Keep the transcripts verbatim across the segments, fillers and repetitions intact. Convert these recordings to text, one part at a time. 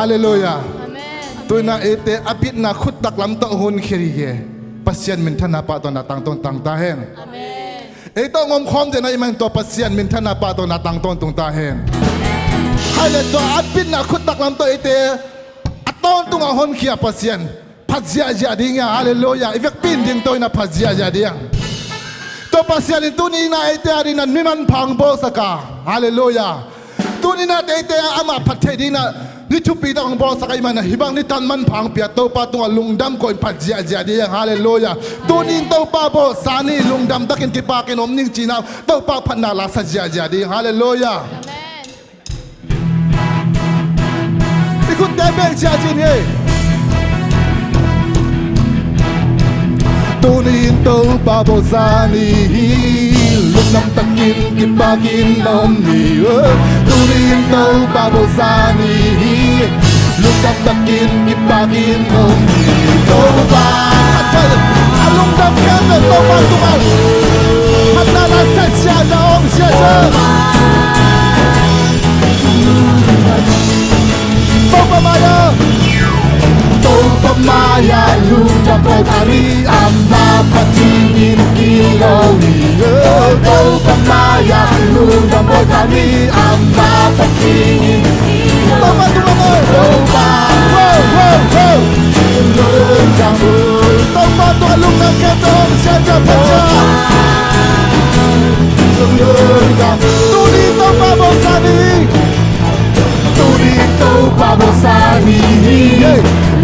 Halleluiah. Amen. Tuinah eite a bitna khuttak lam tawh honkhia ding hi. Pasian minthanna pahtawina tangtawn tangta hen. Amen. Ei tawh hong omkhawm dena i man tua Pasian minthanna pahtawina tangtawn tungta hen. Amen. Hai le tua a bitna khuttak lam tawh eite a tawntungah honkhia Pasian phat ziahziah ding hi a, halleluiah. I vekpi in ding tawh in a phat ziahziah ding hi a. Tua Pasian in tuni inah eite a dingin mi manpha hong bawlsak a, halleluiah. Tuni inah eite a amah phat theih dingin ni thupi tak hong bawlsak ahih manin hih bang ni tan manpha hong pia Topa tungah lungdam ko in phat ziahziah ding hi a, halleluiah. Tuni in Topa bawlsa ni, lungdam takin kipakin om ning ci-in ah Topa phatna lasa ziahziah ding hi a, halleluiah. Amen. I khutte beng ciah cin hi. Tuni in Topa bawlsa ni hi, lungdam takin kipakin om ni. Tuni in Topa bawlsa ni hi, lungdam takin kipakin om ni. Topa a lungdam khempeuh Topa tungah phatna lasa ziahziah, om ziahziah. Topa mai-ah, Topa mai-ah lungdam pawi pha ni, amah phat dingin kilo ni. Topa mai-ah lungdam pawi pha ni, amah phat dingin kilo. Topa tungah mai, Topa, wow, wow, wow. Topa tungah lungdam khempeuh om ziahziah, phat ciat. Tuni Topa bawlsa ni. Tuni Topa bawlsa ni hi.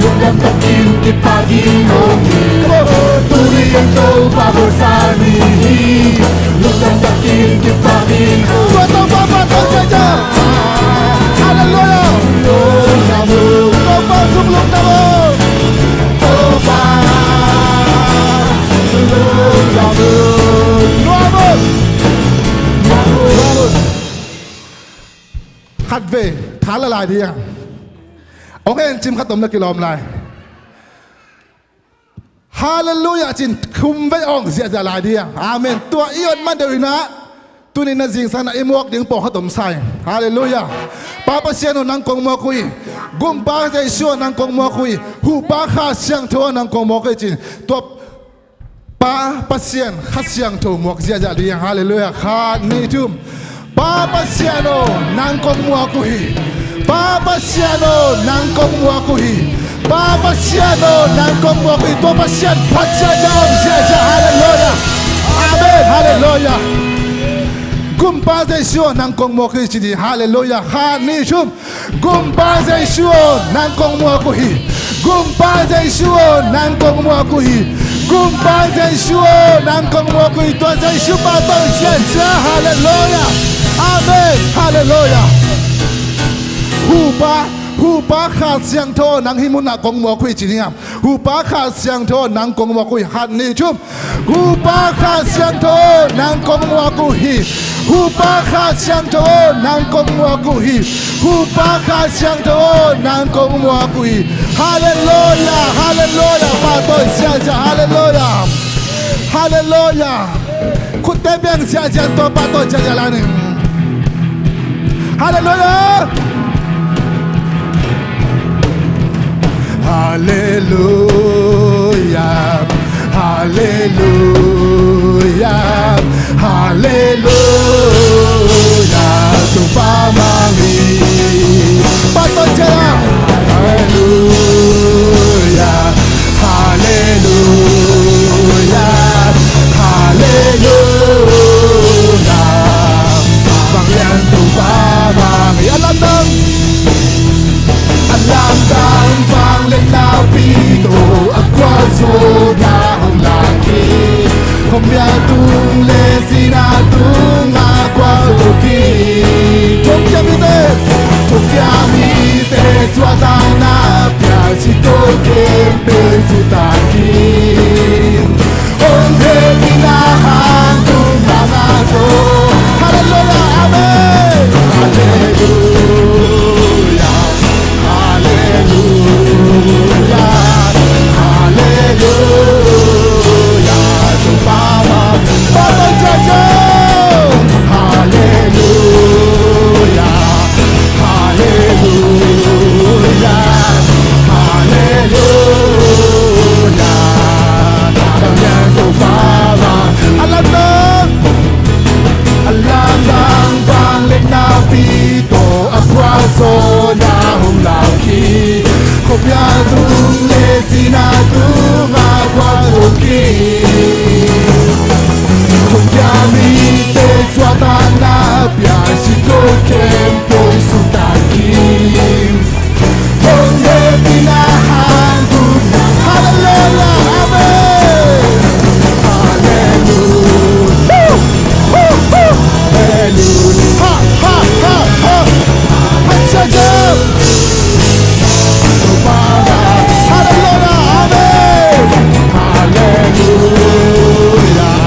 Lungdam takin kipakin om ni. Tuni Topa bawlsa ni hi. Lungdam takin kipakin om ni. Tua Topa phat tawh ciahciah. Halleluiah. Topa sung lungdam o. Topa sung lungdam o. Nuam o. Nuam o. Khatvei tha la lai ding a, hong en cim khat om na kilawm lai. Halleluiah cin khumvei awng ziahziah lai ding a. Amen. Tua i ot man deuh inah tuni na zingsang na i muak ding pawng khat om sa ing. Halleluiah. Pa Pasian aw, nang kong muak uh hi. Gumpa Jesu aw, nang kong muak uh hi. Huhpa Kha Siangtho aw, nang kong muak uh hi cin. Tua Pa Pasian Kha Siangtho muak ziahziah ding. Halleluiah. Khat, nih, thum. Pa Pasian aw, nang kong muak uh hi. Pa Pasian aw, nang kong muak uh hi. Pa Pasian aw, nang kong muak uh hi. Tua Pasian phat ziahziah, om ziahziah. Halleluiah. Amen. Halleluiah. Gumpa Jesu aw, nang kong muak uh hi ci ni. Halleluiah. Khat, nih, thum. Gumpa Jesu aw, nang kong muak uh hi. Gumpa Jesu aw, nang kong muak uh hi. Gumpa Jesu aw, nang kong muak uh hi. Tua Jesu pahtawi ziahziah. Halleluiah. Amen. Halleluiah. Huhpa, Huhpa Kha Siangtho aw, nang hih munah kong muak uh hi ci ni a. Huhpa Kha Siangtho aw, nang kong muak uh hi. Khat, nih, thum. Huhpa Kha Siangtho aw, nang kong muak uh hi. Huhpa Kha Siangtho aw, nang kong muak uh hi. Huhpa Kha Siangtho aw, nang kong muak uh hi. Halleluiah, halleluiah, pahtawi ziahziah, halleluiah. Halleluiah. Khutte beng ziahziah, tua pahtawi ziahziah lai ni. Halleluiah. Halleluiah, halleluiah, halleluiah, Topa mang hi. Pahtawi ciat. Halleluiah, halleluiah, halleluiah. Vanglian Topa mang hi. A lamdang, a lamdang vangliatna pi tawh a gualzawhna hong lak hi. Khuamial tung le sihna tungah gualzawh hi. Thuakciam mite, thuakciam mite suahtakna pia, si tawh khempeuh suahtak hi. Hong hehpihna hang tung bangah tawh. Halleluiah, amen. Halleluiah, halleluiah, halleluiah. Topa mah, Topa mah, Halleluiah, halleluiah. Lau ki, khuapial tung le sihna tungah kua tung ki, khuapial mite suahtakna pia, singkung khempeuh suakta ki, kong hehpihna hang tung. Halleluiah, amen. Halleluiah. Hallelujah. Ha, ha, ha, ha. Hallelujah. Hallelujah. Amen. Hallelujah.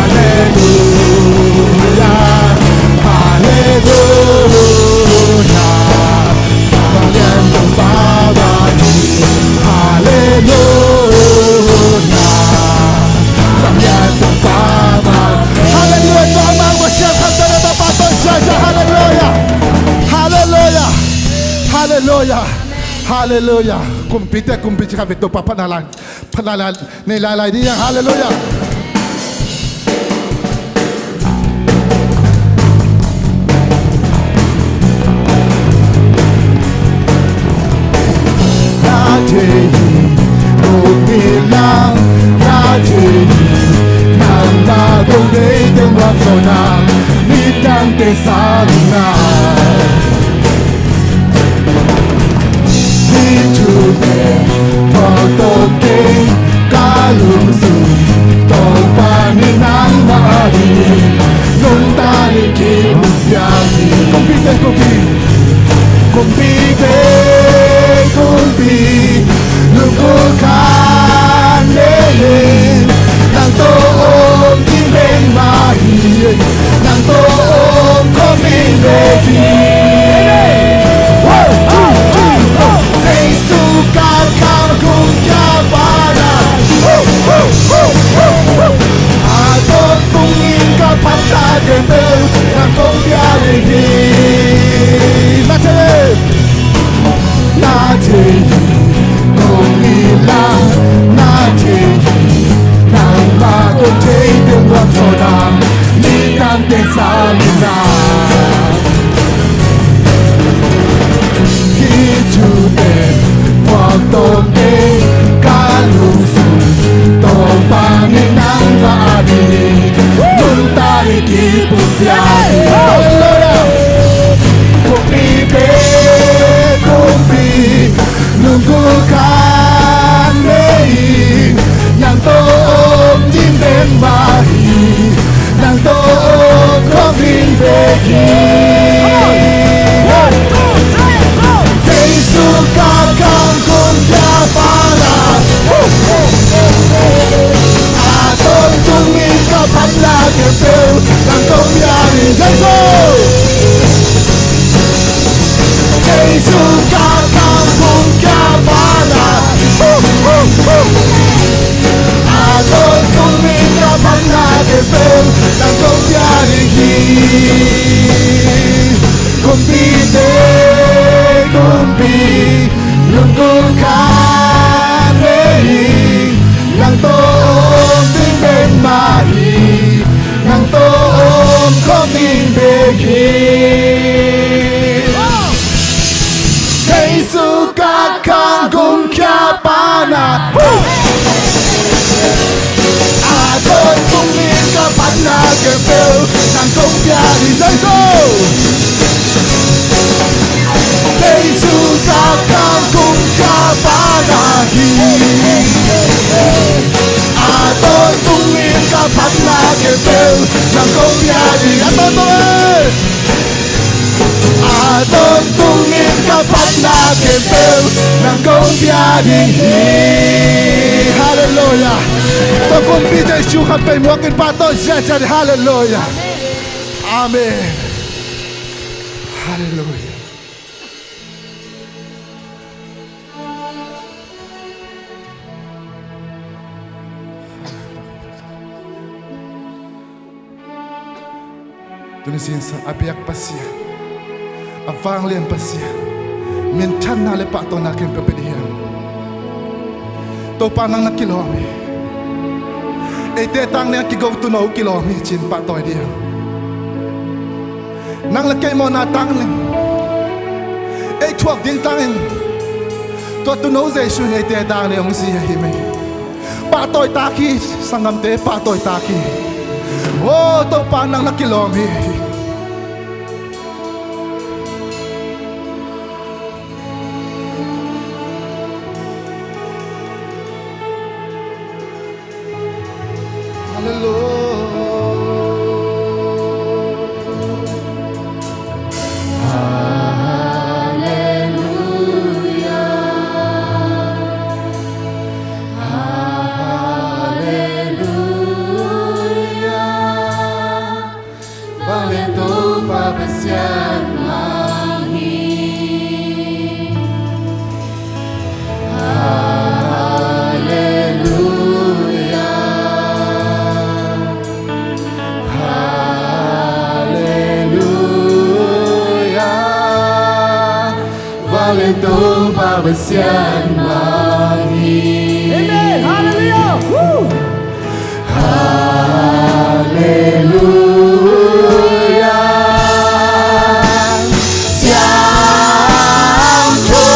Hallelujah. Hallelujah. Hallelujah. Hallelujah. Hallelujah. Hallelujah. Hallelujah. Hallelujah. Kumpite kumpi ci kha ve, Topa phatna lai, phatna lai nei lailai ding. Hallelujah. Na thei hi, kumpi lang, na thei hi, nangmah kong thei teng, vak sawna, midangte sang na. Hih thute phawk tawm kei, ka lungsim Topa ni nangmah adingin nungta ding kipumpiak hi. Kumpite kumpi, kumpite kumpi, lungkul khat nei ing, nang tawh om ding bek mah hi. Nang tawh om khawm ding bek hi. Jesu ka khang kong kiapa na, a tawntungin ka phatna khempeuh nang kong pia ding hi. Na thei hi, na thei hi, kong hi lang, na thei hi, nangmah kong thei teng, vak sawna, midangte sang na. Hih thute phawk tawm kei, ka lungsim Topa ni nangmah adingin nungta ding kipumpiak hi. Halleluiah. Kumpite kumpi, lungkul khat nei ing, nang tawh om ding bek mah hi. Nang tawh om khawm ding bek hi. Jesu ka khang kong kiapa na, a tawntungin ka phatna khempeuh nang kong pia ding. Jesu, Jesu ka khang kong kiapa na, a tawntungin ka phatna khempeuh nang kong pia ding hi. Kumpite kumpi, lungkul khat nei ing, nang tawh om ding bek mah hi. Nang tawh om khawm ding bek hi. Jesu ka khang kong kiapa na, a tawntungin ka phatna khempeuh nang kong pia ding. Jesu, Jesu ka khang kong kiapa na hi. A tawntungin ka phatna khempeuh nang kong pia ding. A tawntungin, a tawntungin ka phatna khempeuh nang kong pia ding hi. Halleluiah. Tua kumpi Jesu khat peuh muak in, pahtawi ziahziah. Halleluiah. Amen. Halleluiah. Tuni sinsa a biak Pasian, a vanglian Pasian, minthanna le pahtawina khempeuh pia ding hi hang. Topa, nang na kilawm hi. Eite tang ning a kigo tuuno kilawm hi ci-in pahtawi ding hi hang. Nang le kei mawhna tang ning, ei thuak ding tangin tua tuuno Jesu in eite a dang nei hong zi ahi hi. Pahtawi tak hi, sanggamte, pahtawi tak hi. O Topa, nang na kilawm hi. Halleluia. Halleluia. Halleluia. Vanglian Topa Pasian mang hi. Halleluia. Halleluia. Vanglian Topa Pasian mang hi. Amen. Halleluia. Woo. Halleluia. Siangtho,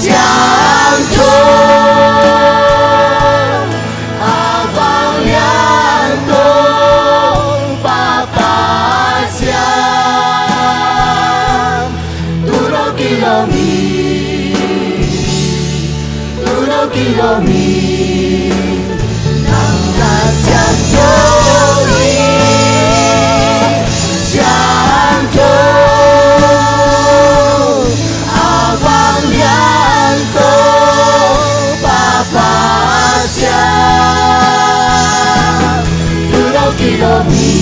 siangtho, a vanglian Topa Pasian, tuuno kilawm hi. Tuuno kilawm hi. Nang na siangtho hi. Siangtho, a vanglian Topa Pasian, tuuno kilawm hi.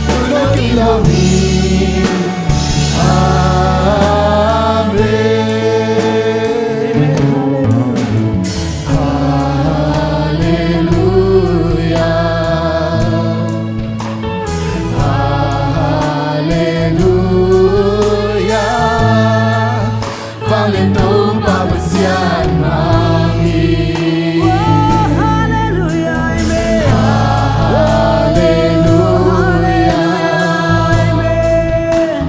Tuuno kilawm hi. Amen. Halleluia. Halleluia. Vanglian Topa Pasian mang hi. Oh, halleluia, amen. Halleluia, amen.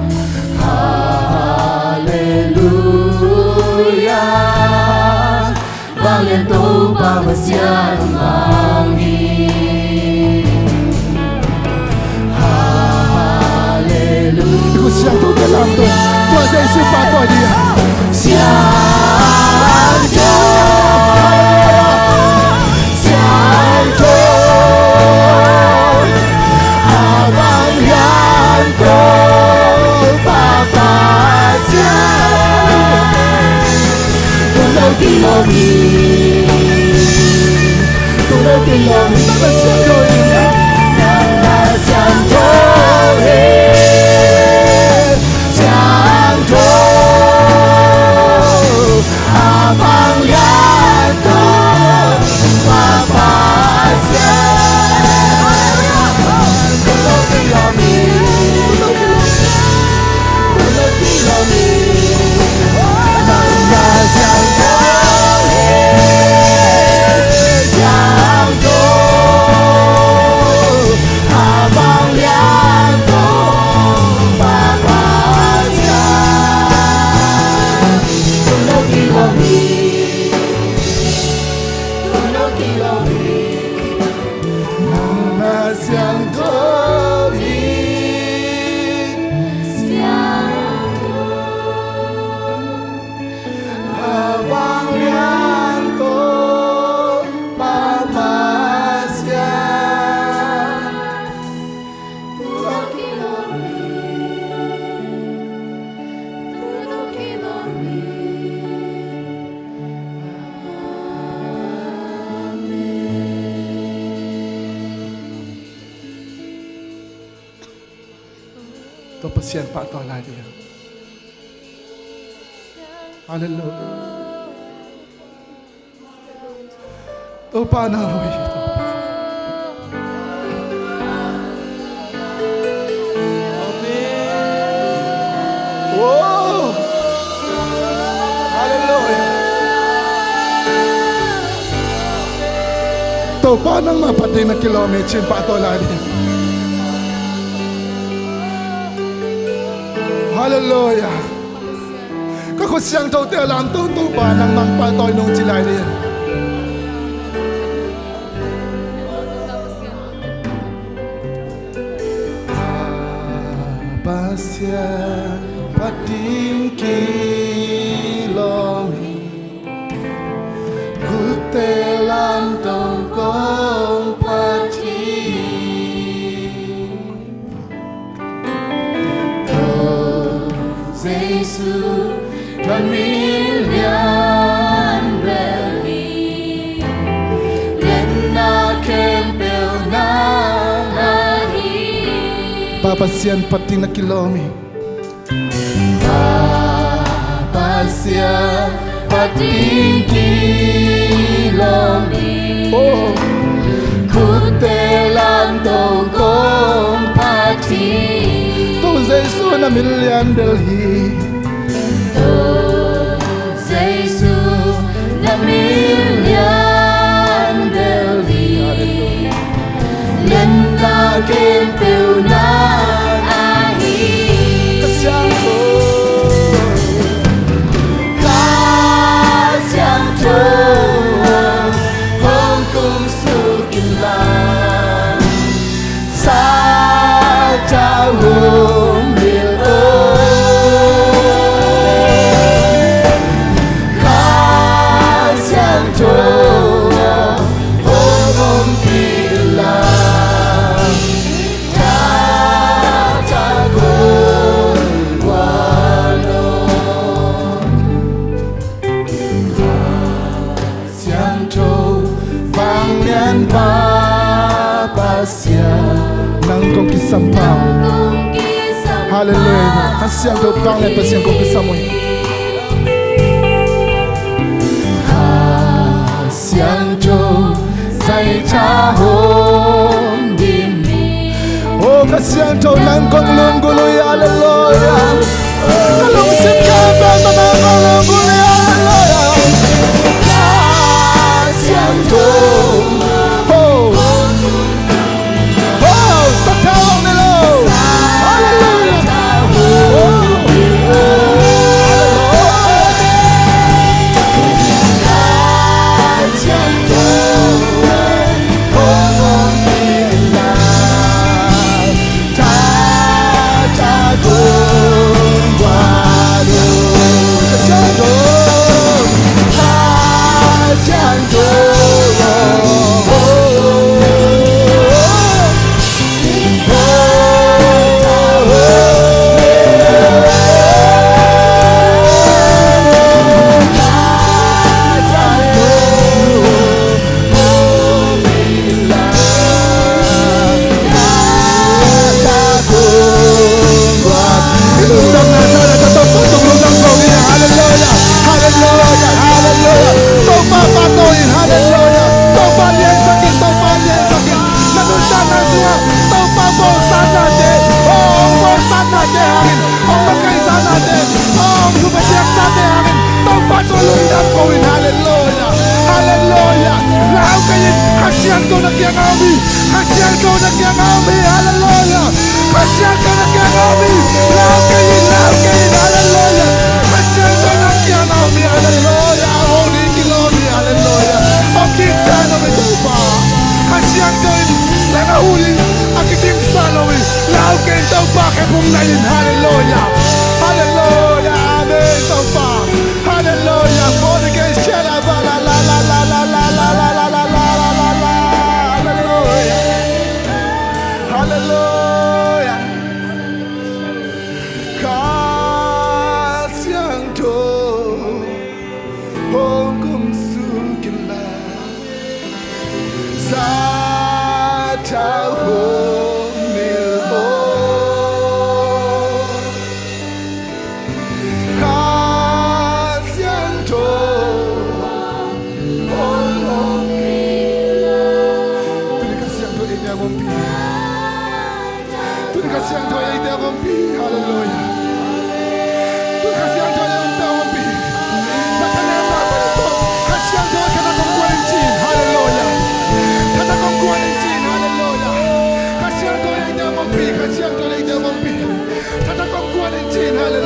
Halleluia. Vanglian Topa Pasian mang hi. Halleluia. Siangtho te lam tua, tua Jesu pahtawi ding. Siangtho, siangtho, a vanglian Topa Pasian, tuuno kilawm hi. Tuuno kilawm hi. Nang na siangtho hi. Nang na siangtho hi. Siangtho, a vanglian Topa Pasian, tuuno kilawm hi. Nang na siangtho hi. Siangtho, a vanglian Topa Pasian, tuuno kilawm hi. Tuuno kilawm hi. Amen. Tua Pasian pahtawi lai ding. Halleluia. Topa na hoih. Amen. Oh. Halleluia. Topa nangmah phat ding na kilawm hi ci-in pahtawi lai ding. Halleluia. Ka khut siangthote a lamto Topa nangmah pahtawi nong ci lai ding. Pasian phat ding kilawm hi. Khutte lamto kong phat hi. Jesu na min lian bel hi. Lianna khempeuh nang ahi. Pa Pasian phat ding na kilawm hi. Pa Pasian phat ding kilawm hi. Oh. Khutte lamto kong phat hi. Tu Jesu na min lian bel hi. Tu Jesu na min lian bel hi. Lianna khempeuh nang ahi. Ka Siangtho, Ka Siangtho, hong kumsuk in la, sathau hong mil aw. Ka Siangtho, hong ompih in la, tha tha kong guan aw. Siangtho, vanglianpa Pasian, nang kong kisam pha. Halleluia. Ka Siangtho, vanglian Pasian kong kisam uh hi. Ka Siangtho, zaitha hong dim hi. Oh, Ka Siangtho, nang kong lunggulh uh hi. Halleluia. Ka lungsim khempeuh tawh nang kong lunggulh hi. Halleluia. Ka Siangtho. Oh. Oh, sathau hong mil aw. Halleluia. Oh. Halleluia. Halleluia, halleluia, halleluia. Topa pahtawi in, halleluia. Topa liansak in, Topa liansak in. Na nuntakna sungah Topa bawlsaknate, oh, bawlsaknate hangin, hong makaihsaknate, hong thupha piaksate hangin Topa tawh lungdam ko in. Halleluia. Halleluia. Lau kei in, Kha Siangtho na kiangah om hi. Kha Siangtho na kiangah om hi. Halleluia. Kha Siangtho na kiangah om hi. Lau kei in, lau kei in. Halleluia. Kha Siangtho na kiangah om hi. Halleluia. A hong ding kilawm hi. Halleluia. Hong dingsa lo hi Topa. Kha Siangtho in nang a hun in a kidingsa lo hi. Lau kei in, Topa khe phung nai in. Halleluia. Halleluia. Amen, Topa. Halleluia. Born again, share la ba la la la la la la la la la la la la la la. Halleluia. Halleluia. Kha Siangtho hong kumsuk in la, sathau hong mil aw. Kha Siangtho hong ompih la. Tuni Kha Siangtho eite hong ompih. Tuni Kha Siangtho eite hong ompih. Halleluia. Tuni Kha Siangtho eite hong ompih. Na thanemna pan tawh Kha Siangtho thatak hong guan in ci in. Halleluia. Thatak hong guan in ci in. Halleluia. Kha Siangtho eite hong ompih. Kha Siangtho eite hong ompih. Thatak hong guan in ci in. Halleluia.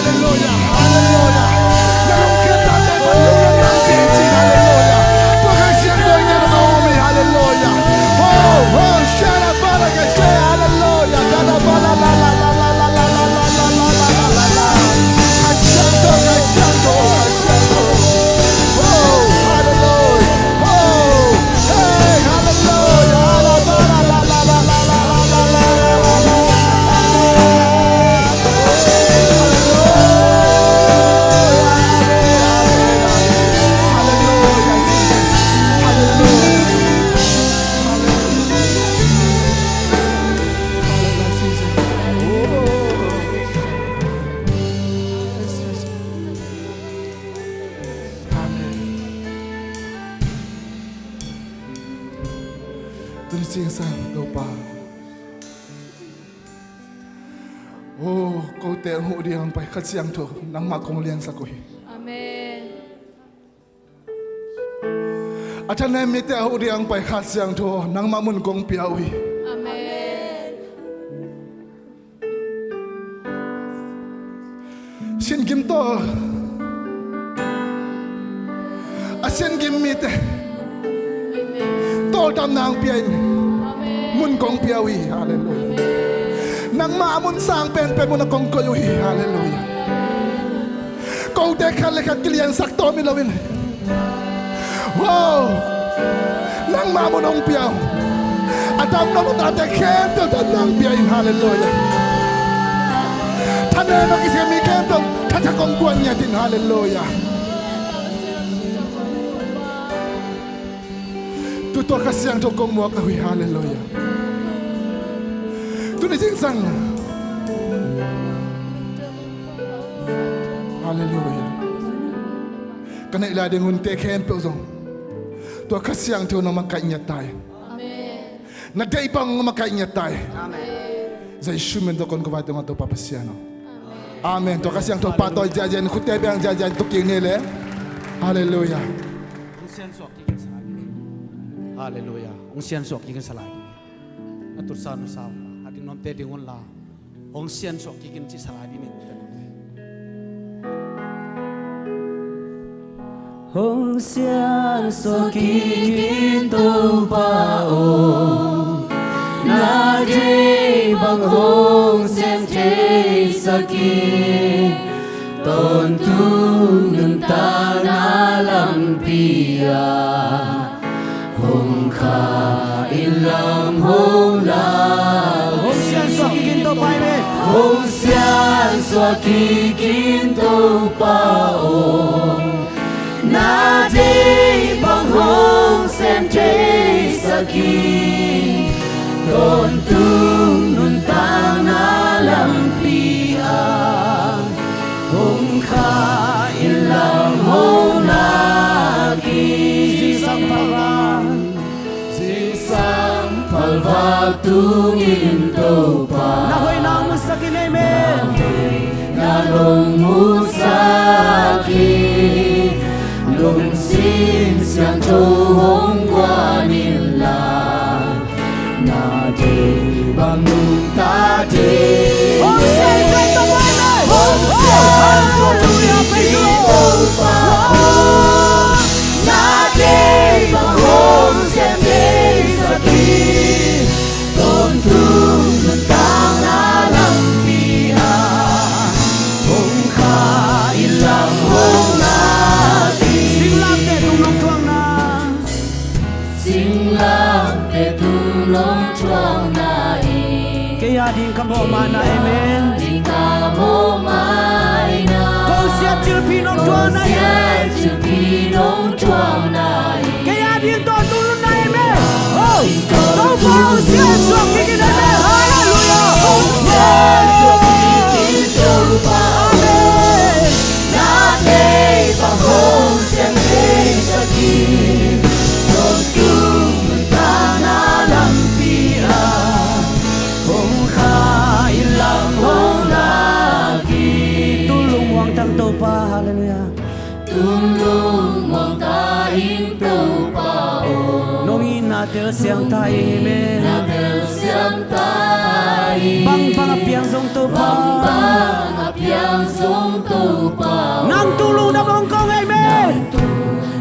Halleluia, halleluia. Na lungkiat tate pan lungdam nang pia in ci, halleluia. Tua Kha Siangtho in na tungah om hi, halleluia. Ho, ho, shala bala ka she, halleluia. Kala bala la la la la la la la la la la la la. Kha Siangtho, Kha Siangtho, Kha Siangtho. Ho, halleluia. Ho, hey, halleluia. Hala bala la la la la la la la la la la. Tuni zingsang Topa, oh, kote hong huh ding hong pai Kha Siangtho, nangmah kong liansak uh hi. Amen. A thanem mite a huh ding hong pai Kha Siangtho, nangmah mun kong pia uh hi. Amen. Sin gim tawh a sin gim mite tawldamna hong pia in. Amen. Mun kong pia uh hi. Halleluia. Amen. Nangmah a mun sang penpen mun ah kong koih uh hi. Halleluia. Kote khat le khat kiliansak tawm hi loin, wow, nangmah mun hong pia uh. A dam nop a tate khempeuh damna hong pia in. Halleluia. Thanem a kisem mi khempeuh thathak hong guan ngiat in. Halleluia. Tu tua Kha Siangtho kong muak uh hi. Halleluia. Tuni zingsang, halleluia, ka neih lai ding hunte khempeuh zong tua Kha Siangtho in hong makaih ngiat ta in. Amen. Na deih bang hong makaih ngiat ta in. Amen. Jesu min tawh kong ko vai tungah Topa Pasian aw. Amen. Tua Kha Siangtho pahtawi ziahziah in, khutte beng ziahziah in, tu kik ni le. Halleluia. Hong siansuak kik in sa lai ding. Halleluia. Hong siansuak kik in sa lai ding. Na tutsa nusa un la, a ding nuamte ding un la, hong siansuak kik in cih sa lai ding. Hong siansuak kik in Topa aw, na deih bang hong sem theisak in, tawntung nuntakna lampi ah hong kha in, lam hong lak. Hong siansuak kik in Topa aw. Hong siansuak kik in Topa aw, na deih bang hong sem theisak in, tawntung nuntakna lampi ah hong kha in, lam hong lak in. Zingsang phalvak, zingsang phalvak tungin Topa, na hoihna hong musak in. Amen. Na hoihna hong musak in, lungsim siangtho hong guan in la, na deih bang nungta ding. Hong siansuak tawh, hong siansuak tawh, hallelujah, praise the Lord. Topa aw, na deih bang hong sem theisak in, tawntung nuntakna lampi ah hong kha in, lam hong lak in. Singlamteh tung nong thuakna, singlamteh tung nong thuakna in, kei a ding ka mawhmaina, amen, kei a ding ka mawhmaina. Kong siat thilpih nong thuakna in, kong siat thilpih nong thuakna in, kei a ding tawntung nunna, amen. Oh, Topa hong siansuak kik in, amen. Hallelujah. Hong siansuak kik in Topa, amen. Na deih bang hong sem theisak in, tawntung nuntakna lampi ah hong kha in, lam hong lak in. Tung lungmuang tang Topa, hallelujah. Tung lungmuang ta in Topa aw, nong itna telsiam ta in, amen. Nong itna telsiam ta Bangbang a piang zong Topa. Bangbang a piang zong Topa. Nang tung lungdam hong kong, amen.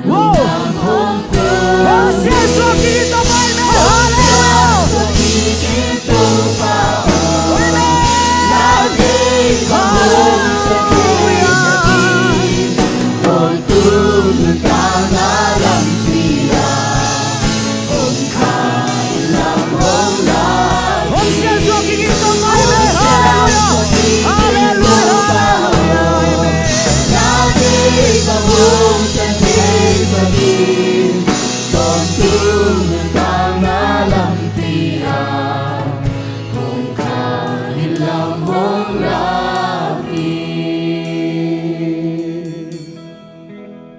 Wow. Hong siansuah kik in Topa, amen. Hallelujah. Amen. Hallelujah. Hong siansuah kik in Topa, amen. Hallelujah. Hallelujah. Hallelujah.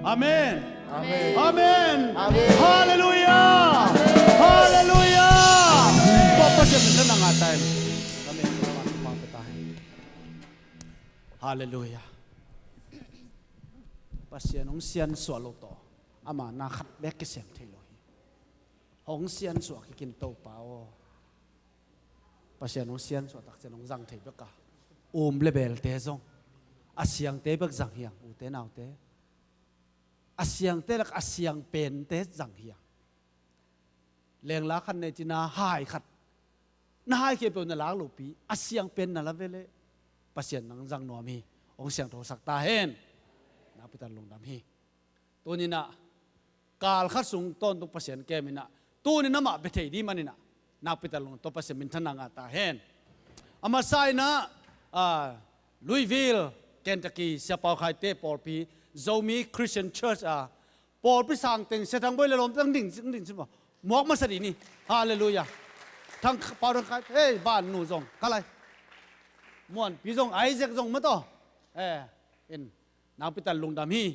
Amen. Amen. Amen. Amen. Amen. Hallelujah. Amen. Hallelujah. Amen. Tua Pasian min thang a ngah ta hen. Amen. Hallelujah. Pasian hong siansuah lo tawh ama na khat bek kisem thei lo hi. Hong siansuah kik in Topa aw. Pasian hong siansuah tak ciang hong zang thei bek a, um le belte zong a siangte bek zang hi hang, ute naute. A siangte lak a siang pente zang hi hang. Lengla khat nei cih na hai khat, na hai khempeuh na lak lopi, a siang pen na la ve leh Pasian nang zang nuam hi. Hong siangtho sak ta hen. Nakpi tak lungdam hi. Tuni in ah kal khat sung tawntung Pasian kem in ah, tuni in amah bia thei ding manin ah, nakpi tak lungdam, tua Pasian min thang a ngah ta hen. A masa in ah, ah, Louisville, Kentucky, Sia Pau Khai te pawlpi, Zomi Christian Church a pawlpi sang teng, Sia Thang Bawi le lawmte teng ding, ding, ding, muak masa ding ni. Hallelujah. Thang Pau Thang Khai, hey, Van Nu zong, ka lai. Muanpi zong, Isaac zong maw taw. Eh, in, nakpi tak lungdam hi.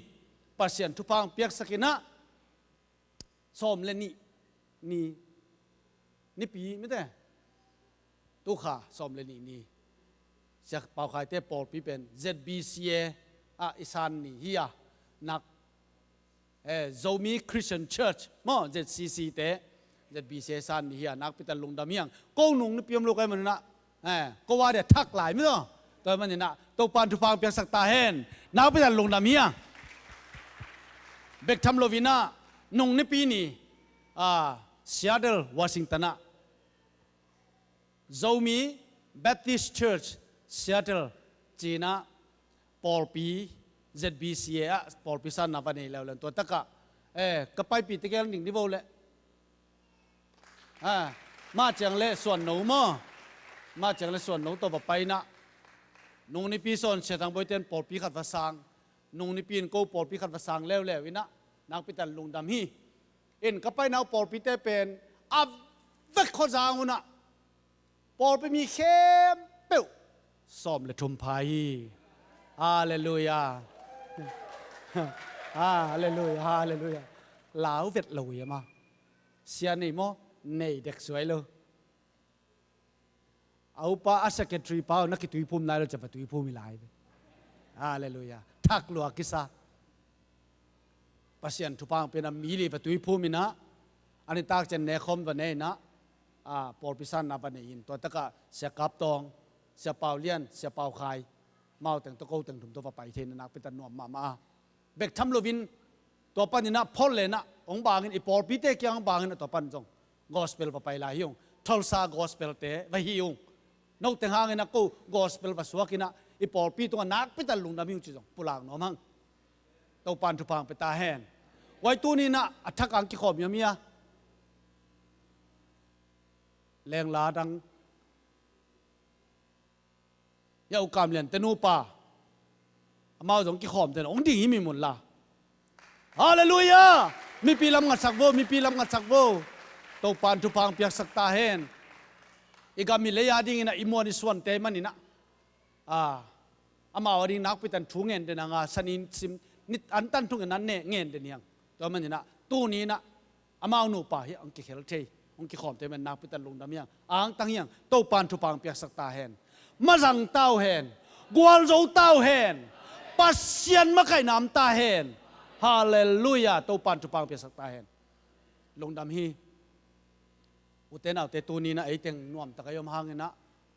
Pasian thupha hong piaksak in ah, sawm le nih ni, Nipi mite, tukha sawm le nih ni Sia Pau Khai te pawlpi pen Z B C A ah i san ni hi a, nak, eh, Zomi Christian Church maw, Z C C te, Z B C A san ni hi a, nakpi tak lungdam hi hang. Ko nung nipi om lo ka hih manin ah, eh, ko a dia thak lai maw taw. Tua manin ah Topa'n thupha hong piaksak ta hen. Nakpi tak lungdam hi hang. Bek tham lo in ah, nung nipi ni, ah, Seattle, Washington ah Zomi Baptist Church Seattle ci-in ah pawlpi, Z B C A ah pawlpi sanna va nei leuleu. Tua tak ah, eh, ka paipih tegel ning ni vo leh. Ah, mah ciang leh suan no maw. Mah ciang leh suan no tawh va pai in ah, nung nipi sawn Sia Thang Bawi te'n pawlpi khat va sang. Nung nipi in ko pawlpi khat va sang leuleu in ah, nakpi tak lungdam hi. In ka paina uh pawlpite pen a vek khua zang un ah, pawlpi mi khempeuh sawm le thum pha hi. Hallelujah. Hallelujah, hallelujah. Lau vet lo hi a maw. Sia nei maw, nei dek suai lo. A upa, a secretary pa uh na kituiphum nai lo ciang va tuiphum hi lai ve. Hallelujah. Thak lua kisa. Pasian thupha hong pia in ah mi li va tuiphum in ah, a nitak ciang ne khawm va ne in ah, ah, pawlpi sanna va nei in, tua tak ah Sia Kap Tawng, Sia Pau Lian, Sia Pau Khai, amau teng tawh ko teng thum tawh va pai thei in ah, nakpi tak nuam mahmah a. Bek tham lo in, tua panin ah Portland ah hong bang in, i pawlpite kiang hong bang in ah, tua pan zong gospel va pai lai hi ung. Tulsa gospel te va hi ung. No teng hangin ah ko gospel va suak in ah, i pawlpi tungah nakpi tak lungdam hi ung ci zong pulak nuam hang. Topa'n thupha hong pia ta hen. Huai tuni in ah a thak a hong kikhawm hiam hia? Lengla dang, ya U Kam Lian te nupa, amau zong kikhawm te na hong ding hi mi mun la. Hallelujah. Mipi lam ngatsak vo, mipi lam ngatsak vo. Topa'n thupha hong piaksak ta hen. I gam i lei a dingin ah i muan i suante manin ah, ah, amau a ding nakpi tak thu ngen den hang a, san in sim, nit an tan thung in an ne ngen den hi hang. Tua manin ah tuni in ah amau nupa hi hong kikhel thei, hong kikhawm thei man nakpi tak lungdam hi hang. Angtang hi hang. Topa'n thupha hong piaksak ta hen. Mazang ta uh hen. Gualzo ta uh hen. Pasian makaihna om ta hen. Hallelujah. Topa'n thupha hong piaksak ta hen. Lungdam hi. Ute naute, tuni in ah ei teng nuam tak a i om hangin ah,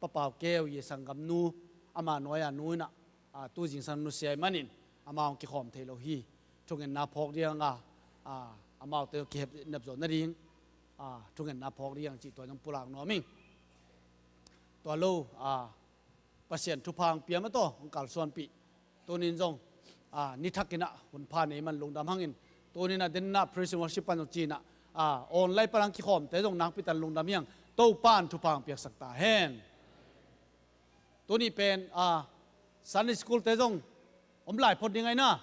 Pa Pau Keu i sanggamnu, ama nuai-a nu in ah, a, tu zingsang nusia ahih manin amau hong kikhawm thei lo hi. Thungetna phawk ding a, a, amaute kihep nep zawh nading, a, thungetna phawk ding cih tua zong pulak nuam ing. Tua lo, a, Pasian thupha hong pia mah tawh hong kalsuanpih. Tuni in zong, a, ni thak in ah hun pha nei man lungdam hang in. Tuni in ah den in ah praise and worship pan zong ci in ah, a, online pan hong kikhawmte zong nakpi takin lungdam hi hang. Topa'n thupha hong piaksak ta hen. Tuni pen, a, Sunday school te zong om lai phot ding ahi na.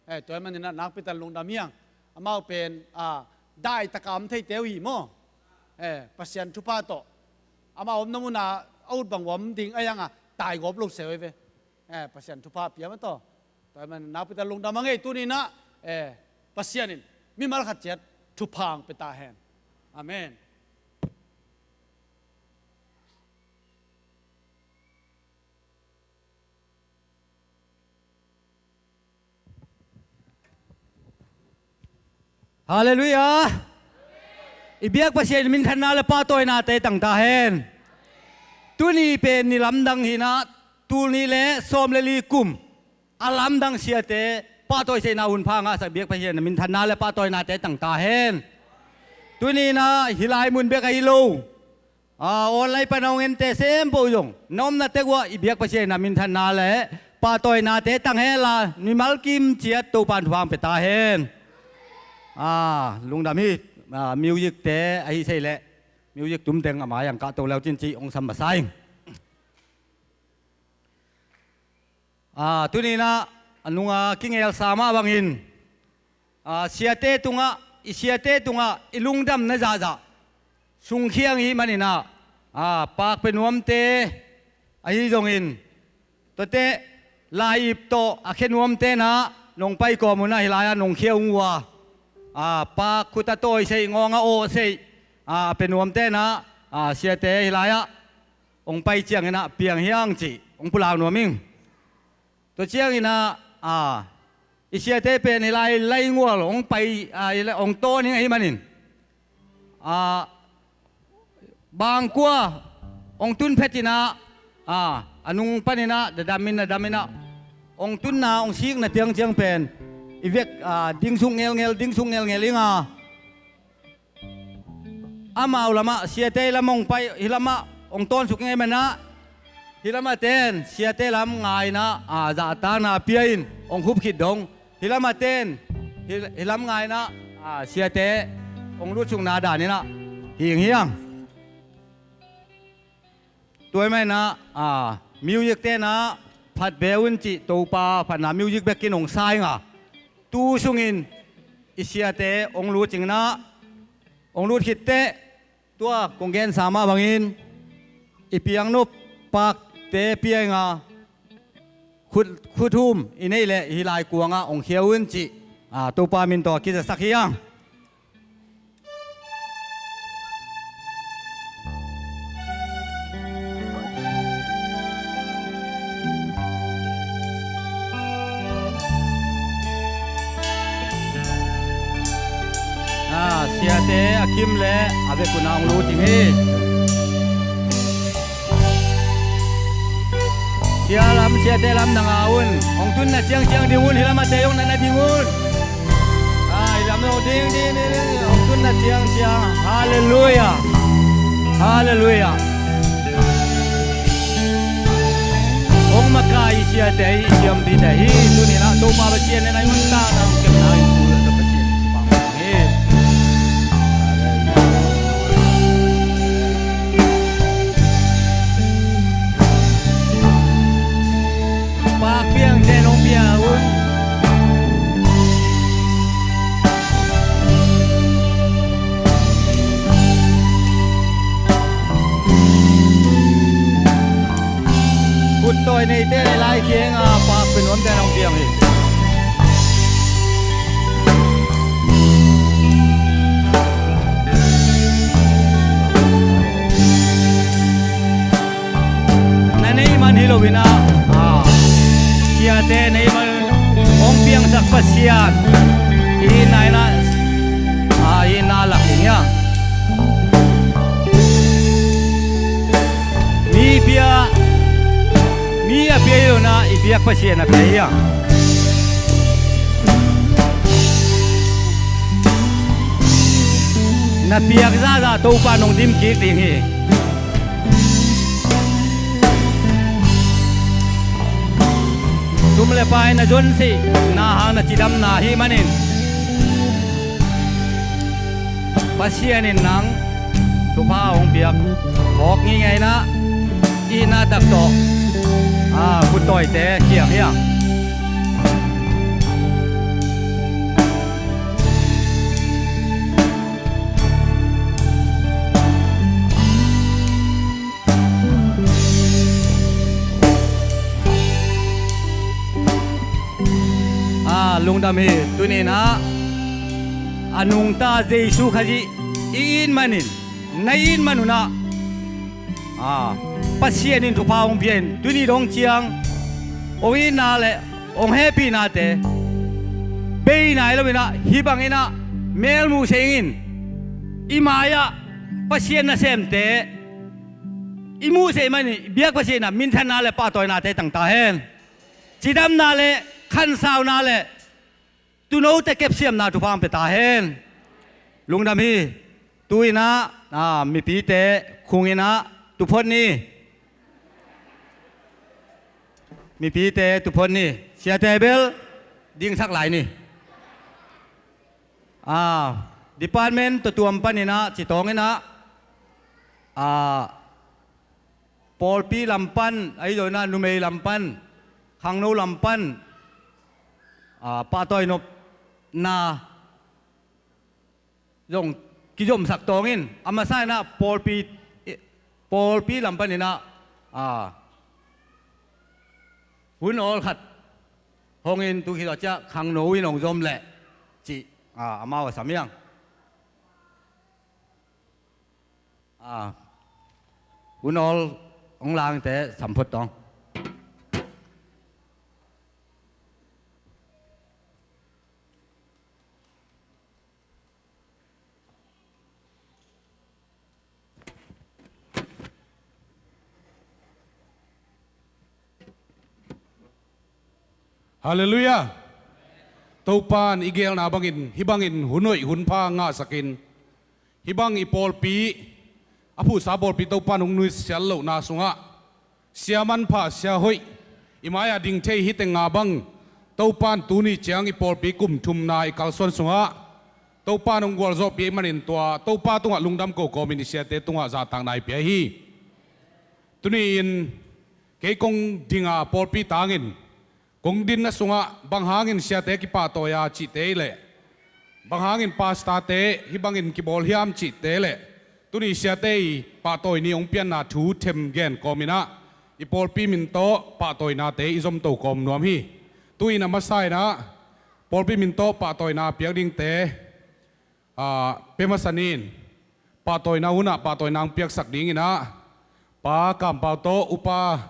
Eh, tua ahih manin ah nakpi takin lungdam hi hang. Amau pen, a, dai taka om theite uh hi maw. Eh, Pasian thupha tawh. Amau omna mun ah a ut bang uh om ding ahi hang a, tai gawp lo se uh hi ve. Eh, Pasian thupha pia mah tawh. Tua ahih manin nakpi takin lungdam hang ei. Tuni in ah, eh, Pasian in mimal khat ciat thupha hong pia ta hen. Amen. Halleluiah. I biak Pasian minthanna le pahtawinate tang ta hen. Tuni pen ni lamdang hi in ah, tul nih le sawm le li kum a lamdang siate pahtawi seihna hun pha ngahsak biak Pasian minthanna le pahtawinate tang ta hen. Tuni in ah hih lai mun bek ahi lo, a, online pan a hong ente sempoh zong na omna tek uh ah i biak Pasian in ah minthanna le pahtawinate tang hen la, mimal kim ciat Topa'n thupha hong pia ta hen. A, lungdam hi. A, music te ahi sei leh music tum teng a mai ah hong kahto le uh cin cih hong sam masa ing. A, tuni in ah a nung a kingelsa mah bangin, a, siate tungah, i siate tungah i lungdamna zahzah sungkhia ing ahih manin ah, a, pakpia nuamte ahi zongin, tuate lai-ip tawh a khia nuamte in ah nong pai kawm un ah hih lai-ah nong khia ung uh a, a, pak khut a tawi seih, ngawng a awh seih, a, a pia nuamte in ah, a, siate hih lai-ah hong pai ciangin ah piang hi hang cih hong pulak nuam ing. Tua ciangin ah, a, i siate pen hih lai laingual hong pai, a, hih lai hong tawn ing ahih manin, a, bangkua hong tun phet in ah, a, a nung panin ah dadam in, dadam in ah hong tunna hong sikna tiang ciang pen i vek, a, dingsuk ngelngel, dingsuk ngelngel ing a, amau lamah siate lam hong pai, hih lamah hong tawnsuk ing ahih manin ah, hih lamah ten siate lam ngai in ah, a, zahtakna pia in hong khup khit dong, hih lamah ten hih, hih lam ngai in ah, a, siate hong lutsukna dan in ah hing hi hang. Tua ahih manin ah, a, music te in ah phat be un cih Topa phatna music bekin hong sa ing a, tu sungin i siate hong lut cing in ah, hong lut khit teh tua kong gensa mah bangin i piang nop pakte pia ing a, khut, khuthum i neih leh hih lai kuangah hong khia un cih, a, Topa min tawh kizasak hi hang. A, siate a kim le a vekun ah hong lut ding hi. Sia lam, siate lam na nga un. Hong tunna ciangciang ding un, hih lam a te zong na na ding un. A, hih lam zong ding, ding, ding, ding. Hong tunna ciangciang. Halleluiah. Halleluiah. Hong makai i siate hi, i siampite hi. Tuni-in ah Topa Pasian in a i nuntakna hong kepna in tu le Pasian in Topa hong hi. Pakpiang te nong pia un. Khuttawi neite le lai kiang a pakpia nuamte nong piang hi. Na neih man hi lo-in ah, a, siate neih man hong piangsak Pasian i itna in ah, a, i itna lak ding hi a. Mi pi A pia hi lo na, i biak Pasian a pia hi a. Na piak zahzah Topa nong dim kik ding hi. Sum le pai na zon sih na hang na cidamna hi manin, Pasian in nang thupha hong piak. Hawk ngingei na, i na tak tawh, a, khuttawite siang hiang. A, lungdam hi. Tuninah a nungta Jesu Khazih i it manin, na it manunah, a, Pasian in thupha hong pia in, tuni dong ciang hong itna le hong hehpihnate bei nai loinah hih banginah melmuh se ingin, i mai-ah Pasian nasemte i muh se i manin, i biak Pasian inah minthanna le pahtawinate tangta hen. Cidamna le khansauna le tunote kepsiamna thupha hong pia ta hen. Lungdam hi. Tu-inah, a, mipite khung inah tuphot ni. Mipite tuphot ni. Siate bel dingsak lai ni. A, department tuatuam paninah, citawng inah, a, pawlpi lam pan, ahi zongin ah numei lam pan, khangno lam pan, a, pahtawihnopna zong kizomsak tawngin, a masa inah pawlpi, pawlpi lam paninah, a, hun awl khat hongin, tu khit tawh ciah khangno in hong zom leh cih, a, amau a sam hiang. A, hun awl hong langte sam phot tawng. Halleluiah. Topa in i geelna bangin, hih bangin hun hoih hun pha ngahsakin, hih bang i pawlpi a phuhsa pawlpi Topa in hong nuisiat lohna sungah, sia manpha, sia hoih i mai-ah ding thei hih teng nga bang, Topa in tuni ciang i pawlpi kum thumna i kalsuan sungah Topa in hong gualzawhpih ahih manin, tua Topa tungah lungdam ko kawmin i siate tungah zahtakna i pia hi. Tuni-in kei kong dinga pawlpi tangin, kong dinna sungah bang hangin siate kipahtawi a cihte hi leh, bang hangin pastorte hih bangin kibawl hiam cihte leh, tuni siate i pahtawi ni hong pianna thu them gen kawminah, i pawlpi min tawh pahtawinate i zomto kawm nuam hi. Tu-in a masa inah pawlpi min tawh pahtawina piak dingte, a, pia masa ni in, pahtawina hunah pahtawina hong piaksak dinginah, Pa Kampau tawh, Upa,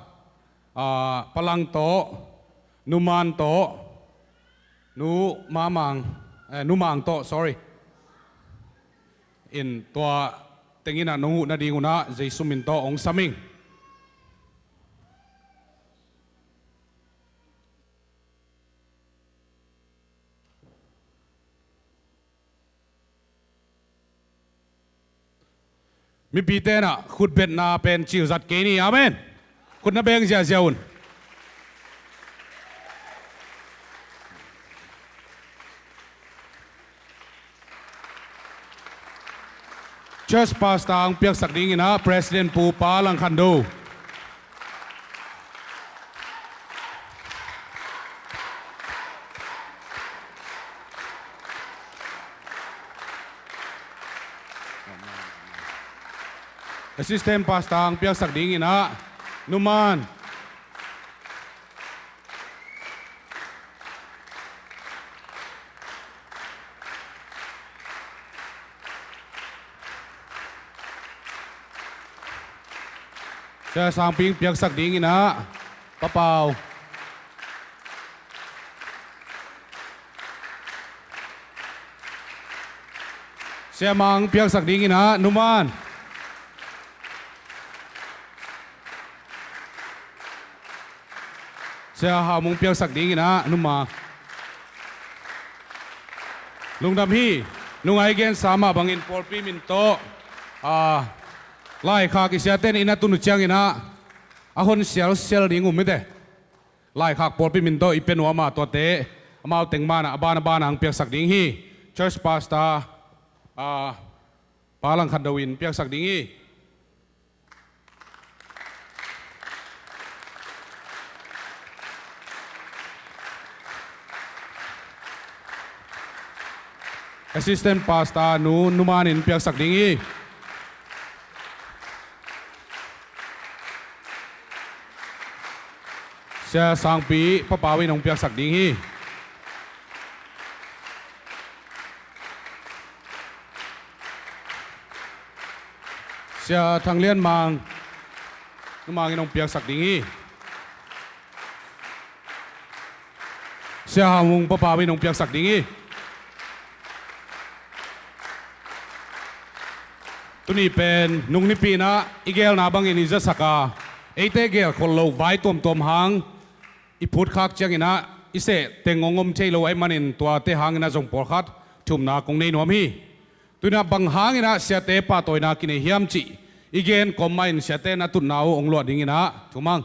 a, Pa Lang tawh, Nu Man tawh, Nu Mamang, eh, Nu Mang tawh, sorry. In tua tenginah nong huh nadingunah Jesu min tawh hong sam ing. Mipite inah khutbetna pen cil zat kei ni. Amen. Khut na beng ziahziah un. Church pastor hong piaksak dinginah President Pu Pa Lang Khan Do. Assistant pastor hong piaksak dinginah Nu Man. Sia Sang Ping piaksak dinginah Pa Pau. Sia Mang piaksak dinginah Nu Man. Sia Hau Mung piaksak dingin ah numa. Lungdam hi. Nungai gensa mah bangin pawlpi min tawh, ah, laikhak i siate in a tun uh ciangin ah a hon sialsial ding uh mite. Laikhak pawlpi min tawh i pia nuam a, tuate amau teng man ah a ban a ban ah hong piaksak ding hi. Church pastor, ah, Pa Lang Khan Do in piaksak ding hi. Assistant pastor nu Nu Man in piaksak ding hi. Sia Sangpi Pa Pau in hong piaksak ding hi. Sia Thang Lian Mang, Nu Mang in hong piaksak ding hi. Sia Hau Mung Pa Pau in hong piaksak ding hi. Tuni pen nung nipi in ah i gelna bangin i zasak a, eite gelkhol loh vai tuamtuam hang i phutkhak ciangin ah i seh teng hong om thei lo ahih manin tuate hangin ah zong pawlkhat thumna kong nei nuam hi. Tu in ah bang hangin ah siate pahtawina kinei hiam cih i gen kawm mah in siate in a tutna uh hong luah dingin ah thum hang.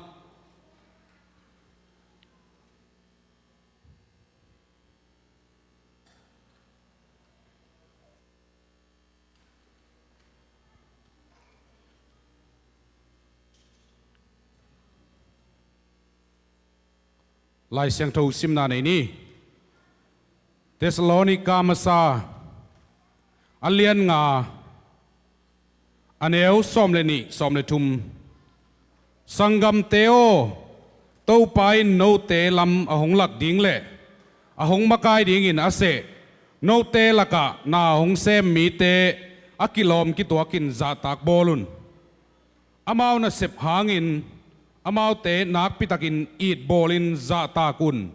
Lai Siangtho simna nei ni. Thessalonika masa a lian nga, a neu sawm le nih, sawm le thum. Sanggamte aw, Topa in note lam a hong lak ding le a hong makai dingin a seh note lakah na hong sem mite a kilawm kituakin zahtak bawl un. Amau nasep hangin amaute nakpitakin itbawlin zahtak un.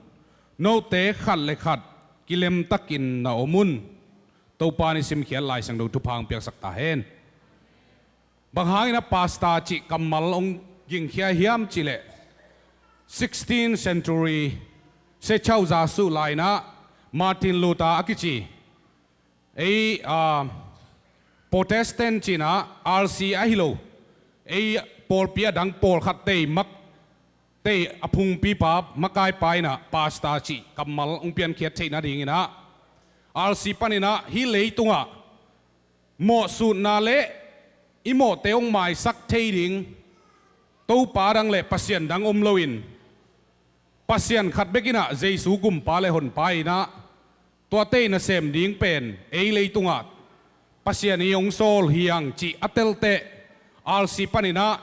Note khat le khat kilemtakin na om un. Topa in i simkhiat Lai Siangtho thupha hong piaksak ta hen. Bang hangin a pastor cih kammal hong gingkhia hiam cih leh, sixteenth century, Sia Chau Za Su lai in ah Martin Luther a kici, ei, ah, Protestant cih in ah R C ahi lo, ei pawlpi a dang pawlkhat tei mak, tei a phungpipa, makaipa in ah pastor cih kammal hong piankhiat theih nadingin ah R C panin ah hih leitungah mawhsutna le i mawhte hong maisak thei ding Topa dang le Pasian dang om loin, Pasian khat bek in ah Jesu Gumpa le Honpa in ah tuate in a sem ding pen ei leitungah Pasian in hong sawl hi hang cih a telteh R C panin ah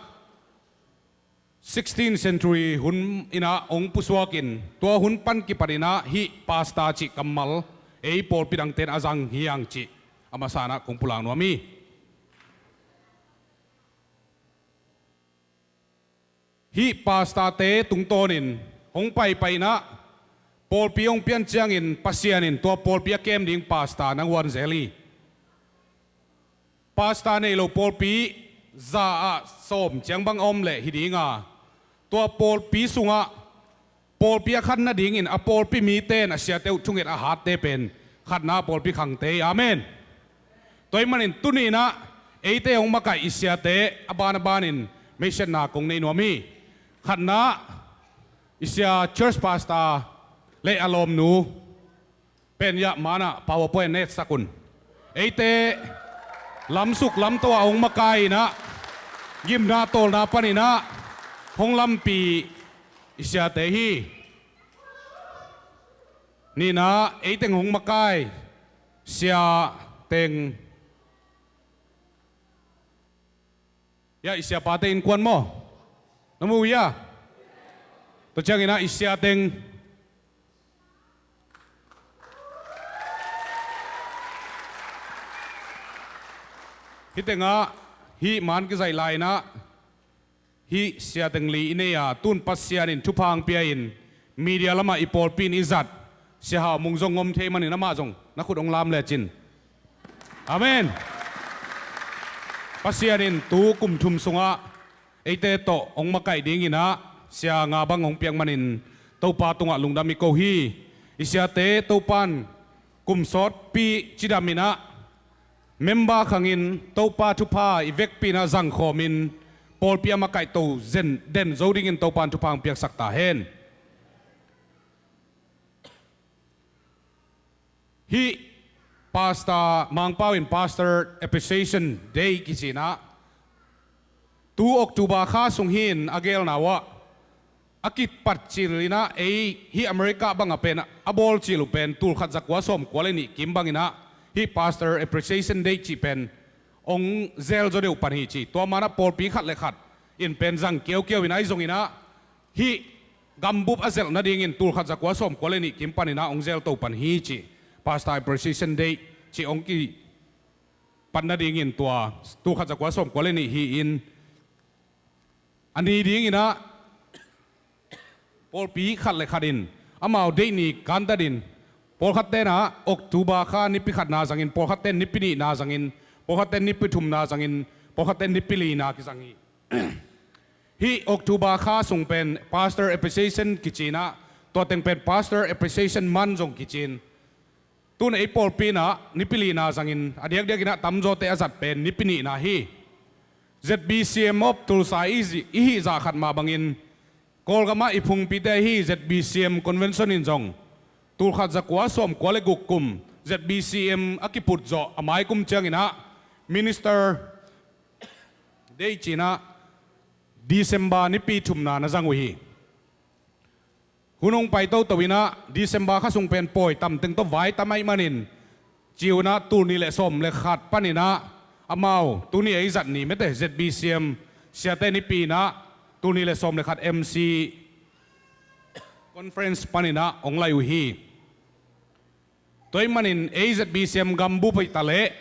sixteenth century hun in ah hong pusuakin, tua hun pan kipanin ah hih pastor cih kammal ei pawlpi dangte in a zang hi hang cih a masa in ah kong pulak nuam hi. Hih pastorte tungtawnin hong paipai in ah pawlpi hong pian ciangin Pasian in tua pawlpi a kem ding pastor nang huan zel hi. Pastor nei lo pawlpi za ah sawm ciang bang a om leh hi ding a, tua pawlpi sungah pawlpi a khan nadingin a pawlpi mite in a siate uh thunget a hatte pen khatna a pawlpi khangte hi. Amen. Tua ahih manin tuni in ah eite hong makaih i siate a ban a banin meisiatna kong nei nuam hi. Khatna, i sia church pastor le a lawmnu pen hiah man ah PowerPoint netsak un. Eite lamsuk lamto ah hong makai in ah, gimna tawlna panin ah hong lampi i siate hi. Nihna, eiteng hong makai sia teng. Hiah i siapate innkuan maw? Na mu uh hiah? Tua ciangin ah i sia teng. Hih tengah hih man kizaih lai-in ah hih sia teng li i nei a, tun Pasian in thupha hong pia-in media lamah i pawlpi in i zat Sia Hau Mung zong om thei manin amah zong na khut hong lam lecin. Amen. Pasian in tu kum thum sungah eite tawh hong makaih dingin ah sia nga bang hong piak manin Topa tungah lungdam i ko hi. I siate Topan kum sawtpi cidam in ah member khangin Topa thupha i vekpi in ah zangkhawm in pawlpi a makaihto zen den zo dingin Topan thupha hong piaksak ta hen. Hih Pastor Mangpau in Pastor Appreciation Day kici in ah tu October kha sung hi in a gelna uh ah a kipat cil in ah ei hih America bang a pen a bawl cil uh pen tulkhat zakua sawmkua le nih kim bang in ah hih Pastor Appreciation Day cih pen hong zel zaw deuh pan hi ci. Tua man ah pawlpi khat le khat in pen zang kiaukiau in ahi zongin ah hih gambup a zelh nadingin tulkhat zakua sawmkua le nih kim pan in ah hong zel to pan hi ci. Pastor Appreciation Day cih hong kipat nadingin tua tulkhat zakua sawmkua le nih hi in a ni dingin ah pawlpi khat le khat in amau deih ni kantat in pawlkhat ten ah October kha nipi khatna zangin, pawlkhat ten nipi nihna zangin, pawlkhat ten nipi thumna zangin, pawlkhat ten nipi lina kizang hi. Hih October kha sung pen Pastor Appreciation kici in ah tua teng pen Pastor Appreciation Month zong kici in tun ei pawlpi in ah nipi lina zangin a diakdiak in ah tamzawte a zat pen nipi nihna hi. Z B C M of Tulsa i hih zah khat mah bangin Kawlgam ah i phungpite ahi Z B C M Convention in zong tulkhat zakua sawmkua le guk kum Z B C M a kiput zawh a mai kum ciangin ah Minister Day ci in ah December nipi thumna na zang uh hi. Hun hong pai toto in ah December kha sung pen pawi tamteng tawh vai tam ahih manin ci un ah tul nih le sawm le khat pan in ah amau tuni ei zat ni mete Z B C M siate nipi in ah tul nih le sawm le khat M C Conference pan in ah hong lai uh hi. Tua ahih manin ei Z B C M gambup hoih ta leh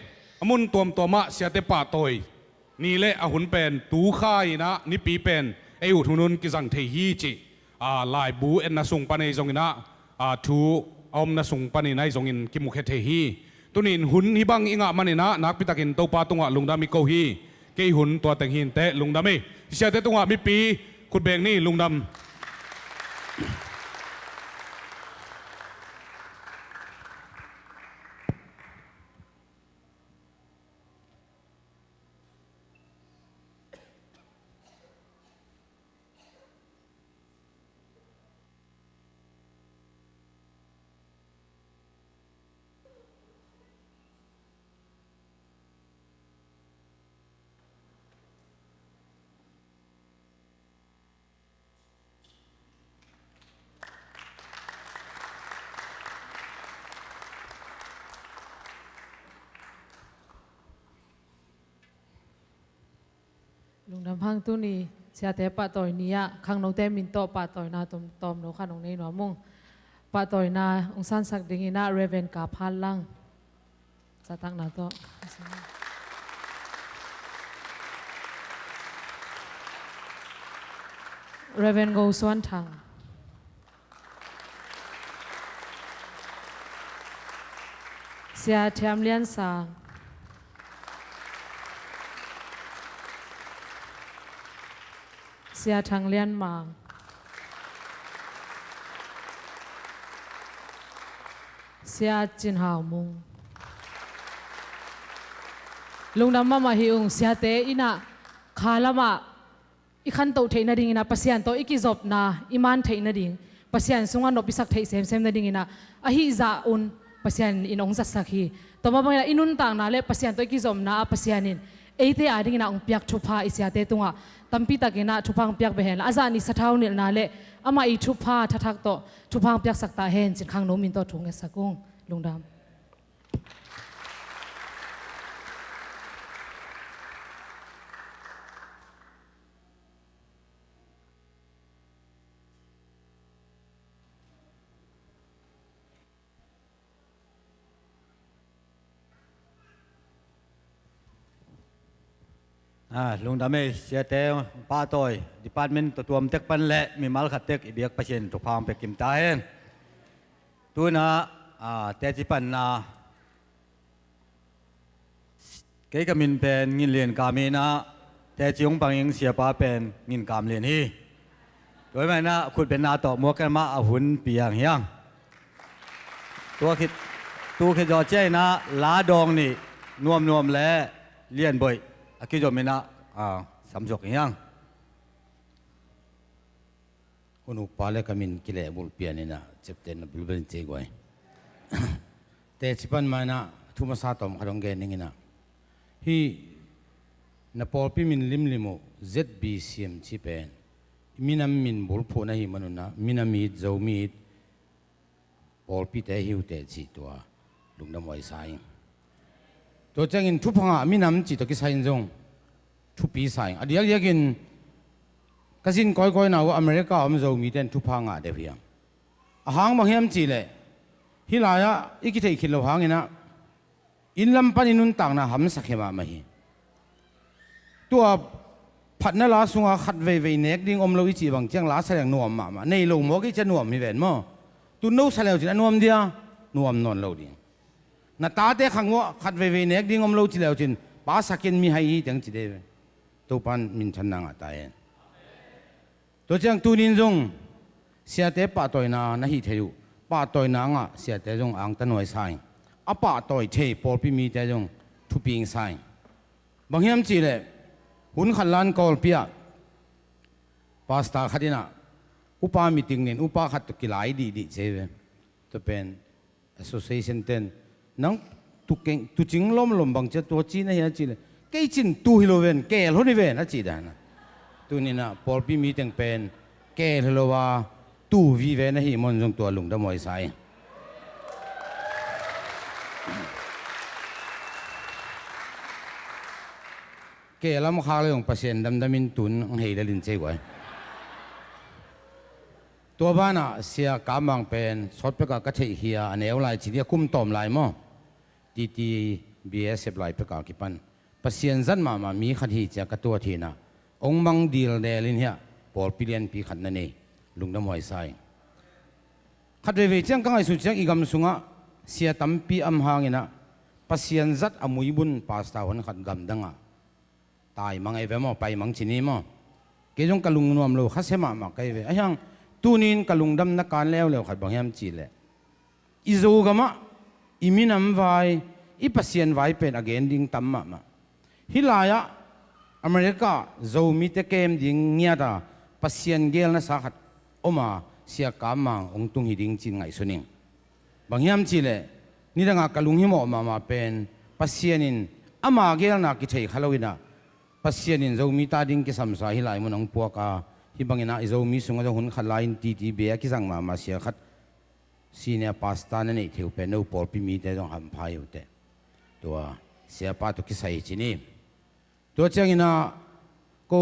a mun tuamtuam ah siate pahtawi ni le a hun pen tu kha in ah nipi pen ei ut hun hun kizang thei hi cih laibu etna sung pan ei zongin ah thu a omna sung panin ahi zongin kimukhia thei hi. Tuni in hun hih bang i ngah manin ah nakpitakin Topa tungah lungdam i ko hi. Kei hun tua teng hi inteh, lungdam hi. Siate tungah mipi khutbeng ni, lungdam. Lungdam hang. Tuni siate pahtawi ni ah khangnote min tawh pahtawina tawm, tawmno khat hong nei nuam ung. Pahtawina hong sansak dingin ah Reverend Kap Hat Lang zatakna tawh. Reverend Ngo Suan Thang. Sia Thiam Lian Sang. Sia Thang Lian Mang. Sia Cin Hau Mung. Lungdam mahmah hi ung. Siate in ah kha lamah i khantoh theih nadingin ah Pasian tawh i kizopna i man theih nading, Pasian sungah nop i sak theih semsem nadingin ah ahi zah un Pasian in hong zatsak hi. Tua mah bangin ah i nuntakna le Pasian tawh i kizopna ah Pasian in eite adingin ah hong piak thupha, i siate tungah tampi takin ah thupha hong piak beh hen la, a zah nih sathau nilhna le amah i thupha thathak tawh thupha hong piaksak ta hen cin khangno min tawh thu ngetsak ung. Lungdam. Ah, lungdam ei, siate pahtawi department tuamtuam tek pan le mimal khat tek i biak Pasian thupha hong pia kim ta hen. Tu-in ah, ah, teci panna Kei ka min pen Ngin Lian Kam hi-in ah, teci hong pang ing, siapa pen Ngin Kam Lian hi. Tua hi mah inah khutbetna tawh muak kei mah a hun piang hiang. Tua khit, tu khit zawh ciang inah la dawng nih, Nuamnuam le Lianboih a kizom inah, a, samsuak hiang. Hun ukpa le ka min kilehbulh pian inah ciaptehna bulbel in cei guai. Teci pan mah inah thu masa tawm khat hong gen ning inah, hih na pawlpi min limlim uh Z B C M ci pen minam min bulphuh na hih manun ah, minam it, Zomi it, pawlpite hi uh teh cih tua lungdam huai sa ing. Tua ciangin thupha ngah minam cih tawh kisai in zong thupi sa ing. A diakdiakin ka zin kawikawina uh America a om Zomite in thupha ngah deuh hiam? A hang bang hiam cihleh, hih lai-ah i kitheih khit loh hang inah inn lam pan i nuntakna hamsa khia mahmah hi. Tua phatna la sungah khat veivei nek ding om lo i cih bang ciang la sa leng nuam mahmah. Nei lo mawk i cia nuam hi ven maw? Tu no sa leu cin a nuam dia? Nuam nawn lo ding. Na tate khang uah khat veivei nek ding om lo ci leu cin, pa sa ken mihai hi teng ci dei ve. Topan minthanna ngah ta hen. Tua ciang tunin zong siate pahtawina na hih thei uh. Pahtawina ngah siate zong angtan huai sa ing. A pahtawi thei pawlpi mite zong thuping sa ing. Bang hiam cihleh, hun khat lan Kawlpi ah pastor khat inah upa meeting nin upa khat tawh kilai dihdih ci hi ve. Tua pen association ten, nang tu keng, tu cing lomlom bang cia tua ci na hia cihleh, kei cin tu hi lo ven, keel hon hi ven a cih dan a. Tuninah pawlpi mi teng pen keel hi lo a, tu vive na hih mawn zong tua lungdam huai sa ing. Keel lam khak le zong Pasian damdamin tun ang hei lel in cei guai. Tua banah Sia Kam Mang pen sawt pekah ka theih hi a, a neu lai ci dia, kum tawm lai maw? T T B A sep lai pekah kipan Pasian zat mahmah mi khat hi cia ka tuat hinah, hong mang dildel in hiah pawlpi lianpi khat na nei, lungdam huai sa ing. Khat veivei ciang ka ngaihsut ciang i gam sungah sia tampi am hanginah Pasian zat a muibun pastor hon khat gamdangah taimang ei ve maw, paimang ci ni maw? Kei zong ka lungnuam lo khasia mahmah kei ve. Ahiang tunin ka lungdamna kan leuleu khat bang hiam cihleh, i Zogamah i minam vai, i Pasian vai pen a gen ding tam mahmah. Hih lai-ah America Zomite kem ding ngiata Pasian gelna sa khat oma Sia Kam Mang hong tung hi ding cin ngaihsun ing. Bang hiam cihleh, nidangah ka lunghimawh mahmah pen Pasian in ama gelna kithei kha loinah, Pasian in Zomi ta ding kisamsa hih lai mun hong puak a, hih banginah i Zomi sungah zong hun khat lai-in T T B A a kizang mahmah sia khat, senior pastor na neih thei uh pen no pawlpi mite zong hampha hi uh teh. Tua siapa tawh kisai hi ci ni. Tua cianginah ko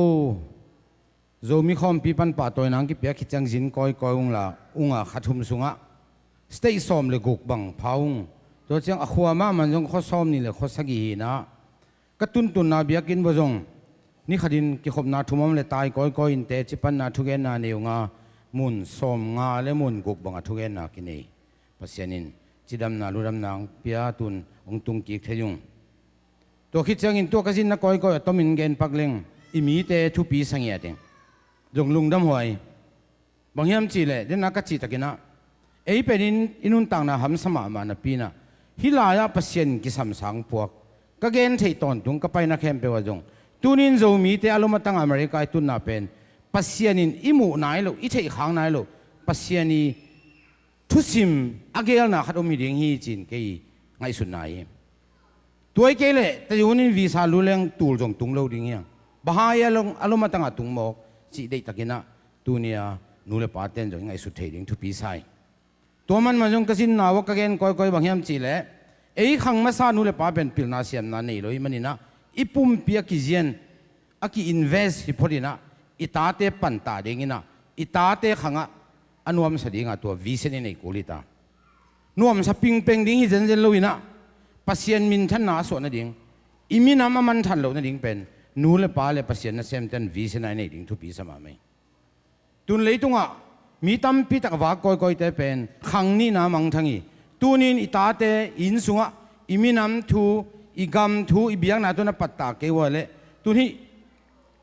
Zomi khawmpi pan pahtawina ang kipiak khit ciang zin kawikawi ung la, unga kha thum sungah state sawm le guk bang pha ung. Tua ciang a khua mahmah zong khaw sawm nih le khaw sagih hinah, ka tuntunna biakinn vua zong ni khatin kikhopna thum om le tai kawikawi in teci panna thugenna nei unga, mun sawm nga le mun guk banga thugenna kinei. Pasian in cidamna ludamna ang pia, tun hong tungkik thei ung. Tua khit ciangin tua ka zinna kawikawi a tomin gen pak leng i mite thupi sa ngiat ing. Zong lungdam huai. Bang hiam cihleh, dena ka cihtakinah, ei penin i nuntakna hamsa mahmah napinah, hih lai-ah Pasian kisamsa ang puak. Ka gen theih tawntung ka paina khempeuh ah zong, tunin Zomite a lom a tangah America i tunna pen Pasian in i muh nai lo, i theih khak nai lo, Pasian i thusim a gelna khat om hi ding hi cin kei ngaihsutna hi. Tuai kei leh tayunin visa luleng tul zong tung lo ding hiang. Bahai a lom a tangah tung mawk cih deihtakinah, tunia nu le paten zong i ngaihsut thei ding thupi sa hi. Tua manman zong ka zinna uah ka gen kawikawi bang hiam cihleh, ei khang masa nu le pa pen pilna siamna nei lo hi maninah, i pumpi a kizian a ki-invest hi photinah, i tate pantah dinginah, i tate khangah a nuamsa dingah tua vision i nei kul hita. Nuamsa pingpeng ding hi zenzen loinah, Pasian minthanna a suah nading, i minam a manthan loh nading pen nu le pa le Pasian nasemten vision a i nei ding thupi sa mahmah hi. Tun leitungah mi tampi tak vak kawikawite pen khang nihna mangthang hi. Tunin i tate i inn sungah i minam thu, i gam thu, i biakna thu na pattah kei ua leh, tun hih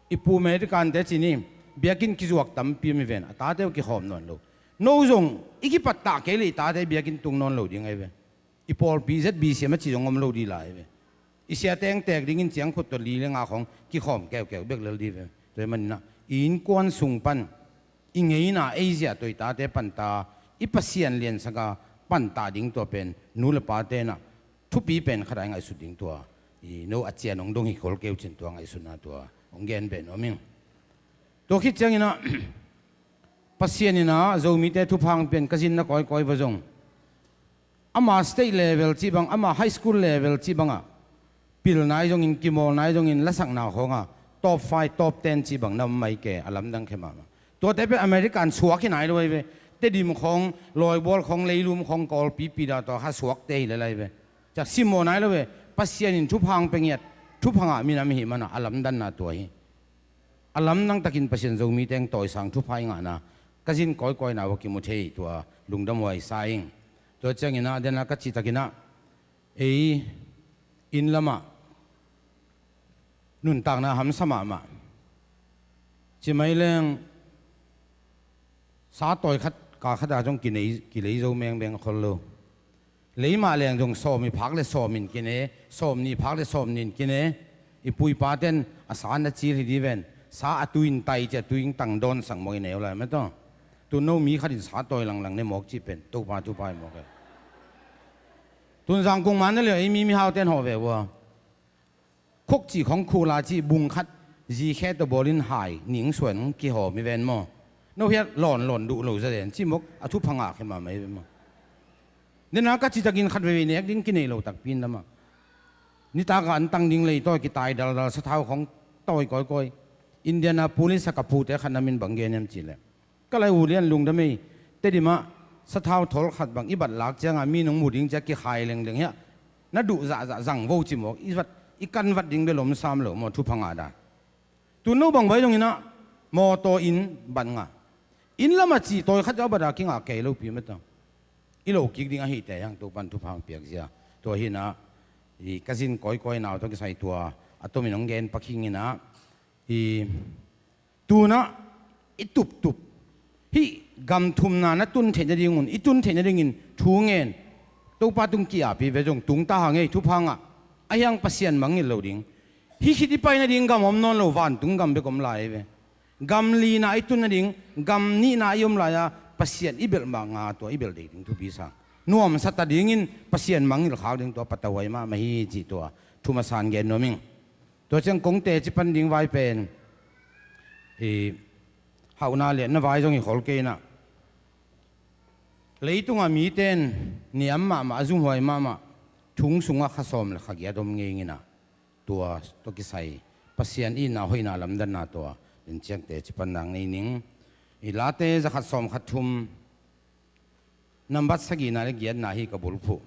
i pu Americante ci ni, Biakinn kizuak tampi om hi ven, a tate uh kikhawm nawn lo. No zong i kipattah kei le i tate biakinn tung nawn lo ding ahi ve. I pawlpi Z B C M a ci zong om lo dih lai ve. I siate hong tek dingin ciangkhut tawh li le nga khawng kikhawm keukeu bek lel dih ve. Tua hi maninah i innkuan sung pan i ngeina ei zia tawh i tate panta i Pasian liansaka panta ding tua pen nu le pa tenah thupi pen khat a i ngaihsut ding tua i no a cian hong dong hi khol keu cin tua ngaihsutna tua hong gen pen om ing. Tua khit cianginah Pasian inah Zomite thupha hong pia in ka zin na kawikawi va zong ama state level cih bang, ama high school level cih bangah pilna i zongin, kimawlna i zongin, lasakna khawnga top five, top ten cih bang na om mai ke, a lamdang khe mahmah. Tuate peh American suak hi nai lo ahi ve. Tedim khawng, Lawibual khawng, Leilum khawng, Kawlpi pida tawh kha suakte hi lel ahi ve. Ciah simmawh nai lo ve. Pasian in thupha hong pia ngiat, thupha ngah minam hi manah a lamdanna tua hi. A lamdang takin Pasian Zomite hong tawisang thupha i ngahna ka zin kawikawina uh a kimu thei tua lungdam huai sa ing. Tua cianginah dena ka cih takinah ei inn lamah nuntakna hamsa mahmah. Ci mai leng sa tawi khat ka khata zong kinei, kilei zo mengbeng khol lo. Lei mah leng zong sawm i phak le sawm in kine, sawm nih phak le sawm nih in kine. I pu i paten a sa na cil hi dih ven. Sa a tui in tai cia tui in tang dawn sang mawk i neu lai mah tawh. Tun no mi khat in sa tawi langlang ne mawk cih pen Topa thupha hi mawk e. Tun zangkung man na lio ei mi mihauten hawh ve ua. Khuk cih khong khula cih bung khat zikhe tawh bawlin hai ning suan kihawm i ven maw? No hiat lawnlawn duh lo zaden cih mawk a thupha ngah khe mahmah i ven maw? Dena ka citakin khat veivei nek ding kinei lo takpi in lamah nitaka an tang ding lei tawi kitai daldal sathau khong tawi kawikawi. Indianapolis a ka pute khat na min bang gen em cih leh ka lai u lian lungdam ei. Tedim ah sathau thawl khat bang i bat lak cianga mi nong mu ding cia kikhai lengleng hiah na duh zahzah zang vo cimawk i vat i kan vat ding bel om sam lo maw thupha ngah dan. Tun no bang vai donginah mawtaw in bat ngah. Inn lamah cih tawi khat a bata kingah kei lopi mata i lo kik ding ahite hiang Topan thupha hong piak zia. Tua hinah i ka zin kawikawi nau tawh kisai tua a tomin hong gen pakhinginah i tunah i tuptup hih gam thumna na tun theih nadingun i tun theih nadingin thu ngen. Topa tung ki-api ve zong tungta hang ei thupha ngah. Ahiang Pasian mangngilh lo ding. Hih khit i pai nading gam om nawn lo vantung gam bek om lai ve. Gam lina i tun nading gam nihna i om lai-a Pasian i belh mah nga tua i belh dei ding thupi sang. Nuamsa ta dingin Pasian mangngilh khak ding tua patauhai mahmah hi cih tua thuma san gen nuam ing. Tua ciang kong teci pan ding vai pen i hauhna liatna vai zong hi khol kei inah leitunga miten niam mahmah a zumhuai mahmah thung sungah kha sawm le kha giat om ngei inginah tua tawh kisai Pasian itna hoihna lamdanna tua den ciang teci pan nang nei ning. I Late zakhat sawm khat thum nambat sagihna le giatna hi ka bulphuh.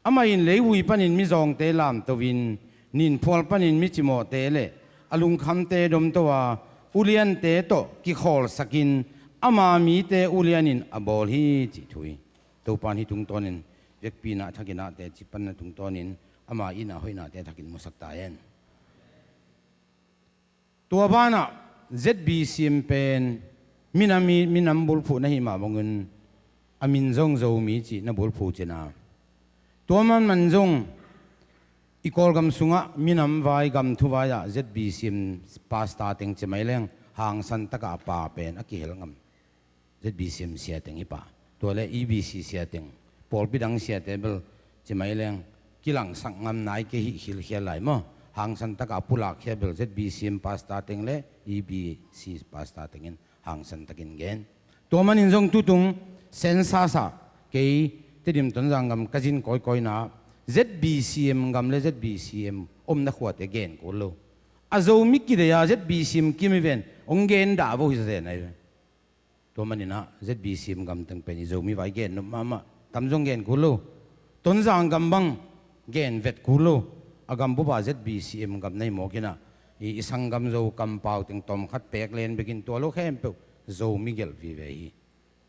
Amah in leivui panin mizawngte lamto in ninphual panin micimawhte le a lungkhamte domto a uliante tawh kikhawlsakin ama mite ulianin a bawl hi cih thu hi. Topan hi tungtawnin vekpina a thakinah teci panna tungtawnin ama itna hoihnate thakin musak ta hen. Tua banah Z B C M pen minam i minam bulphuh na hih mah bangin a min zong Zomi cih na bulphuh cina. Tua manman zong i Kawlgam sungah minam vai gam thuvai ah Z B C M pastor teng ci mai leng hangsan takah a pa pen a kihel ngam. Z B C M sia teng hi pah. Tua le E B C sia teng pawlpi dang siate bel ci mai leng kilangsak ngam nai kei hih khilkhial lai maw? Hangsan takah a pulakkhia bel Z B C M pastor teng le E B C pastor tengin hangsan takin gen. Tua manin zong tutung census ah kei Tedim Tonzang gam ka zin kawikawina Z B C M gam le Z B C M omna khuate gen kul lo. A Zomi kidei a Z B C M kim i ven hong gen dah vo hi zazen ahi ve. Tua maninah Z B C M gam teng pen i Zomi vai gen nop mahmah, tam zong gen kul lo. Tonzang gam bang gen vet kul lo. A gam bupa Z B C M gam na hi mawkinah i, i sanggam Zo kampau teng tawm khat pek len bekin tua lo khempeuh Zomi gelh vive hi.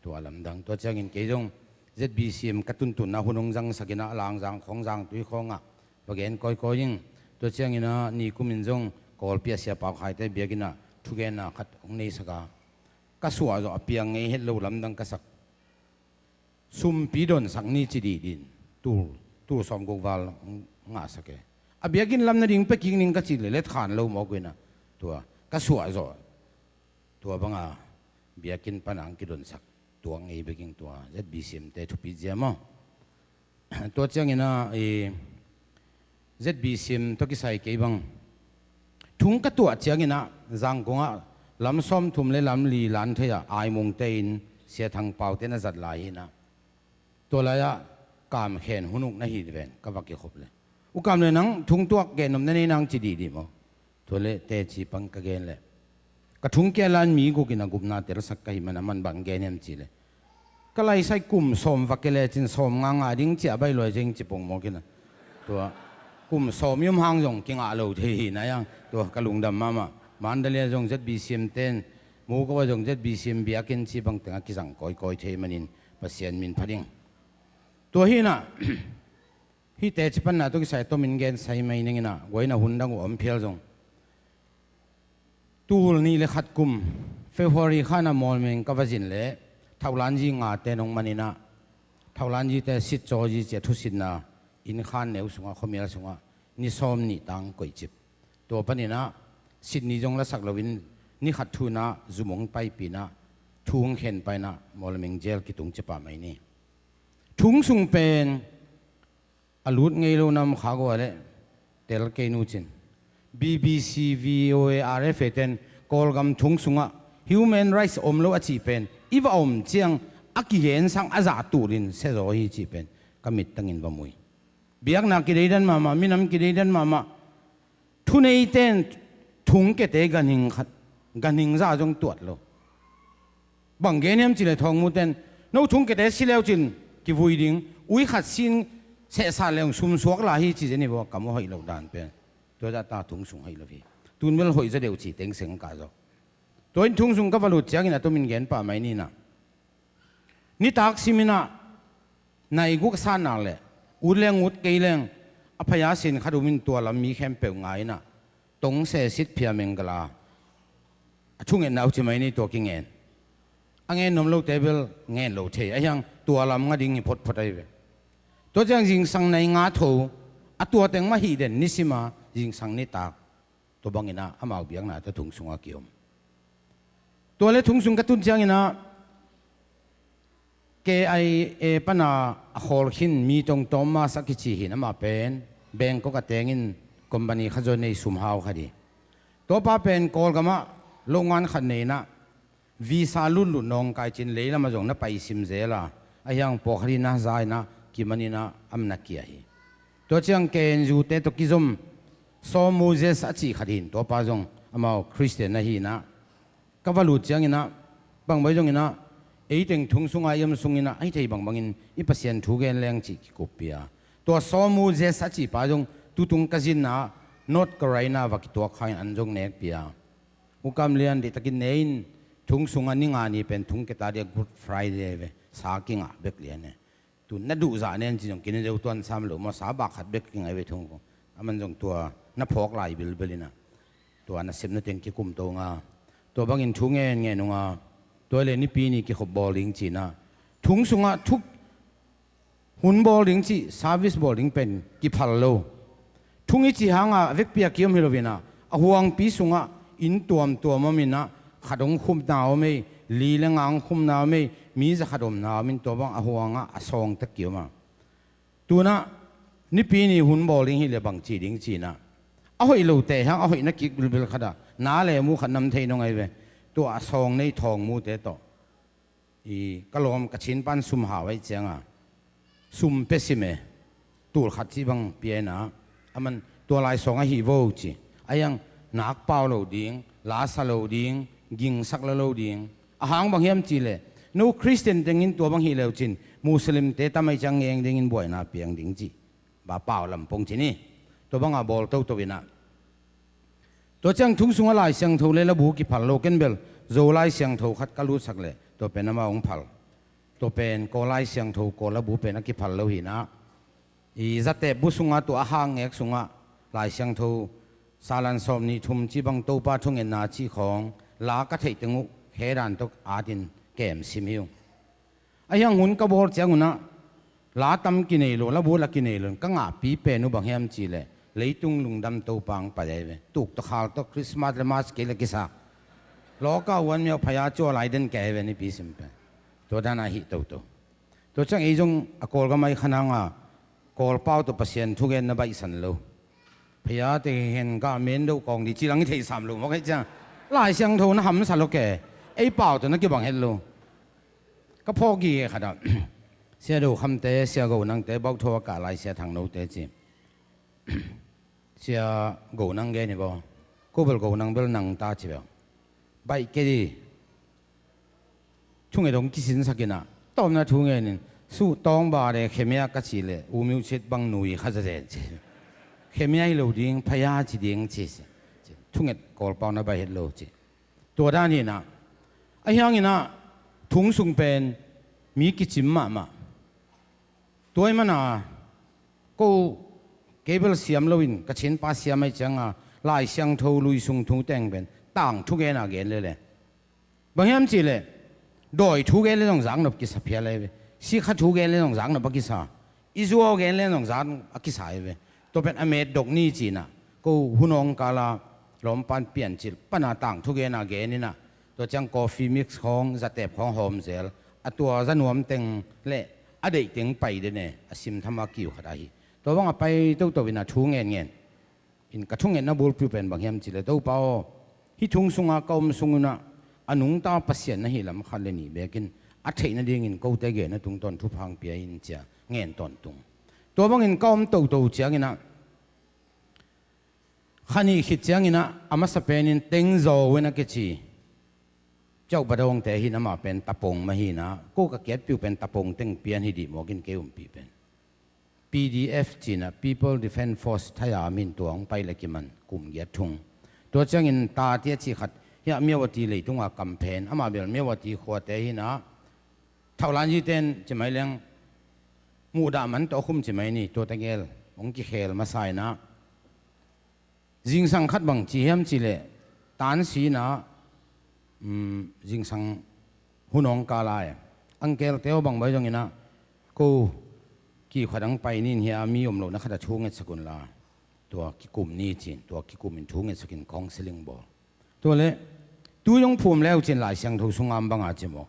Tua lamdang tua ciangin kei zong Z B C M ka tuntunna hun hong zangsakinah Langzang khawng Zangtui khawngah va gen kawikawi ing. Tua cianginah nikumin zong Kawlpi a sia Pau Khaite biakinah thugenna khat hong neisaka ka suah zawh a piang ngei het lo lamdang ka sak. Sumpi donsak ni ci dihdih in tul, tul sawmguk val ngahsak e. A biakinn lam nading pia kik ning ka cih leh let khan lo mawk uh in ah, tua ka suah zawh, tua banga biakinn pana ang kidonsak tuak ngei bek ing. Tua Z B C M te thupi zia maw? Tua ciangin ah, i, Z B C M tawh kisai kei bang thung ka tuah ciangin ah, Zangkong ah lam sawmthum le lam li lan thei ah Aimungte in Sia Thang Pau te na zat lai hi in ah, tua lai-ah Kam Khen hun uk na hi ven, ka va kikhop leh, U Kam, le nang thung tuak gen nop na nei nang ci dihdih maw? Tua leh teci pan ka gen leh, ka thung kia lan mi guk in a gupna telsak ka hih man a, man bang gen hiam cih leh, ka laisai kum sawm va kia lecin sawm nga ngah ding ci a baih lua zeng ci pong mawk in ah. Tua kum sawm i om hang zong kingah lo thei hi na iang, tua ka lungdam mahmah. Mandalay ah zong Z B C M ten, Moko ah zong Z B C M biakinn ci bang tengah kizang kawikawi thei manin Pasian min phat ing. Tua hi in ah, hih teci panna tawh kisai tomin gen sai mai ning in ah, guai in ah hun dang uh om phial zong, tul nih le khat kum February kha in ah Mawlmeng ka va zin leh, Thaulanzi nga te nong man in ah, Thaulanzi te Sitcawzi ci a thusitna inn khan neu sungah, khuamial sungah ni sawm nih tang koih cip. Tua panin ah Sitni zong lasak loin ni khat thu in ah zum hong paipih in ah, thu hong khen pah in ah Mawlmeng jail kitung ci pah mai ni. Thung sung pen a lut ngei lo nam kha gua leh tel kei nu cin, B B C, V O A, R F A ten Kawlgam thung sungah human rights om lo a cih pen i va om ciang a kigen sang a zah tulin sia zaw hi cih pen ka mittangin va mu hi. Biakna kideidan mahmah, minam kideidan mahmah. Thuneiten thungkiate ganhing khat, ganhing zah zong tuat lo. Bang gen hiam cih leh thawngmuten, no thungkiate si leu cin kivui ding, ui khat sin sehsat leng sumsuak la hi ci zen hi vua, kam a hoih loh dan pen. Tua zah ta thung sung hoih lo hi. Tun bel hoih zaw deuh ci teng seng ka zaw. Tua in thung sung ka va lut ciangin a tomin gen pah mai ni in ah, nitak sim in ah nai guk a sat nak leh, ut leng ut kei leng, a phaya sin khat um in tua lam mi khempeuh ngai in ah, tong sesit phia menggal a, a thungetna uh ci mai ni, tua kingen. A ngen nuam lote bel ngen lo thei, a hiang tua lam nga ding hi photphot ahi ve. Tua ciang zingsang nai nga tho, a tua teng mah hih den, nisim a zingsang nitak. Tua bangin ah amau biakna tawh thung sungah kiom. Tua leh thung sung ka tun ciangin ah K I A pana a khawl khin mi Tong Thomas a kici hi in, amah pen Bangkok a tengin company khat zaw nei, sum hau khat hi. Tua pa pen Kawlgam ah lohngan khat nei in ah, visa lutlut nawngkai cin lei lamah zong na pai sim zel a, a hiang pawlkhat in ah za in ah kiman in ah a man na kia hi. Tua ciang K N U te tawh kizom Saw Moses a cih khat hi in, tua pa zong amau Khristian ahi in ah, ka va lut ciangin ah, bangbai zongin ah, ei teng thung sungah i om sungin ah, a hi thei bangbangin i Pasian thu gen leng cih kikuppih a. Tua Saw Moses a cih pa zong tutung ka zinna ah North Carolina va kituak kha in an zong nekpih a. U Kam Lian, deihtakin ne in, thung sungah ni nga ni pen thungkiate adia Good Friday ve, sa kingah bek lian e. Tu na duh zah nen ci zong kine deuh tuan sam lo maw, sa bak khat bek kingah ve thung kong. A man zong tua na phawk lai bilbil in ah, tua nasepna teng kikum to nga. Tua bangin thu ngen ngen ung a, tua leh Nipi ni kikhop bawl ding ci in ah, thung sungah thuk hun bawl ding cih, service bawl ding pen kiphal lo. Thung i cih hangah a vekpi a kiom hi lo in ah, a huangpi sungah inn tuamtuam om in ah, khat hong khumna om ei, li le nga hong khumna om ei, mi za khat omna om in, tua bang a huangah a sawngte kiom a. Tu in ah Nipi ni hun bawl ding hi leh bang ci ding ci in ah, a hoih lote hang a hoih na kik bilbil khat ah, na le mu khat nam thei nong ahi ve. Tua a sawng nei thawngmute tawh, i, ka lawm, ka chin pan sum hau ahih cianga sum pia sim e, tul khat cih bang pia in ah, a man tua lai sawng ahi vo ci. A hiang nak pau lo ding, la sa lo ding, gingsak la lo ding. A hang bang hiam cih leh, no Khristian tengin tua bang hi leu cin, Muslimte tam ahih ciang ngeng dingin buaina piang ding ci. Ba pau lam pong ci ni. Tua banga bawl toto in ah, tua ciang thung sungah Lai Siangtho le labu kiphal lo, ken bel Zo Lai Siangtho khat ka lutsak leh tua pen amah hong phal. Tua pen Kawl Lai Siangtho, Kawl labu pen a kiphal lo hi in ah, i, zatep bu sungah, tua a hang ngek sungah Lai Siangtho salan sawm nih thum cih bang, Topa thungetna cih khawng, la ka theih teng uh khe dan tawh atin kem sim hi ung. Ahi hang hun ka bawl ciangun ah la tam kinei lo, la bul a kinei lo in ka ngahpi pen uh bang hiam cih leh leitung lungdam Topa hong pai ahi ve. Tuk tawh khal tawh Christmas le March kei le kisa. Lawka uan miau phaya cua lai den kei ahi ve nipi sim pen. Tua dan a hih toto. Tua ciang ei zong a Kawlgam ahi kha nang a Kawlpau tawh Pasian thugen na baihsan lo. Phaya te hen ka men deuh kawng di ci lang i theihsam lo mawk ahi ciang Lai Siangtho na hamsa lo ke. Ei pau tawh na kibang het lo. Ka phawk gige khat ah Sia Do Khamte, Sia Go Nangte, Bauhtho a kah lai Sia Thang Note ci. Sia Go Nang gen hi baw. Ko bel Go Nang bel nang ta ci bel. Baih ke di. Thunget dong kisinsak in ah tawmna thu ngenin, suh tawng ba de khemia ka cih leh u miu cit bang nui kha zazen ci. Khemia hi lo ding, phaya ci ding ci. Thunget Kawlpau na baih het lo ci. Tua dan hi in ah. Ahi hangin ah thu sung pen mi kicim mahmah. Tua ahih manin ah ko kei bel siam loin ka cinpa siam ahih ciangin Lai Siangtho lui sung thu teng pen tangthu gen a gen lel e. Bang hiam cih leh dawi thu gen le zong zaknop kisa phial ahi ve. Sikha thu gen le zong zaknop a kisa. I zuau gen le zong zaknop a kisa ahi ve. Tua pen a metdok ni ci in ah ko hun awng kal a lawmpan Piancil pan a tangthu gen a gen in ah, tua ciang coffee mix khawng, zatep khawng hawm zel, a tua za nuam teng le a deih teng pai den e, a sim tham a kiu khat ahi. Tua bang a pai toto in ah thu ngen ngen in ka thungetna bulpi uh pen bang hiam cih leh Topa aw, hih thu sung a ka om sung un ah a nungta Pasian na hih lam khat le nih bekin a theih nadingin kote gen a tungtawn thupha hong pia in ci a ngen tawntung. Tua bangin ka om toto ciangin ah kha nih khit ciangin ah a masa penin Teng Zo in a kici Ciauh Badawngte hi in, amah pen Tapong mah hi in ah, ko ka kiatpi uh pen Tapong teng pian hi dih mawk in kei umpi pen. P D F ci in ah People Defence Force thai-a min tua hong pai le kiman kum giat thung. Tua ciangin Tate a cih khat hiah Myawaddy leitung a kamphen, amah bel Myawaddy khuate hi in ah, Thaulan Zite in ci mai leng muhdah man tawh a khum ci mai ni, tua tegel hong kikhel masa in ah, zingsang khat bang ci hiam cih leh, Tansi in ah, um, zingsang hun awng kal a e, Uncle Teo bang bai zong in ah, ko kikhuat ang pai nin hia, mi om lohna khat a thu ngetsak un la, tua kikum ni ci in, tua kikum in thu ngetsak in counseling bawl. Tua leh tui hong phum le uh ci in Lai Siangtho sung a om bang a ci mawk.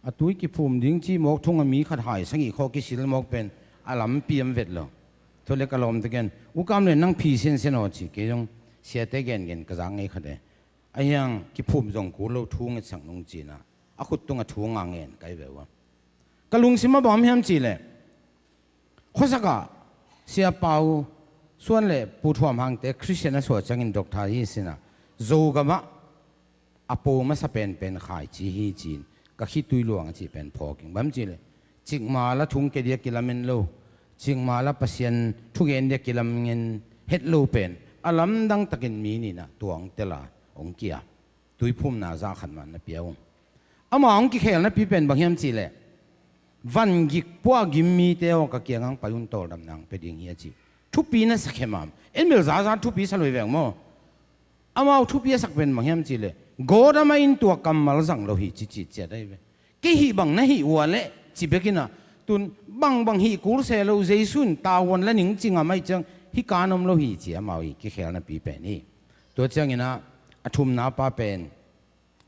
A tui kiphum ding ci mawk thung a mi khat hai sagih khawng kisil mawk pen a lampi om vet lo. Tua leh ka lawmte gen, U Kam Lian, nang phi sinsen aw ci, kei zong siate gengen ka zak ngei khat e. Ahi hang kiphum zong kul lo thu ngetsak nung ci in ah a khut tung a thu nga ngen ka hi ve ua. Ka lungsim ah bang om hiam cih leh, khuasak ah Sia Pau Suan le Pu Thuam Hangte Christian a suah ciangin doctor hi sin ah, Zogam ah a po masa penpen Khaici hi ci in, ka khitui luang a cih pen phawk ing. Bang hiam cih leh, cikmah la thung ke dia kilamen lo, cikmah la Pasian thugen dia kilamen het lo pen a lamdang takin mi nih in ah tua hong tel a hong kia. Tuiphumna zah khat mah na pia ung. Amah hong kikhelnapi pen bang hiam cih leh, van gik puah gim mite aw, ka kiangah hong pai un, tawldamna hong pia ding hi a ci. Thupi na sa khe mah. En bel zaza thupi sa lo hi veng maw. Amau thupi a sak pen bang hiam cih leh, God amah in tua kammal zang lo hi ci, ci ciat ahi ve. Kei hih bang na hih ua leh ci bek in ah, tun bangbang hih kul se lo, Jesu in tavuan la ning ci ngam ahih ciang hih kan om lo hi ci, amau i kikhelnapi pen hi. Tua ciangin ah, a thumna pa pen,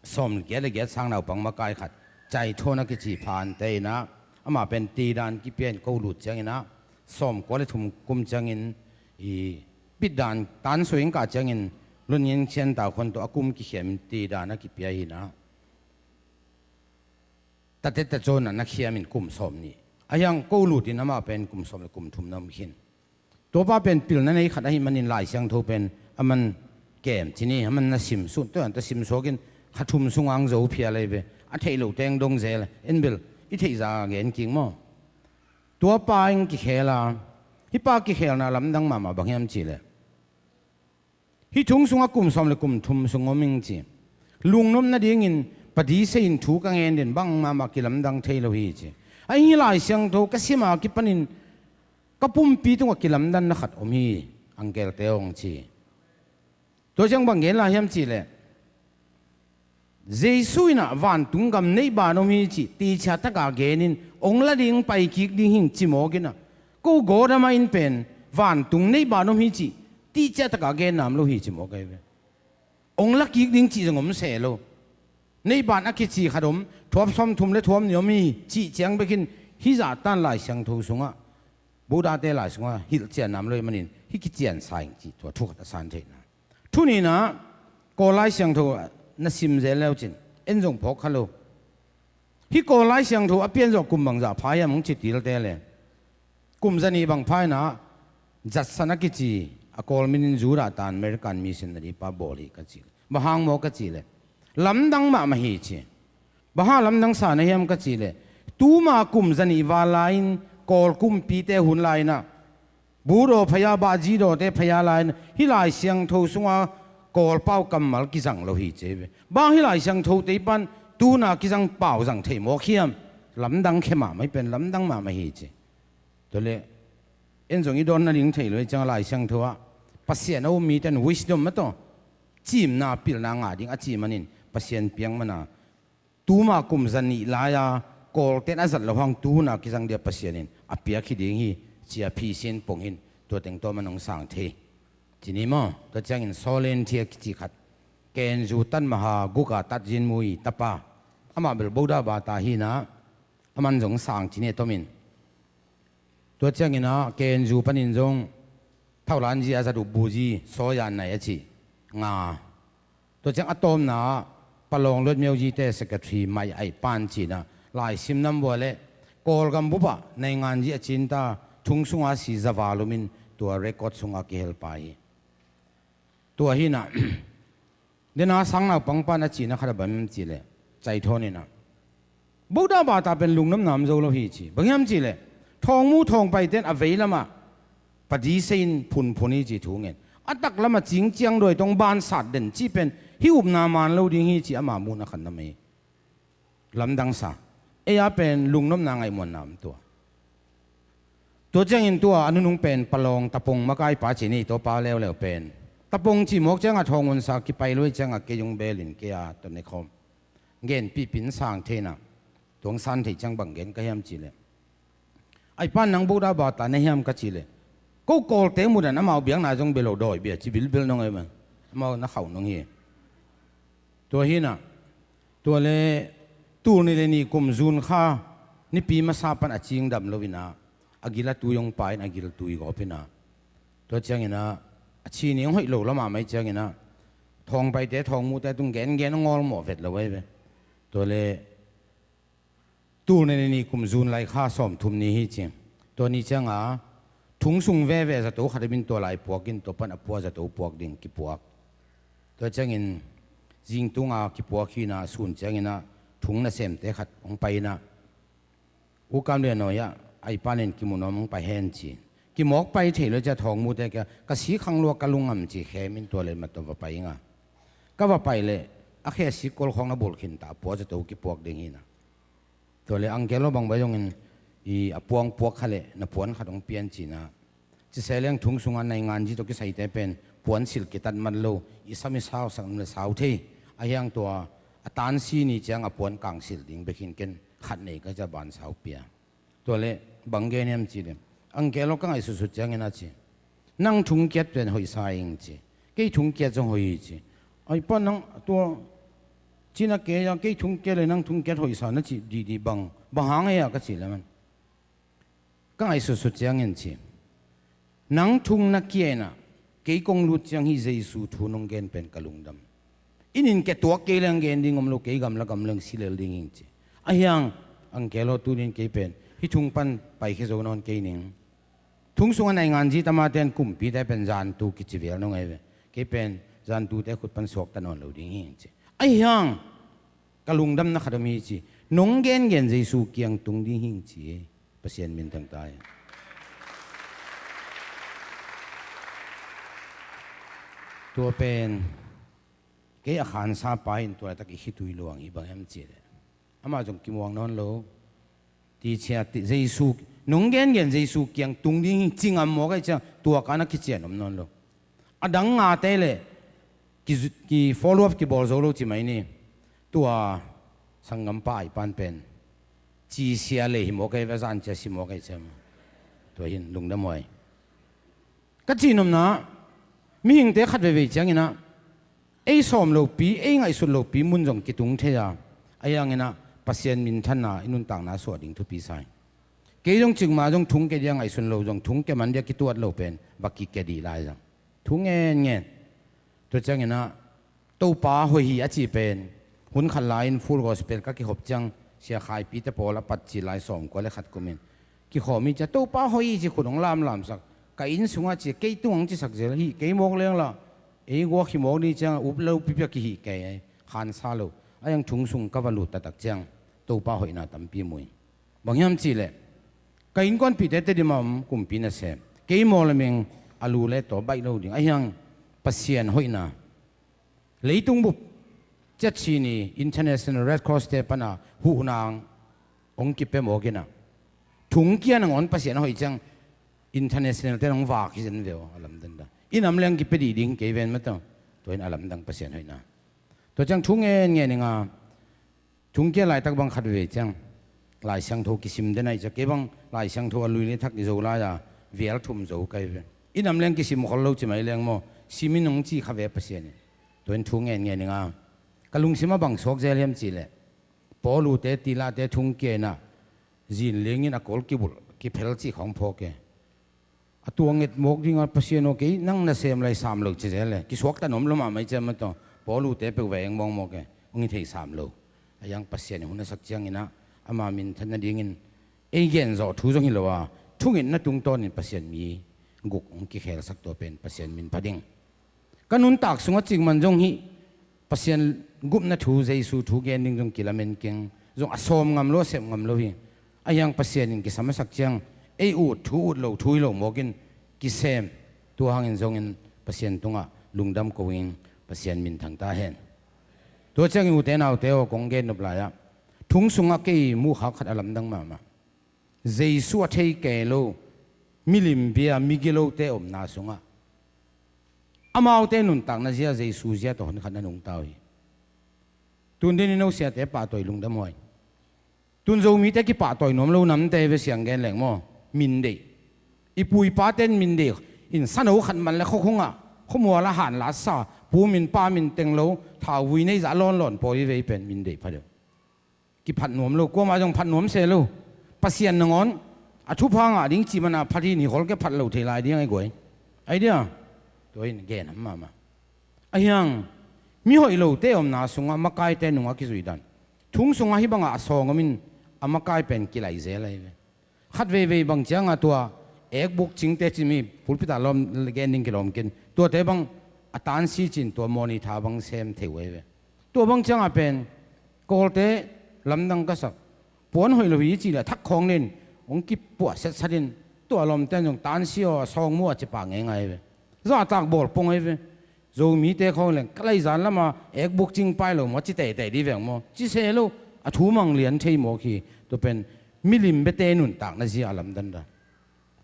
sawm giat le giat sang naupang makai khat, Cai Thawn a kici Phante in ah, amah pen tidan kipia in ko lut ciangin ah, sawmkua le thum kum ciangin i pitdan, tan suing kah ciangin Lun Yin Sian Tau Khuan tawh a kum kikhiam in tidan a kipia hi in ah, Tate Tacawn ah na khiam in kum sawm nih. Ahi hang ko lut in amah pen kum sawm le kum thum na om khin. Tua pa pen pilna nei khat ahih manin Lai Siangtho pen aman kem ci ni, aman na sim sun, tua ta sim suak in kha thum sung ah hong zo phial ahi ve. A theih loh teng dong zel, en bel i theih zah gen kik maw. Tua pa in kikhel a, hih pa kikhelna lamdang mahmah bang hiam cih leh, hih thu sungah kum sawm le kum thum sung om ing ci. Lungnop nadingin padi sei in thu ka ngen den, bangmah mah kilamdang thei lo hi ci. Ahi hang Lai Siangtho ka sim a kipanin ka pumpi tungah kilamdanna khat om hi, Uncle Teo hong ci. Tua ciang bang gen lai hiam cih leh, Jesu in ah vantung gam neihbah om hi cih tichia taka genin, ong la ding, pai kik ding hing ci mawk in ah, ko Gordon in pen vantung neihbah om hi cih tichia taka gen nam lo hi ci mawk ahi ve. Ong la kik ding cih zong om se lo. Neihbah a kici khat om, thuap sawmthum le thuap nih om hi cih ciang bekin, hih zahtan Lai Siangtho sungah, Buddha-te lai sungah hilhcian nam lo ahih manin, hih kician sa ing cih tua thu khat a san theihna. Thu nihna, Kawl Lai Siangtho na sim zel le uh cin, en zong phawk kha lo. Hih Kawl Lai Siangtho a pian zawh kum bangzah pha hiam hong ci tilte le, kum zanih bang pha in ah, Judson a kici a Kawl minin Judah tan American missionary pa bawl hi ka ci. Bang hang maw ka ci le, lamdang mahmah hi ci. Bang hang lamdang sa na hiam ka ci le, tuma kum zanih val lai-in, Kawl kumpite hun lai-in ah, Budaw phaya, Bahjidawte phaya lai-in, hih Lai Siangtho sunga Kawl pau kammal kizang lo hi ci ve. Bang hih Lai Siangtho tei pan tuna kizang pau zang thei mawk hiam? Lamdang khe mahmah hi pen, lamdang mahmah hi ci. Tua le, en zong i dawn nading thei lo hi ciang, Lai Siangtho ah Pasian a um mite in wisdom mah tawh, cimna, pilna ngah ding a ci manin, Pasian piang mana, tuma kum zanih lai-a Kawlte'n a zat loh hang tuna kizang dia Pasian in a piak hi ding hi, ci-a phisin pong hin, tua teng tawh man hong sang thei. Ci ni maw? Tua ciangin Solenthia kici khat, K N U tan maha guka tat zin mu i tapa, amah bel Buddha bata hi in ah, aman zong sang ci ni a tomin. Tua ciangin ah K N U panin zong Thaulanji a zat uh Buji Saw Yan Nai a ci nga. Tua ciang a tawpna ah Palawng Luat Myo Ji te secretary Mai Ai Pan ci-in ah, laisim nam vua le Kawlgam bup ah nainganji a cinta, thong sunga si za val om in, tua record sunga kihel pa hi. Tua hi in ah, dena sang naupang pan a cihna khat a bang hiam cih leh, Cai Thawn in ah, Buddha bata pen lungnopna om zo lo hi ci. Bang hiam cih leh, thawng mu thawng paite'n a veilam ah padi sei in phunphun hi ci thu ngen. A taklam ah cingciang dawi tawh hong bansat den cih pen hih upna man lo ding hi ci, ama muhna khat na mai. Lamdang sa. Ei a pen lungnopna, ngaihmuanna om tua. Tua ciangin tua a nunung pen Palawng Tapong makaipa ci ni, tua pa leuleu pen. Tapong cih mawk ciangah thawng unsa kipai lo hi ciangah kei hong belin kei a tawh ne khawm. Genpih pin sang thei in ah, tua hong san theih ciang bang gen ka hiam cih leh, Ai Pan, nang Buddha bata na hiam ka cih leh, ko Kawlte muhdan amau biakna zong bia lo, dawi bia ci bilbil nong ei mah. Amau na khauh nong hi. Tua hi in ah, tua le tul nih le nih kum June kha nipi masa pan a cing dam lo in ah, a gil a tui hong pai in, a gil tui gawp in ah, tua ciangin ah, a ci ni hong hoih lo lamah mai ciangin ah, thawng paite, thawng mute tung gengen hong awlmawh vet lo ahi ve. Tua le tul nih le nih kum June lai kha sawmthum ni hi ci. Tua ni ciangah thong sung veve zato khat om in, tua lai puak in, tua pan a pua zato puak ding kipuak. Tua ciangin zing tunga kipuak hi in ah, sun ciangin ah thong nasemte khat hong pai in ah, U Kam Lian Nawi ah, Ai Pan in kimu nuam, hong pai hen ci. Kimawk pai thei lo ciang thawng mute kiangah, ka sik khang lua, ka lung ngam ci khem in, tua le mat tawh va pai ing a. Ka va pai leh a khe sik kol khawng na bulh khin ta, a pua zato kipuak ding hi in ah. Tua le uncle aw, bang bai zongin i a puang puak kha leh na puan khat hong pia in ci in ah. Ci se leng thong sungah nainganji tawh kisaite pen puan silh kitat mat lo, i sam i sau sak nam le sau thei. Ahi hang tua a tansi ni ciang a puan kang silh ding bek hi in, ken khat nei ka ci a, ban sau pia. Tua le bang gen hiam cih leh, uncle aw, ka ngaihsutsut ciangin a ci, nang thong kiat pen hoihsa ing ci. Kei thong kiat zong hoih hi ci. Ai Pan, nang tua cina kei a, kei thong kiat le nang thong kiat hoihsa na cih dihdih bang, bang hang ei a ka cih leh man, ka ngaihsutsut ciangin ci, nang thong na kia in ah, kei kong lut ciang hih Jesu thu nong gen pen ka lungdam. Inn in ke tuak kei leng gen ding om lo, kei gamla gam leng si lel ding hing ci. Ahi hang uncle aw, tuni in kei pen hih thong pan paikhia zo nawn kei ning. Thong sungah nainganji tamate'n kumpite pen zantu kici vial nong ei ve. Kei pen zantute khut pan suakta nawn lo ding hing ci. Ahi hang ka lungdamna khat om hi ci. Nong gengen Jesu kiang tung ding hing ci. Pasian minthang ta hen. Tua pen kei a khansa pa in tua laitak i khitui luang hi. Bang hiam cih leh, amah zong kimuang nawn lo. Tichia, ti, Jesu, nong gengen Jesu kiang tung ding hi ci ngam mawk ahih ciang tua ka na kician om nawn lo. A dang ngate le ki, ki follow up kibawl zo lo ci mai ni. Tua sanggampa ai pan pen cisia lei hi mawk ei ve, zan cia si mawk ei ciam. Tua hin lungdam huai. Ka cihnopna, mihingte khat veivei cianginah ei sawm lopi, ei ngaihsut lopi mun zong kitung thei a, ahi hanginah Pasian minthanna i nuntakna suah ding thupi sa hi. Kei zong cikmah zong thungkia dia ngaihsun lo, zong thungkia man dia kituat lo pen va kikia dih lai zang. Thu ngenngen. Tua cianginah Topa hoih hi a cih pen hun khat lai-in Full Gospel ka kihop ciang, Sia Khaipi te pawl a pat ci lai sawmkua le khat kumin kikhawm hi cia, Topa hoih hi ci khut hong lamlamsak. Ka inn sungah ci, kei tung hong cisak zel hi, kei mawk lengla ei guak hi mawk ni ciang up lo pipia kihih kei, khansa lo. A yang thung sung ka va lut taktak ciang Topa hoihna tampi mu hi. Bang hiam cihleh, ka innkuanpihte Tedim a om kumpi nasem, kei maw lameng a lu le taw baih lo ding, ahi hang Pasian hoihna. Leitung bup ciatchini International Red Cross te pana huhna hong kipia mawkinah, thungkia nangawn Pasian a hoih ciang international te hong vak hi zen ve aw, a lamdang dah. I nam leng kipia dih ding kei ven mataw. Tua in a lamdang Pasian hoihna. Tua ciang thu ngenngen inga, thungkia laitak bang khat veve ciang Lai Siangtho kisim den ahi cia, kei bang Lai Siangtho a lui le thak i zo lai-a vial thum zo kai ve. I nam leng kisim khol lo ci mai leng maw, simin hong ci kha ve Pasian in. Tua in thu ngenngen inga, ka lungsim a bang suak zel hiam cihleh, Paul ute, Tilate thungkia inah zinlingin a kawl kibulh kiphel cih khawng phawk e. A tua nget mawk dingah Pasian aw, kei nang nasem lai sam lo ci zel e. Kisuakta nuam lo mahmah i ciam mataw. Paul ute peuh ve eng mawkmawk e, hong hi thei sam lo. A yang Pasian in hun a sak cianginah ama minthan nadingin ei genzawh thu zong hi lo a, thungetna tungtawnin Pasian mi guk hong kikhelsak, tua pen Pasian min pha ding. Ka nuntak sungah cikmah zong hih Pasian gupna thu, Jesu thu gen ding zong kilamen keng, zong a sawm ngam lo, a sep ngam lo hi. Ahi hang Pasian in kisam a sak ciang ei ut thu, ut lo thu hi lo mawkin kisem. Tua hangin zongin Pasian tungah lungdam ko ing, Pasian minthang ta hen. Tua ciangin ute naute aw, kong gen nop lai-ah thung sungah kei muhkhak khat a lamdang mahmah. Jesu a thei kei lo milim bia migilote omna sungah amaute nuntakna zia Jesu zia tawh hon khat na nungta uh hi. Tun dinin no siate pahtawi lungdam huai. Tun Zomite kipahtawi nuam lo namte ve siang gen leng maw, min deih. I pu i pate in min deih. In sano khat man le khuakhungah khuamual a han la sa, pu min pa min teng lo, thauvui nei zah lawnlawn pawi vei pen min deih pha deuh. Kiphat nuam lo, kuamah zong phat nuam se lo. Pasian nangawn a thupha ngah ding cih mana phat hi ni khol ke, phat lo thei lai ding ai guai. Ai dia. Tua in gen ham mahmah. Ahi hang mi hoih lote omna sungah makaite nungah kizui dan. Thung sungah hih bangah a sawng omin a makai pen kilai zel ai ve. Khat veivei bang ciangah tua ekbuk cingte cimi pulpit ah lawm gen ding kilawm kin. Tuate bang a tansi cin tua mawni tha bang sem thei uh ai ve. Tua bang ciangah pen Kawlte lamdang ka sak. Puan hoih lo hi cih leh thak khawng nen hong kipuah setsatin tua lawmte zong tansi aw, a sawng mu a ci pah ngeingai ve. Zahtak bawl pong ai ve. Zomite khawng leng ka laizan lama ekbuk cing pai lo maw ci teitei dih veng maw, ci se lo. A thu mang lian thei mawk hi. Tua pen milim biate nuntakna zia a lamdan dan.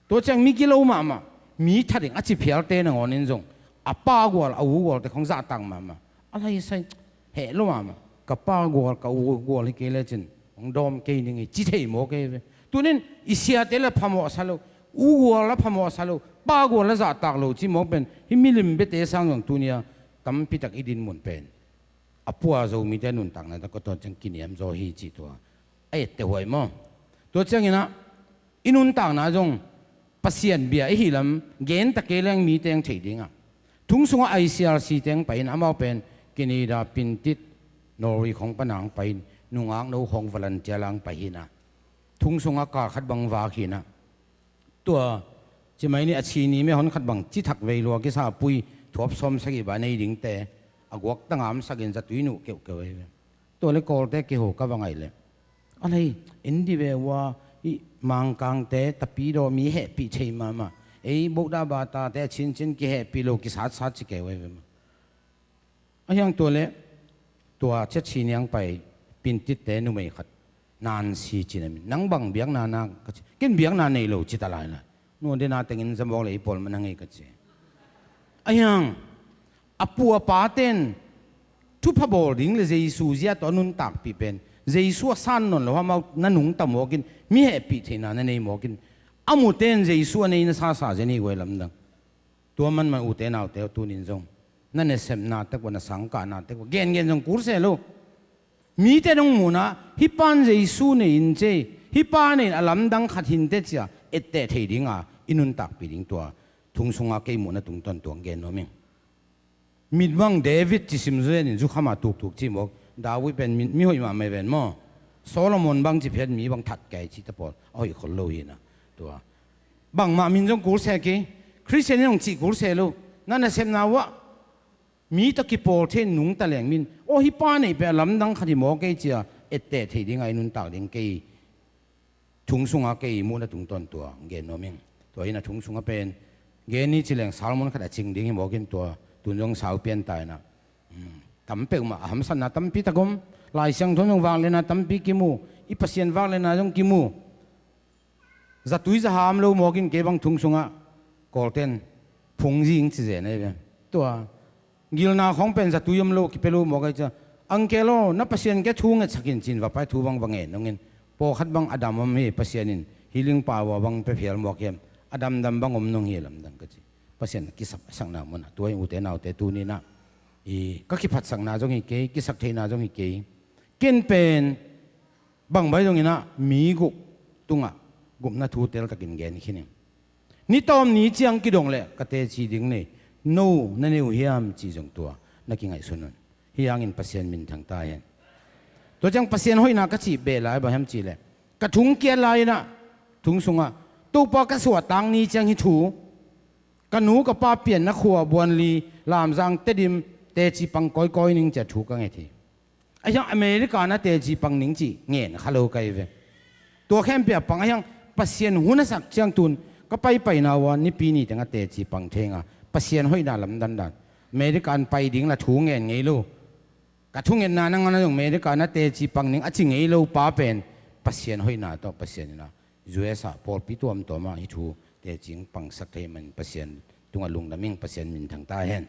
Tua ciang mi gilo mahmah, mi thating a ci phialte nangawnin zong a pa gual a u gualte khong zahtak mahmah. A laisai heh lo mahmah. Ka pa gual ka u gual hi kei lecin hong dawm kei ning hi ci thei maw kei ve. Tunin i siate la phamawhsa lo, u gual la phamawhsa lo, pa gual la zahtak lo ci mawk pen hih milim biate sang zong tunia tampitak i dinmun pen a pua Zomite nuntakna tak kawtawn ciang kiniamzaw hi cih tua a etteh huai maw? Tua cianginah i nuntakna zong Pasian bia i hih lam gen ta kei leng mite ang theih dingah thung sungah I C R C te ang pai in, amau pen Canada, Pintit, Norway khong pana ang pai in, nungak no khong volunteer la ang pai hinah thung sungah kal khat bang vak hinah tua cimai ni a chini me hon khat bang cithak vei lua kisa pui thuap sawm sagih ba nei dingte a guak tangam sakin zatui nuh keuhkeuh ei ve. Tua le Kawlte kiho ka va ngaih leh a lei en di ve ua, i Mangkangte tapidaw mi hehpih thei mahmah, ei bohdah batate a cincin kihehpih lo kisatsat ci keu ei ve mah. A hiang tua le tua ciatchi niang pai Pintitte numei khat Nancy cin a min, nang bang biakna na ka ci, ken biakna nei lo ci ta lai lai. Nuan dena tengin zamawk le i pawl man a ngei ka ci. A hiang a pu a paten thupha bawl ding le Jesu zia tawh a nuntakpih pen Jesu a san nawn lo amau na nungta mawkin, mi hehpih theihna na nei mawkin, a mute in Jesu a nei na sasa zen hi guai lamdang. Tua manman ute naute uh tunin zong na nasepna tek uh, na sangkahna tek uh gengen zong kul se lo. Mite nong muhna hih pan Jesu nei in cei, hih pa nei in a lamdang khat hinte cia etteh thei dinga i nuntakpih ding tua thong sunga kei muhna tungtawn tua gen nuam ing. Mit bang David ci sim zuenin zukhama tuktuk ci mawk. David pen mi, mi hoih mahmah ven maw? Solomon bang ci phiat mi bang that kei ci ta pawl a hoih khol lo hina. Tua bangmah min zong kul se kei. Khristian in hong cih kul se lo. Na nasepna uah mi tawh kipawl thein nungta leng min, aw hih pa neih peh a lamdang khat hi maw kei cia etteh thei dinga i nuntak ding kei thong sunga kei muhna tungtawn tua gen nuam ing. Tua hi na thong sunga pen gen ni ci leng sermon khat a cing ding hi mawkin tua tun zong sau pian ta hi na. Tam peuhmah a hamsatna tampi tak om. Lai Siangtho zong vak lena tampi kimu. I Pasian vak lena zong kimu. Zatui zaham lo mawkin kei bang thong sungah Kawlten phung zing ci zen ei ve. Tua gilna khawng pen zatui om lo kipia lo mawk ei cia. Uncle aw, na Pasian kia thu ngetsak in cin va pai thu bang va ngen nungin pawlkhat bang a dam om hi, Pasian in healing power bang pia phial mawk hiam, a damdam bang om nung hi lamdang ka ci. Pasian kisapsakna munah tua in ute naute tuninah i ka kiphatsakna zong hi kei, kisak theihna zong hi kei. Ken pen bang bai zonginah mi guk tungah gupna thu teltakin gen khin ing. Ni tawm ni ciang kidong leh ka teci ding nei, no na nei uh hiam cih zong tua na kingaihsun un. Hi hangin Pasian minthang ta hen. Tua ciang Pasian hoihna ka cih beh lai bang hiam cihleh ka thung kiat lai-inah thung sungah Topa ka suahtak ni ciang hi thu ka nu ka pa pianna khua Buanli, Lamzang, Tedim teci pang kawikawi ning cia thu ka nget hi. Ahiang America na teci pang ning cih ngen kha lo kai ve. Tua khempia pang ahiang Pasian hun a sak ciang tun ka paipaina ua nipi ni tengah teci pang thenga Pasian hoihna lamdandan. America an pai ding la thu ngen ngei lo. Ka thungetna nangawn a zong America na teci pang ning a ci ngei lo pa pen Pasian hoihna tawh Pasian ina U S a pawlpi tuamtuamah hih thu tecing pangsak thei man Pasian tungah lungdam ing. Pasian minthang ta hen.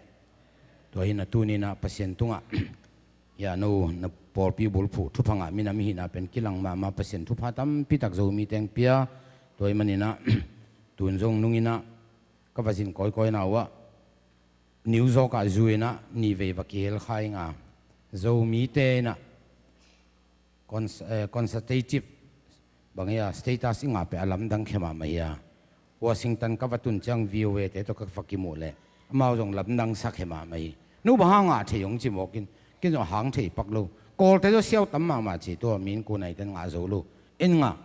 Tua hi na tuninah Pasian tungah hia no na pawlpi bulphuh thupha ngah minam ihina pen kilang mahmah Pasian thupha tampi tak Zomi teng pia. Tua hi maninah tun zong nunginah ka va zin kawikawina uhah New York ah zuinah nivei va kihel kha inga Zomite inah cons-, eh, consultative bang hia status i ngah peh a lamdang khia mahmah hia. Washington ka va tun ciang V O A te tawh ka va kimuh leh amau zong lamdang sak khia mahmah hi. No bang hang ngah thei hong ci mawkin ken zong hang thei pak lo. Kawlte zong siau tam mahmah ci tua min kunaiten ngah zo lo. En ngah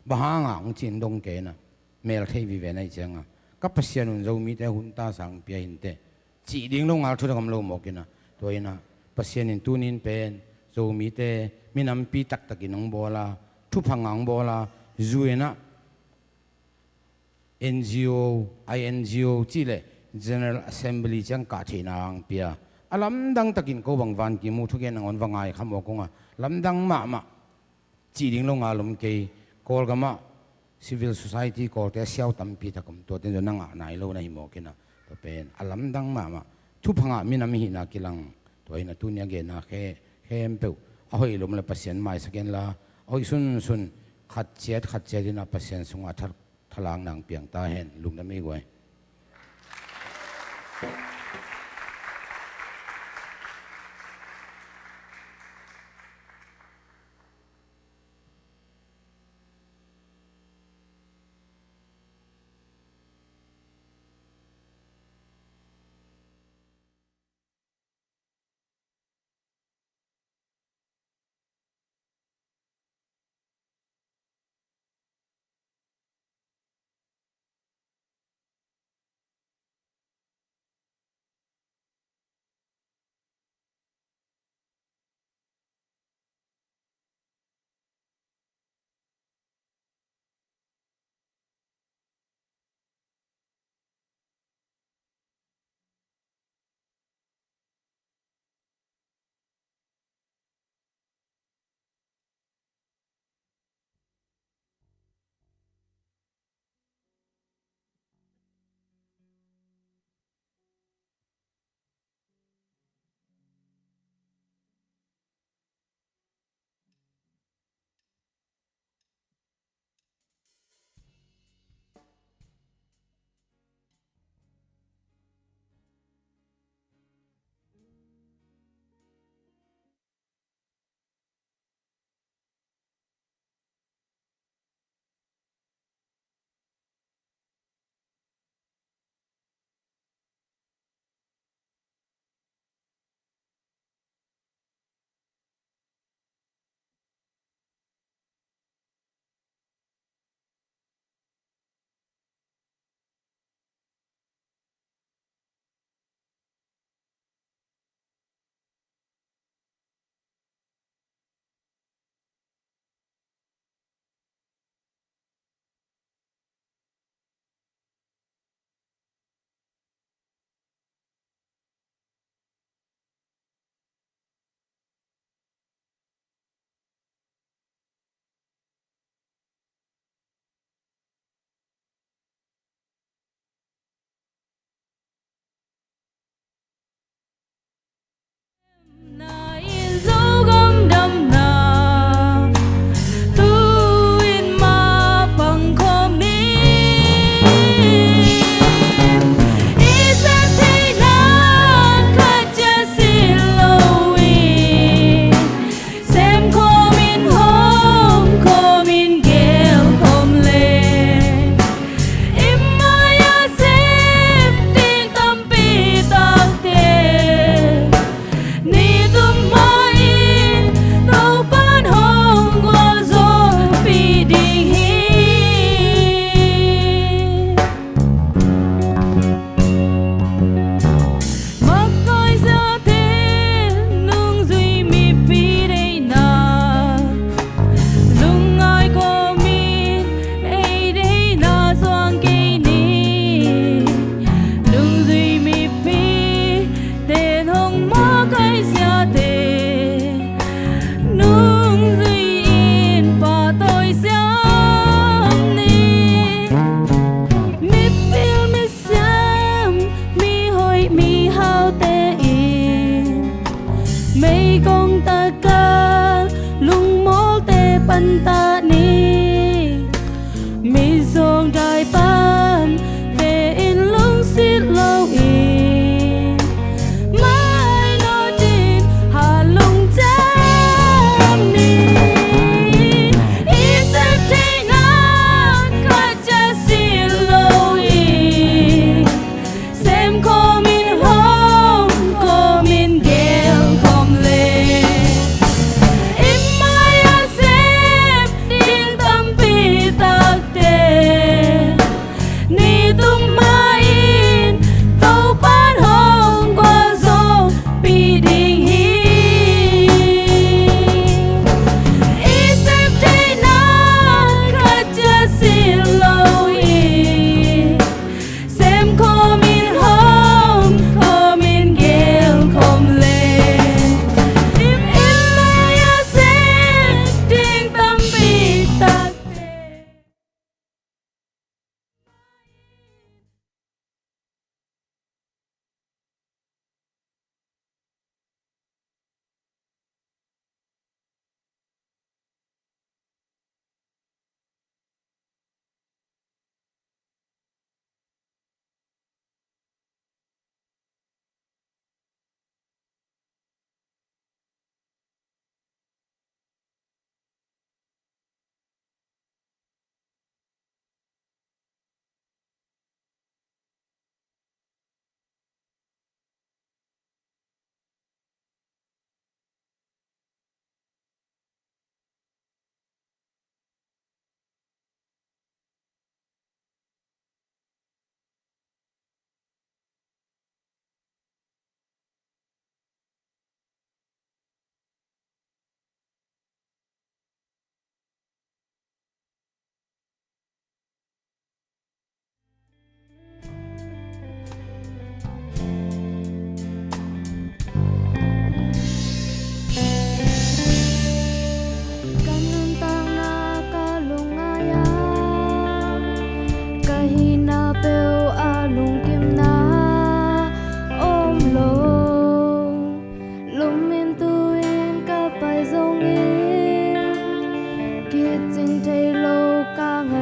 bang hang ngah hong ci in dong kei na mel thei vive na hi cianga ka Pasian un Zomite hunta sang pia hinteh cih ding lo ngal thutak om lo mawkina. Tua ina Pasian in tunin pen Zomite minampi taktakin hong bawla thupha ngah hong bawla zuinah N G O, I N G O cih le General Assembly ciang kah theihna hong pia. A lamdang takin ko bang van kimu thugen nangawn va ngai kha mawk unga lamdang mahmah cih ding lo ngal om kei. Kawlgamah civil society Kawlte a siau tampi tak om tuaten zong na ngah nai lo na hi mawkina. Tua pen a lamdang mahmah thupha ngah minam ihina kilang. Tua hina tunia genna khe khempeuh a hoih lom le Pasian maisak inla a hoih sunsun khat ciat khat ciat ina Pasian sungah thar thalak nang piang ta hen. Lungdam ei guai.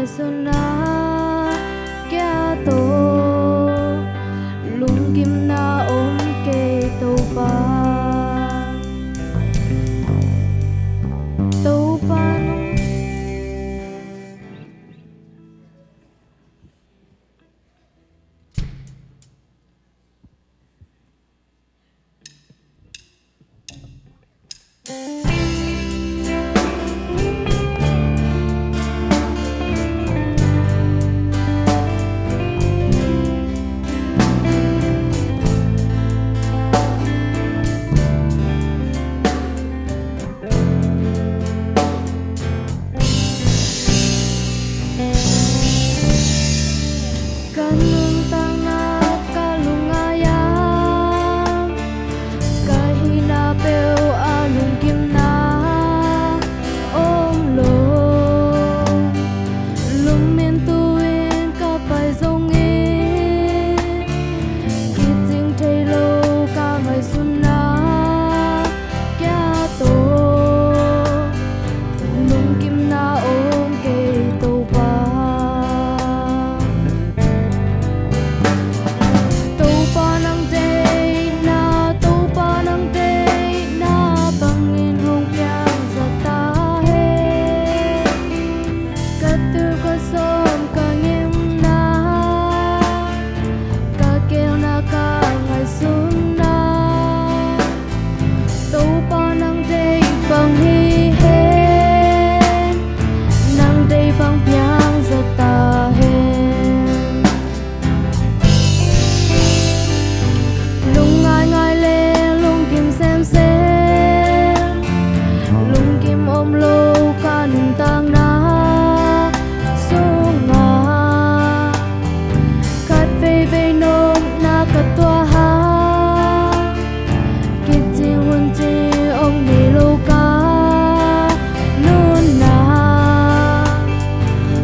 Ngaihsutna kia tawh lunggimna om kei Topa. Topa nang Ka nuntakna ka lungngaih ah, ka hihna peuh ah lunggimna om lo. Lungmin tu-in ka pai zongin kicing thei lo ka ngaihsutna kia tawh lunggimna om kei Topa. Topa nang deihna, Topa nang deihna bangin hong piang za ta hen. Ka tup ka sawm ka gimna, ka geelna ka ngaihsutna, Topa nang deih bang hi hen. Nang deih bang piang za ta hen. Lungngaih ngaih le lunggim semsem, lunggim om lo ka nuntakna sungah, khat veivei nopna ka tuah hang, kicing hun cing om ngei lo ka nunna,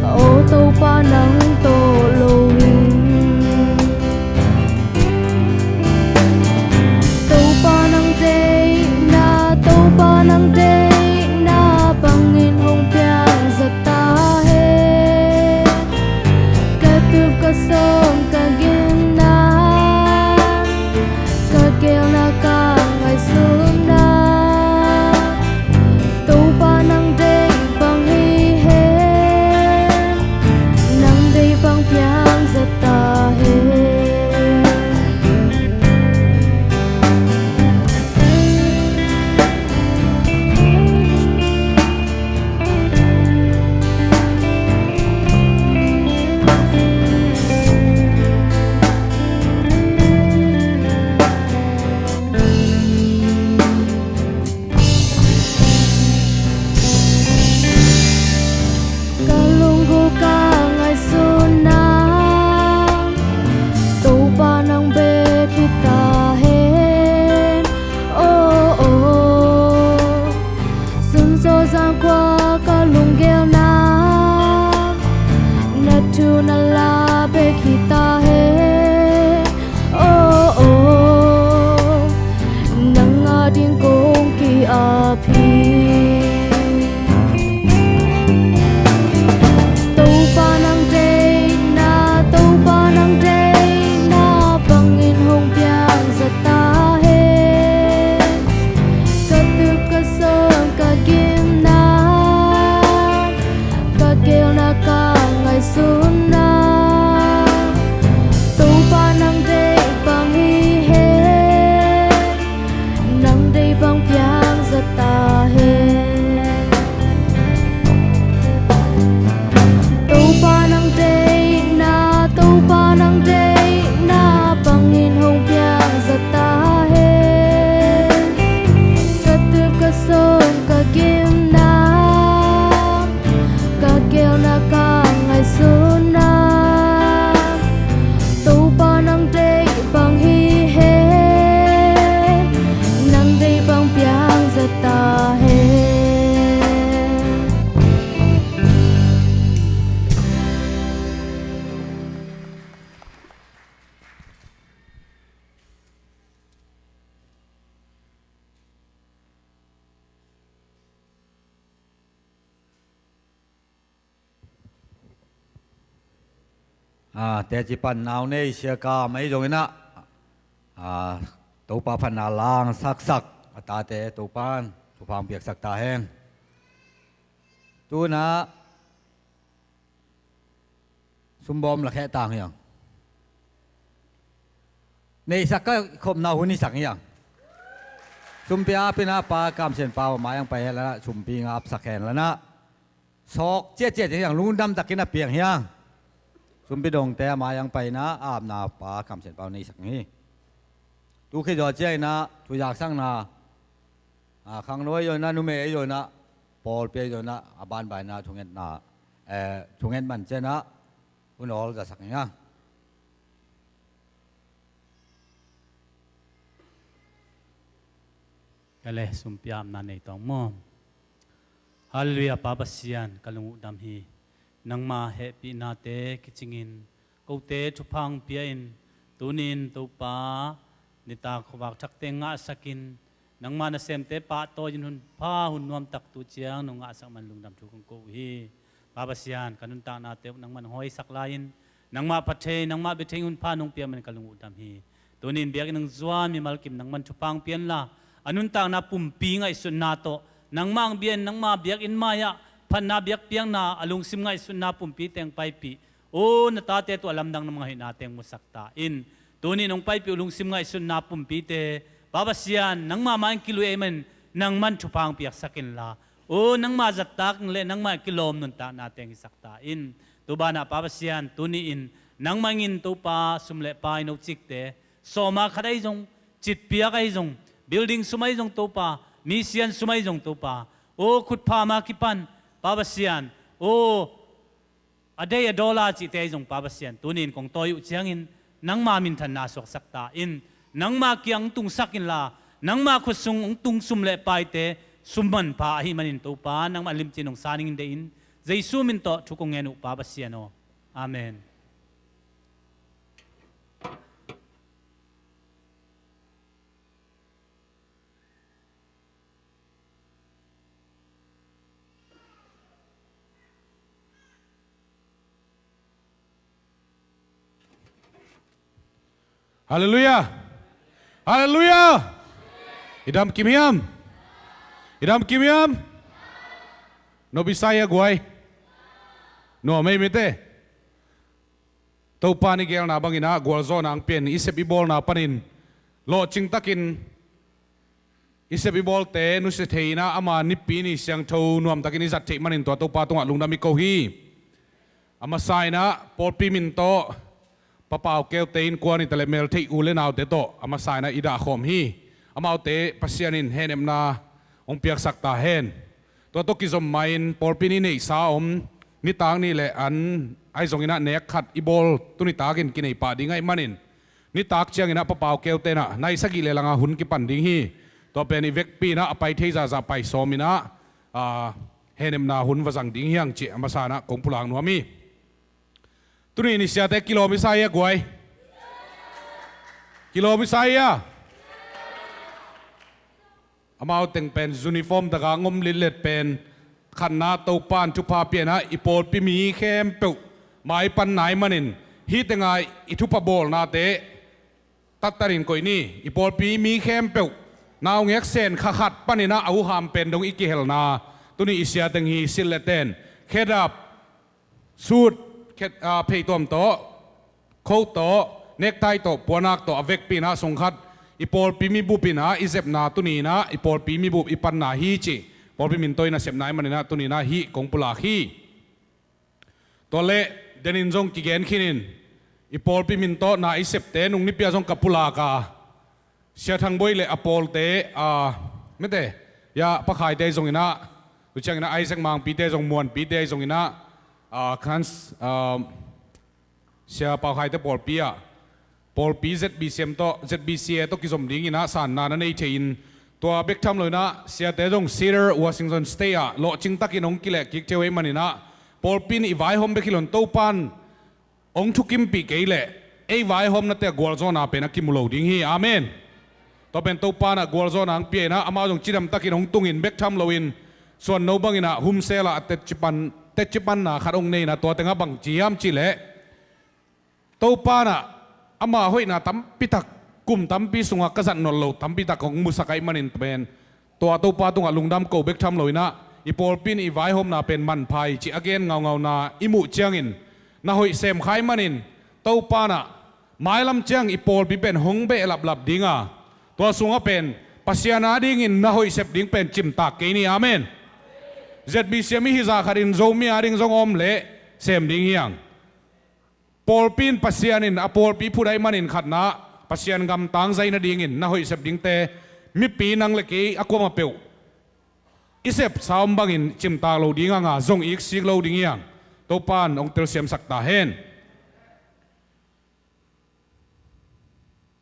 aw Topa nang tawh lo in. Topa nang deihna, Topa nang deihna bangin hong piang za ta hen. Ka tup ka sawm ka gimna, ka geelna ka ngaihsutna, Topa nang deih bang hi hen. Nang deih bang piang za ta hen. Ka lunggulh ka ngaihsutna, Topa nang bek hi ta hen. Oh, oh. Sun zaw zan khuak ka lunggel nang, na thu na la bek hi ta hen. Oh, oh. Nang a ding kong ki-ap hi. Topa nang deihna, Topa nang deihna bangin hong piang za ta hen. Ka tup ka sawm ka gimna, A, teci pan nau nei siakam ahi zongin ah, a, Topa phatna lang saksak a tate Topan thupha piaksak ta hen. Tuna sumbawm la kheh tang hiang. Neihsak ka khopna hun i sak hiang. Sumpi apina pa Kam Sian Pau a mai ang pai hen la na, sumpi ngapsak hen la na. Sawk ciatciat hiang, lungdam takin a piang hiang. Sumpi dongte a mai ang paina a apna pa Kam Sian Pau neihsak hi. Tu khit zaw ciangin ah thuzaksakna, a, khangno ahi zongin ah, numei ahi zongin ah, pawlpi ahi zongin ah, a banbaina thungetna, eh, thunget man ciangin ah hun awl zasak hiang. Ka le sumpi apna nei tawng maw? Halleluiah, Pa Pasian, ka lung uh dam hi. Nangma hehpihnate kicingin kote thupha hong pia in, tuni-in Topa, nitak khuavak thakte ngahsakin, nangma nasemte pahtawi in hun pha, hun nuamtak tu ciang nong ngahsak man lungdam thu kong ko uh hi. Pa Pasian, ka nuntaknate uh nangman hong hawisak lai-in, nangmah pha thei, nangmah bia thei hun pha nong pia man ka lung uh dam hi. Tuni-in biakinn hong zuan mimal kim nangman thupha hong pia inla, a nuntakna pumpi ngaihsutna tawh, nangmah hong bia in, nangma biakinn mai-ah phatna biakpiakna, a lungsim ngaihsutna pumpi teng paipih. Aw, na tate tawh a lamdang na manghoihna teng musak ta in. Tuni-in hong paipih uh lungsim ngaihsutna pumpite, Pa Pasian, nangma mai-in kilui ahih manin nangman thupha hong piaksak inla, aw, nangma zattak in le nangma kilawm nuntakna teng hisak ta in. Tu banah Pa Pasian, tuni-in nangmah in Topa, sum le pai, no cikte, sawma khat ahi zong, citpiak ahi zong, building sum ahi zong Topa, misian sum ahi zong Topa, aw, khutphama kipan, Pa Pasian, aw, a dei a dawla cihte ahi zong Pa Pasian, tuni-in kong tawi uh ciangin nangma minthanna suaksak ta in. Nangma kiang hong tungsak inla, nangma khutsung hong tung sum le paite sum manpha ahih manin Topa, nangma limci nong sa ning in deih in, Jesu min tawh thu kong ngen uh Pa Pasian aw. Amen. Halleluiah. Halleluiah. I dam kim hiam? I dam kim hiam? Nop i sa hia guai? Nuam ei mite. Topa in i geelna bangin ah gualzawhna hong pia in, i sep i bawlna panin lawhcing takin i sep i bawlte nusia thei in ah ama Nipi ni siangtho nuamtakin i zat theih manin tua Topa tungah lungdam i ko hi. A masa in ah pawlpi min tawh Pa Pau Keute innkuan i ta le meltheih u le naute tawh a masa in ah i dahkhawm hi. Amaute Pasian in hehnepna hong piaksak ta hen. Tua tawh kizom mai-in pawlpi ni neihsa a om, nitak ni le an ahi zongin ah nek khat i bawl, tuni takin kinei pah ding ahih manin nitak ciangin ah Pa Pau Keute in ah nai sagih le langa hun kipan ding hi. Tua pen i vekpi in ah a pai thei zahzah pai sawm in ah, a, hehnepna hun va zang ding hi hang cih a masa in ah kong pulak nuam hi. Tuni-in i siate kilawm i sa hia guai? Kilawm i sa hia? Amau teng pen uniform taka ngom litlet pen khatna Topan thupha piana i pawlpi mi khempeuh mai pan nai manin hih tenga i thupha bawlnate tattanin koih ni. I pawlpi mi khempeuh naungek sen kha khat paninah a uham pen dong i kihelna tuni i sia teng hi. Silh le ten, khedap, suit, khet, a, pheituam tawh, coat tawh, necktie tawh, puanak tawh a vekpi inah sungkhat i pawlpi mibup inah i zepna tuni inah i pawlpi mibup i panna hi cih pawlpi min tawh i nasepna i maninah tuni inah hih kong pulak hi. Tua leh denin zong kigen khinin i pawlpi min tawh na i septe nung nipia zong ka pulak a, Sia Thang Boi le a pawlte, a, mete, ya, Pakhaite zonginah, tu cianginah Isaac Mangpite zong, Muanpite zonginah, a, khans, a, Sia Pau Khaite pawlpi ah pawlpi Z B C M tawh, Z B C A tawh kizom dinginah sanna na nei thei-in, tua bek tham loinah siate zong Seattle, Washington State ah lawhcing takin hong kileh kik thei uh ei maninah pawlpi in i vaihawm bek hi loin Topan hong thukimpih kei leh ei vaihawmnate a gualzawhna pen a kimu lo ding hi. Amen. Tua pen Topan a gualzawhna hong pia inah amau zong cidam takin hong tungin bek tham loin suanno banginah humsel ah a tetci pan, tetci panna khat hong nei inah tua tengah bang ci hiam cihleh Topa in ah ama hoihna tampitak, kum tampi sungah ka zat nawn loh tampitak hong musak ahih manin pen, tua Topa tungah lungdam ko bek tham lo in ah, i pawlpi in i vaihawmna pen manpha hi cih a gen ngaungauna i muh ciangin, na hoih sem kha ahih manin, Topa in ah mailam ciang i pawlpi pen hong behlaplap ding a, tua sungah pen Pasian adingin na hoih sep ding pen cimtak kei ni. Amen. Z B C a mi hizah khatin Zomi ading zong om leh sem ding hi hang. Pawlpi in, Pasian in a pawlpi phut ahih manin khatna, Pasian gam tangzai nadingin na hoih sep dingte, mipi nang le kei a kuamah peuh i sepsa om bangin cimtak lo ding hang a, zong iksik lo ding hi hang. Topa in hong telsiamsak ta hen.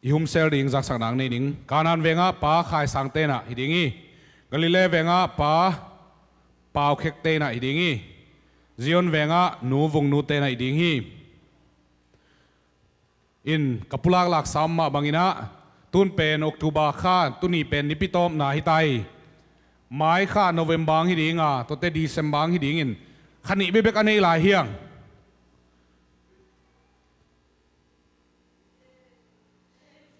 I humsel ding zaksak nang nei ding. Kanaan vengah pa Khai Sangte in ah hi ding hi. Galilee vengah pa Pau Khekte in ah hi ding hi. Zion vengah nu Vung Nute in ah hi ding hi. In ka pulak laksa om mah bangin ah, tun pen October kha, tuni pen nipi tawpna hi ta hi. Mai kha November ang hi ding a, tuate December ang hi dingin, kha nih bekbek a nei lai hi hang.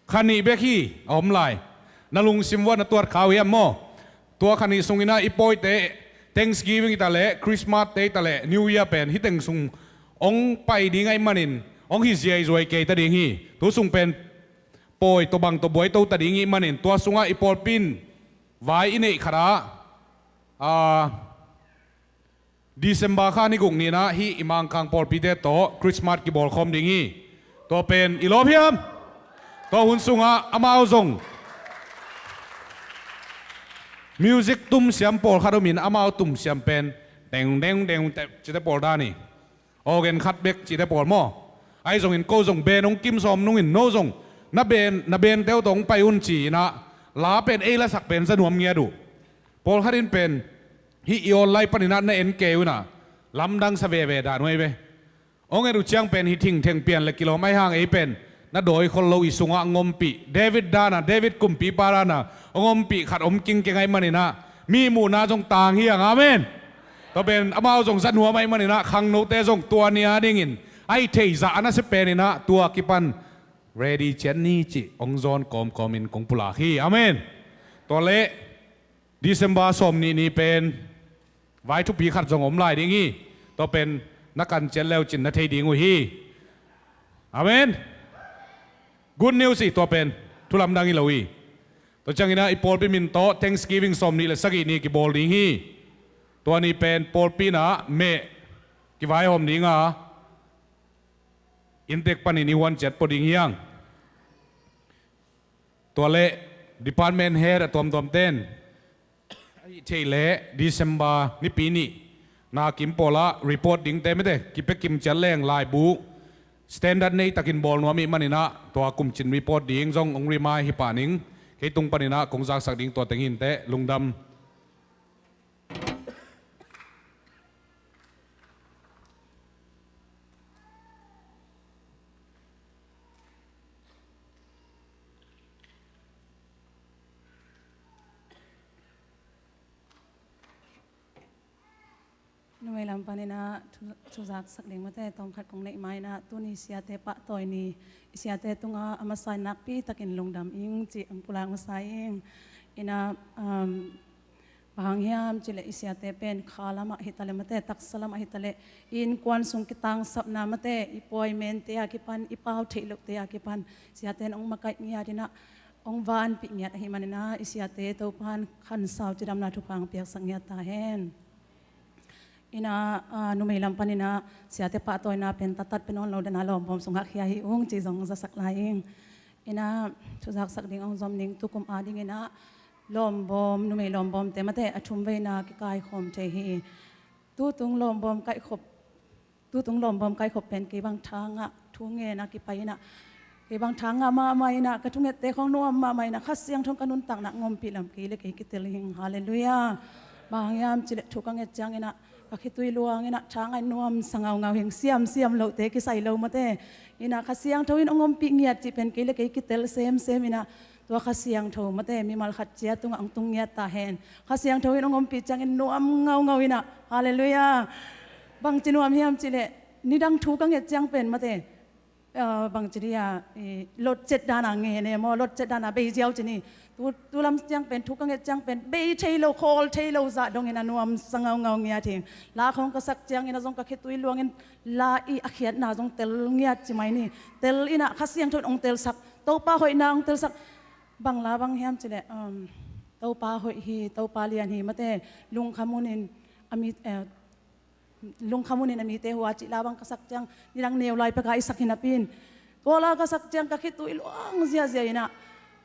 Kha nih bek hi a om lai. Na lungsim uah na tuat kha uh hiam maw? Tua kha nih sungin ah i pawite, Thanksgiving hi ta leh, Christmas te hi ta leh, New Year pen hih teng sung hong pai ding ahih manin, hong hi ziaizuai kei ta ding hi. Tu sung pen pawi tawh bang tawh buai to ta ding ahih manin, tua sungah i pawlpi in vai i neih khat ah, a, December kha ni guk ni-in ah hih i Mangkang pawlpite tawh Christmas kibawl khawm ding hi. Tua pen i lawp hiam? Tua hun sungah amau zong music tumsiam pawlkhat om in, amau tumsiam pen deng deng deng te, cite pawl dan hi. Organ khat bek cite pawl maw? Ahi zongin ko zong band hong kim sawm nungin, no zong na band, na bandte uh tawh hong pai un ci-in ah, la pen ei lasak pen za nuam ngiat uh. Pawlkhat in pen hih i online panin ah na en kei un ah, lamdang sa veve dan uh ahi ve. Hong et uh ciang pen hih thingtheng pian le kilawm ahih hang ei pen na dawi khol lo, i sungah hong ompih. David dan a, David kumpipa dan a hong ompih khat om kingkeng ahih manin ah, mi muhna zong tang hi hang. Amen. Tua pen amau zong za nuam ahih manin ah, khangnote zong tua ni a dingin a hih theih zah a nasia penin ah, tua kipan ready ciat ni cih hong zawn kawmkawmin kong pulak hi. Amen. Tua leh December sawmnih ni pen vai thupi khat zong om lai ding hi. Tua pen na kan ciat le uh cin na thei ding uh hi. Amen. Good news hi tua pen. Thu lamdang hi lo hi. Tua ciangin ah i pawlpi min tawh Thanksgiving sawmnih le sagih ni kibawl ding hi. Tua ni pen pawlpi in ah meh kivaihawm ding a, inntek panin i huan ciat pua ding hi hang. Tua leh department head a tuamtuamte in, a hih theih leh December nipi nih na kim pawlah report dingte mite kipia kim ciat leng laibu standard nei takin bawl nuam ahih manin ah, tua kumcin report ding zong hong remind hi pah ning. Kei tung panin ah kong zaksak ding tua teng hi inteh. Lungdam. Numei lam panin ah thu, thuzaksak ding mate tawmkhat kong neih ma-in ah, tuni siate pahtawi ni, i siate tungah a masa in nakpi takin lungdam ing cih hong pulak masa ing. In ah, um, bang hang hiam cih leh i siate pen kha lamah hi ta leh mate, taksa lamah hi ta leh, i innkuan sung kitangsapna mate, i pawi mente a kipan, i pau theih lohte a kipan siate in hong makaih ngiat in ah, hong vanpih ngiat ahih manin ah, i siate Topa'n khansau cidamna thupha hong piaksak ngiat ta hen. In ah, ah, numei lam panin ah siate pahtawina pen tattat pia nawn lo dan a lawmbawm sungah khia hi ung ci zong zasak lai ing. In ah, thuzaksak ding hong zom ning. Tukum a dingin ah lawmbawm, numei lawmbawmte mate a thumveina kikaikhawm thei hi. Tutung lawmbawm kaikhop, tutung lawmbawm kaikhop pen kei bang tha ngah, thu ngen a kipai in ah, kei bang tha ngah mahmah in ah, ka thungette khawng nuam mahmah in ah, Kha Siangtho ka nuntakna hong ompih lam kei le kei kitel hi ing. Halleluiah. Bang hang hiam cih leh thu ka nget ciangin ah, ka khitui luang in ah, tha ngah in nuamsa ngaungau hi ing, siamsiam lohte kisai lo mate. In ah Kha Siangtho in hong ompih ngiat cih pen kei le kei kitel semsem in ah, tua Kha Siangtho mate mimal khat ciat tungah hong tung ngiat ta hen. Kha Siangtho in hong ompih ciangin nuam ngaungau in ah. Halleluiah. Bangci nuam hiam cih leh, nidang thu ka nget ciang pen mate, Bangci dia, lot cet dana ngen e maw, lot cet dana bei ziau ci ni. Tu lam ciang pen, thu ka nget ciang pen bei thei lo, khawl thei lo zah dongin a nuamsa ngaungau ngiat hi. La khong ka sak ciangin a zong ka khitui luangin la i a khiatna zong tel ngiat ci mai ni. Tel inah Kha Siangtho in ong telsak, Topa hoihna ong telsak. Bang la bang hiam cileh, Topa hoih hi, Topa lian hi, mate, lungkham unin a mi, lungkham unin a mite hua cih la bang ka sak ciang nidang neu lai peka i sak hinapin. Tua la ka sak ciang ka khitui luang ziazia inah,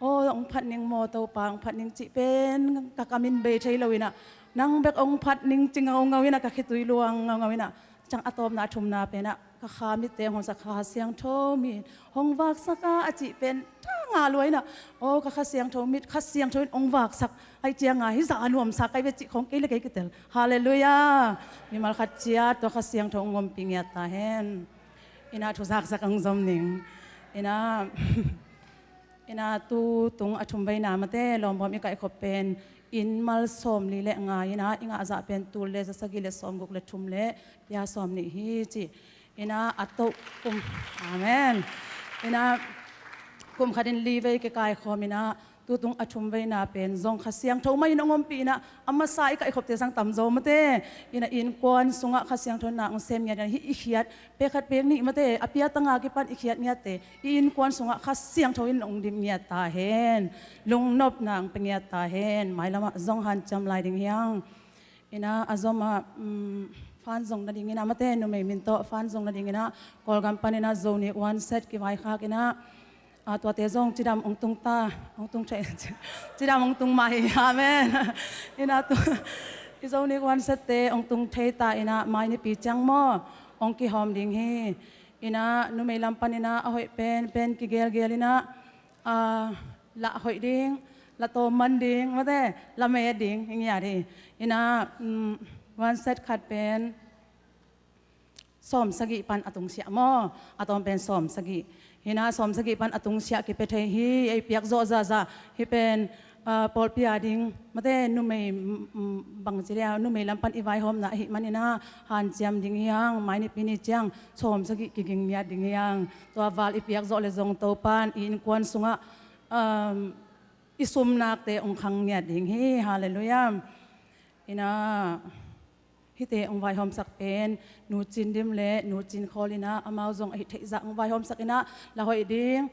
aw ong phat ning maw Topa, ong phat ning cih pen ka kamin bei thei lo inah, nang bek ong phat ning ci ngaungau inah ka khitui luang ngaungau inah. Ciang a tawpna a thumna penah ka kha mitte hong sak, Kha Siangtho mit hong vaksak a, a cih pen ta nga lua inah, aw ka Kha Siangtho mit, Kha Siangtho in ong vaksak ai cianga hi zah a nuamsa kai ve cih khong kei le kei kitel. Halleluiah. Mimal khat ciat tua Kha Siangtho ong ompih ngiat ta hen. Inah thu zaksak ong zom ning. Inah, inah tu tung a thum veina mate lawmbawm i kaihkhop pen inn mal sawmli le nga inah i ngah zah pen tul le za sagih le sawmguk le thum le pia sawmnih hi ci. Inah a toh kum, amen. Inah kum khatin li vei kikaikhawm inah tutung a thum veina pen zong Kha Siangtho mah in ong ompih inah a masa i kaihkhopte sang tamzaw mate. Inah innkuan sungah Kha Siangtho na ong sem ngiat inah hih i khiat pek khat pek nih mate, a piatanga kipan i khiat ngiatte i innkuan sungah Kha Siangtho in ong dim ngiat ta hen. Lungnopna ong pia ngiat ta hen. Mailamah zong hanciam lai ding hiang. Inah a zomah fan zong nading inah mate, numei min tawh fan zong nading inah Kawlgam pan inah Zonik One Set kivaikhak inah, a tuate zong cidam ong tung ta, ong tung thei, cidam ong tung mah hi, amen. Inah tu i Zonik One Set te ong tung thei ta inah mai nipi ciang maw ong kihawm ding hi. Inah numei lam pan inah a hoih pen pen kigelgel inah, a, lah hoih ding, lah tawm man ding mate, lah met ding hi ngiat hi. Inah One Set khat pen sawmsagih pan a tungsiah maw, a tawm pen sawmsagih. Hinah sawmsagih pan a tungsiah kipia thei hi. Ei piak zawh zahzah hi pen, a, pawlpi a ding mate, numei, bangci dia, numei lam pan i vaihawmna ahih man inah hanciam ding hiang. Mai nipi ni ciang sawmsagih kiging ngiat ding hiang. Tua val i piak zawh le zong Topan i innkuan sungah i sumnakte ong khang ngiat ding hi. Halleluiah. Inah hihte ong vaihawmsak pen Nu Cin Dim le Nu Cin Khawl inah amau zong ahih theih zah ong vaihawmsak inah lah hoih ding,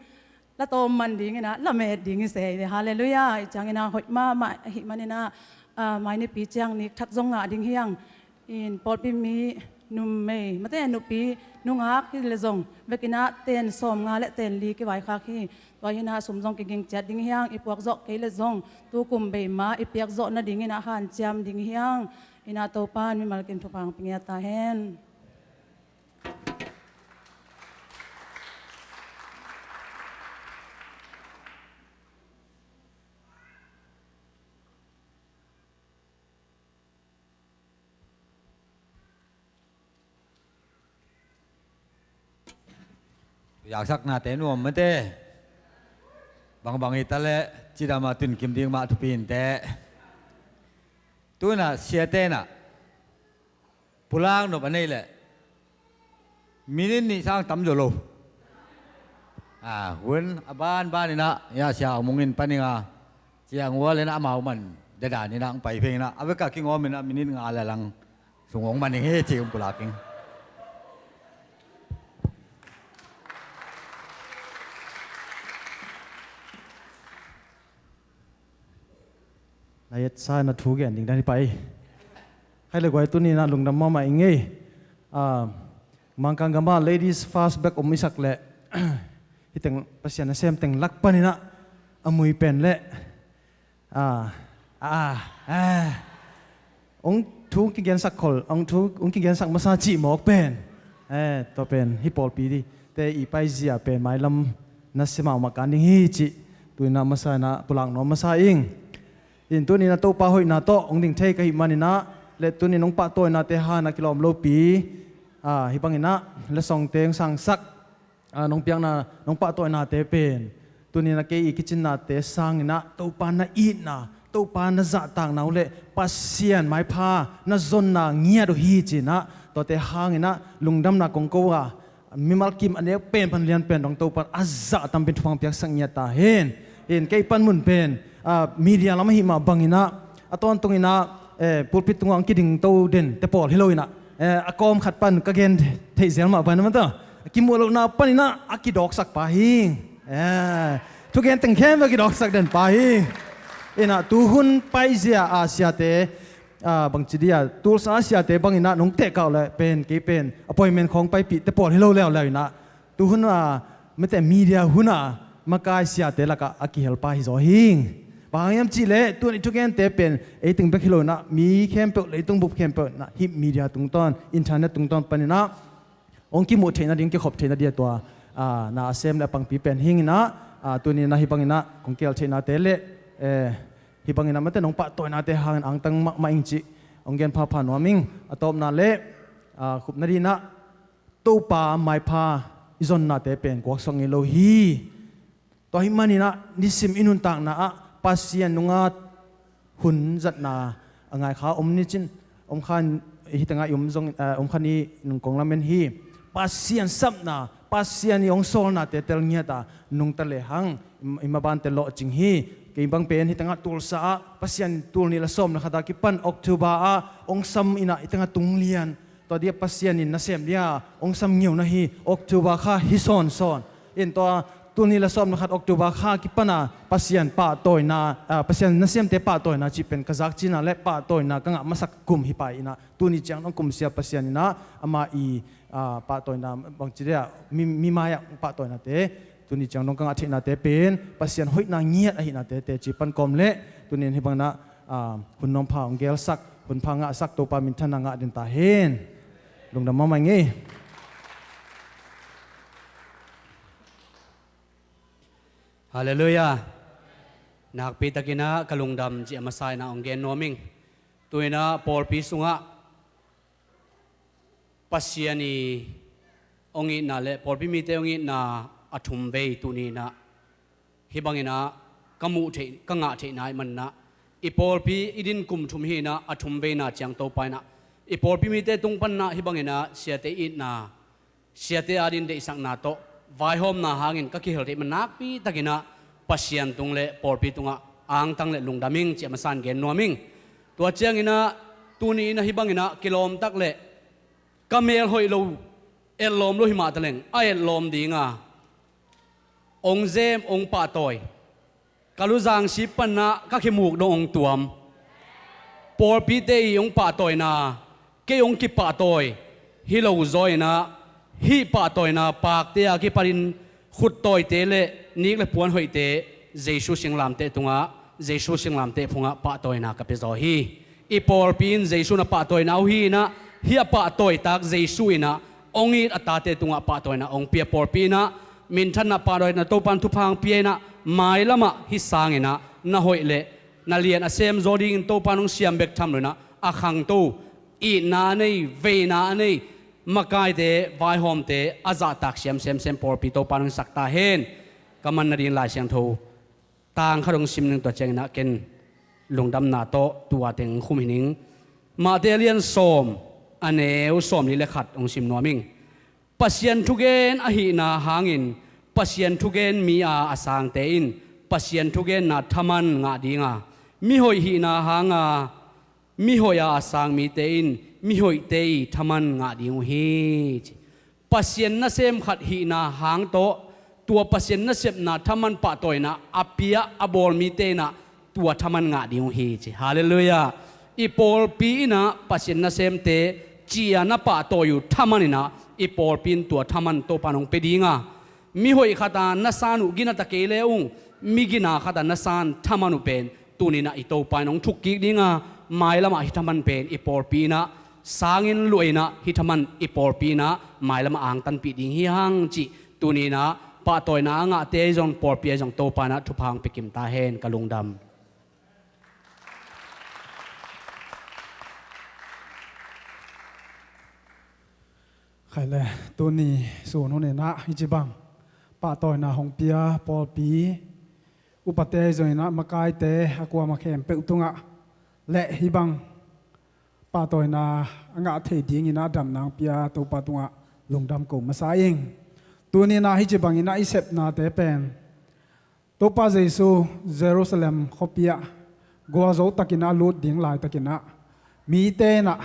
lah tawm man ding inah lah met ding hi se hi. Halleluiah. I ciang inah hoih mahmah ahih man inah, a, mai nipi ciang nik thak zong ngah ding hiang. In pawlpi mi numei mate, nupi nungak hi le zong vek inah ten sawmnga le ten li kivaikhak hi. Tua hinah sum zong kiging ciat ding hiang. I puak zawh kei le zong tu kum bei ma i piak zawh nading inah hanciam ding hiang. Inah Topan mimal kim thupha ong pia ngiat ta hen. Yaksaknate nuam mate. Bangbang hi ta leh cidam a tunkim ding mah thupi inteh. Tu inah siate inah pulak nop a neih leh minit nih sang tam zo lo. A, hun a banban inah, ya, Sia Aung Mung in pan ing a, ciang ual inah amau man dedan inah ang pai phei inah a vek a kingawm inah minit nga le lang sung ong man ing hi ci ung pulak ing. Na etsa na thu gen ding dan hi pai. Khai le guai, tuni inah lungdam mahmah ing ei. A, Mangkang gama ladies first bek om i sak leh hih teng Pasian nasem teng lak pan inah a mui pen leh, a, a, a, a, ong thu kigensak khol, ong thu ong kigensak masa cih mawk pen, e, tua pen hih pawlpi dite i paizia pen mailam nasia mahmah kan ding hi cih tu inah masa inah pulak nuam masa ing. In tuni inah Topa hoihna tawh ong ding thei ka hih man inah le tuni in ong pahtawinate hang a kilawm lopi, a, hih bang inah le songte ong sangsak, a, nong piakna, nong pahtawinate pen tuni inah kei i kicinnate sang inah Topa na itna, Topa na zahtakna uh le Pasian maipha na zonna ngiat uh hi ci inah tuate hang inah lungdamna kong ko a, mimal kim a neu pen pan lian pen dong Topan a zah tampi in thupha piaksak ngiat ta hen. In kei pan mun pen, ah, media lam ahi mah bangin ah, a tawntung in ah, eh, pulpit tungah ang kiding to den te pawl hi lo in ah, eh, a kawm khat pan ka gen thei zel mah bangin ah, a kimuh lohna pan in ah a kidawksak pa hi. Eh, thugen teng khempeuh a kidawksak den pa hi. In ah tuhun paizia a siate, ah, bangci dia, Tulsa a siate bangin ah nong tehkau le pen, kei pen appointment khawng paipih te pawl hi lo leuleu in ah, tuhun a mete media hun a makai siate lakah a kihel pa hi zaw hi. Bang hang hiam cih leh tuni thugente pen ei teng bek hi lo in ah, mi khempeuh, leitung bup khempeuh in ah, hih media tungtawn, internet tungtawn pan in ah hong kimuh theihna ding, kikhop theihna ding a tua, ah, na a sem le a pangpi pen hi ing in ah, ah, tuni in ah hih bangin ah kong kihel theihnate le, eh, hih bangin ah mate nong pahtawinate hangin angtang mahmah ing cih hong gen phapha nuam ing. A tawpna le, ah, khupna ding in ah Topa maipha i zonnate pen guaksuak ngei lo hi. Tua ahih manin ah nisim i nuntakna ah Pasian nungah hun zatna a ngai kha om ni cin, om kha, hih tengah i om zong, eh, om kha ni, nung kong lamen hi. Pasian sapna, Pasian i hong sawlnate tel ngiat a nungta lehang i, i mabante lawhcing hi. Kei bang pen hih tengah Tulsa ah Pasian tul nih le sawm le khat a kipan October ah hong sam in ah hih tengah tung lian. Tua dia Pasian in nasem dia hong sam ngeu na hi, October kha hi sawnsawn. In tua tul nih le sawm le khat October kha kipan a Pasian pahtawina, ah, Pasian nasemte pahtawina cih pen ka zak cihna le pahtawina ka ngah masak kum hi pah in ah, tuni ciang dong kum sia Pasian in ah ama i, ah, pahtawina bangci dia, mi, mi mai-ah pahtawinate, tuni ciang dong ka ngah theihnate pen Pasian hoihna ngiat ahihnate teci pan kawm le, tuni in hih bangin ah, ah, hun nuampha hong gelsak, hunpha ngahsak, Topa minthanna ngah den ta hen. Lungdam mahmah ing ei. Halleluiah. Nakpi takin ah ka lungdam cih a masa in ah hong gen nuam ing. Tu in ah pawlpi sungah Pasian i hong itna le pawlpi mite hong itna a thumvei tuni in ah hih bangin ah ka muh theih, ka ngah theihna ahih manin ah, i pawlpi i din kum thum hi in ah a thumveina ciang Topa in ah i pawlpi mite tung panin ah hih bangin ah siate itna, siate adingin deihsakna tawh vaihawmna hangin ka kihel theih man nakpi takin ah Pasian tung le pawlpi tungah angtang le lungdam ing cih a masa in gen nuam ing. Tua ciangin ah tuni in ah hih bangin ah kilawm tak le ka mel hoih lo, etlawm lo hi mah taleng a etlawm ding a, hong zem, hong pahtawi. Ka luzang sip panin ah ka khemuk dong hong tuam. Pawlpite i hong pahtawina, kei hong kipahtawi hi lo zaw in ah, hih pahtawina pakte a kipanin khuttawite le nik le puan hoihte Jesu singlamteh tungah, Jesu singlamteh phungah pahtawina ka pia zaw hi. I pawlpi in Jesu na pahtawina uh hi in ah, hih a pahtawitak Jesu in ah hong it a tate tungah pahtawina hong pia, pawlpi in ah minthanna, pahtawina, Topa in thupha hong pia in ah, mailam ah hih sangin ah na hoih le na lian a sem zaw dingin Topa in hong siam bek tham lo in ah, a khangto, itna a nei, veina a nei makaite, vaihawmte a zahtak siam semsem pawlpi Topa in hong sak ta hen. Ka man nadingin Lai Siangtho tang khat hong sim ning, tua ciangin ah ken lungdamna tawh tua teng khum hi ning. Matthai a lian sawm, a neu sawmli le khat hong sim nuam ing. Pasian thugen ahihna hangin Pasian thugen mi a a sangte in Pasian thugenna thaman ngah ding a, mihoih hihna hang a mihoih a a sang mite in mihoihte i thaman ngah ding uh hi, ci. Pasian nasem khat hihna hang tawh tua Pasian nasepna thaman pahtawina a pia a bawl mite in ah tua thaman ngah ding uh hi, ci. Halleluiah. I pawlpi in ah Pasian nasemte ci-a na pahtawi uh thaman in ah i pawlpi in tua thaman Topa in hong pia ding a, mihoih khat a na san uh gina ta kei le ung, mi gina khat a na san thaman uh pen tuni in ah i Topa in hong thukkik ding a, mailam ah hih thaman pen i pawlpi in ah sangin luah in ah hih thaman i pawlpi in ah mailam ah angtanpih ding hi hang, cih tuni in ah pahtawina a ngahte ahi zong, pawlpi ahi zong Topa in ah thupha hong pia kim ta hen. Ka lungdam. Khai le, tuni sun hun in ah hih ci bang pahtawina hong pia pawlpi upate zong in ah makaite a kuama khempeuh tungah le hih bang pahtawina a ngah thei dingin ah damna hong pia Topa tungah Lungdam ko masa ing. Tuni-in ah hih ci bangin ah i sepnate pen Topa Jesu Jerusalem khuapi ah gualzo takin ah a lut ding laitakin ah mite in ah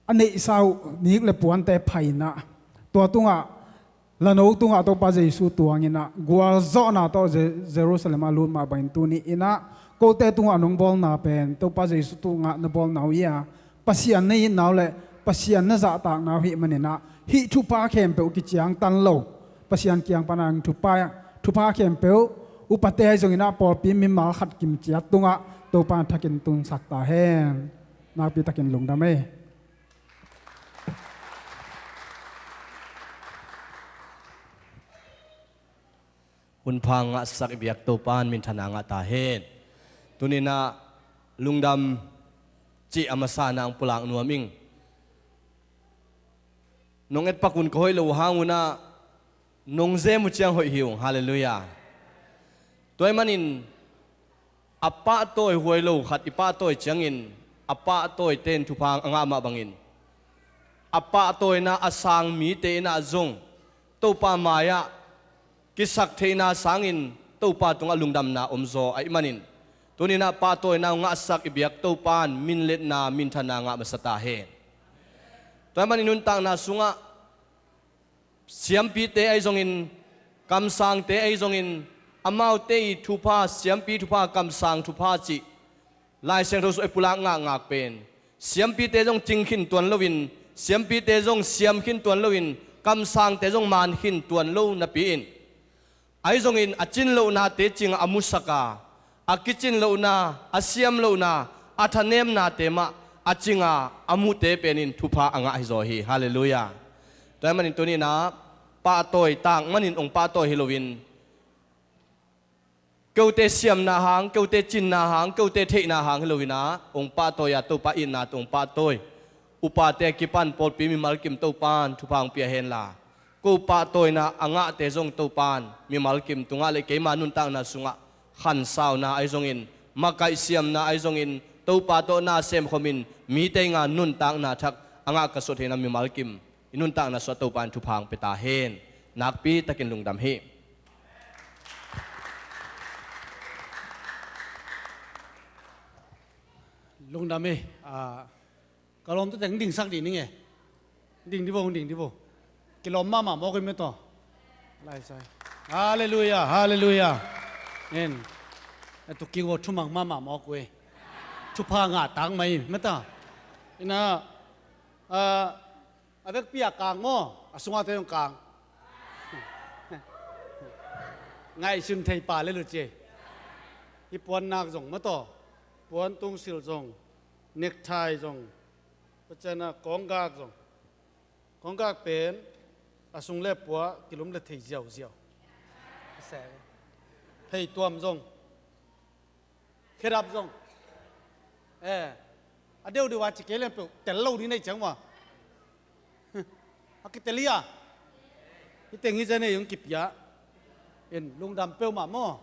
a neihsa uh nik le puante phaina, tua tungah lano tungah Topa Jesu tuangin ah gualzawhna tawh Je-, Jerusalem ah lut mah bangin tuni-in ah kote tungah nong bawlna pen Topa Jesu tungah na bawlna uh hi a, Pasian na itna uh le Pasian na zahtakna uh hih manin ah hih thupha khempeuh kiciangtan lo, Pasian kiang pan ah thupha, thupha khempeuh upate ahi zongin ah pawlpi mimal khat kimciat tungah Topa in thakin tunsak ta hen. Nakpi takin lungdam ei. Hunpha ngahsak i biak Topa in minthanna ngah ta hen. Tuni-in ah lungdam cih a masa-in ah hong pulak nuam ing. Nong etpak un ka hoih lo uh hang un ah nong zem uh ciang hoih hi ung. Halleluiah. Tua ahih manin a pahtawi huai lo khat i pahtawi ciangin a pahtawite in thupha a ngah mah bangin a pahtawina a sang mite in ah zong Topa mai-ah kisaktheihna sangin Topa tungah lungdamna omzaw ahih manin tuni-in ah pahtawina uh ngahsak i biak Topa in minletna minthanna ngah masa ta hen. Tua ahih manin nuntakna sungah siampite ahi zongin, kamsangte ahi zongin, amaute i thupha, siampi thupha, kamsang thupha cih Lai Siangtho sungah i pulak ngakngak pen siampite zong cing khin tuan loin, siampite zong siam khin tuan loin, kamsangte zong man khin tuan lo napi-in, ahi zongin a cin lohnate cingah a musak a, a kicin lohna, a siam lohna, a thanemnate mah a cing a, a mute penin thupha a ngah hizaw hi. Halleluiah. Tua ahih manin tuni-in ah pahtawi tak manin hong pahtawi hi loin, keute siamna hang, keute cinna hang, keute theihna hang hi loin ah hong pahtawi a, Topa itna tawh hong pahtawi upate a kipan pawlpi mimal kim Topa in thupha hong pia henla, ko pahtawina a ngahte zong Topa in mimal kim tungah le keima nuntakna sungah khansauna ahi zongin, makaihsiamna ahi zongin, Topa tawh na semkhomin mite i nga nuntakna thak a ngah ka suah theihna mimal kim i nuntakna sungah Topa in thupha hong pia ta hen. Nakpi takin lungdam hi. Lungdam hi. Ah, ka lawmte teng dingsak dih ning e. Ding dih vo, ding dih vo. Kilawm mahmah mawk in metaw. Lai sai. Halleluiah, halleluiah. En. A tuking vo thumang mahmah mawk uh e. Thupha ngah tak mai metaw. Ina, ah, a vekpi a kang maw, a sungah te zong kang. Ngaihsun thei pa le lu ci. Hih puannak zong mataw, puan tungsil zong, necktie zong, paciana kawnggak zong. Kawnggak pen a sung le pua kilum le thei ziauziau. Pheituam zong. Khedap zong. Eh, a deuhdeuh a ci kei leng peuh tel lo ding nei ciang ua. A kitel hi a. Hih teng hi zen ei hong kipia. In lungdam peuhmah maw.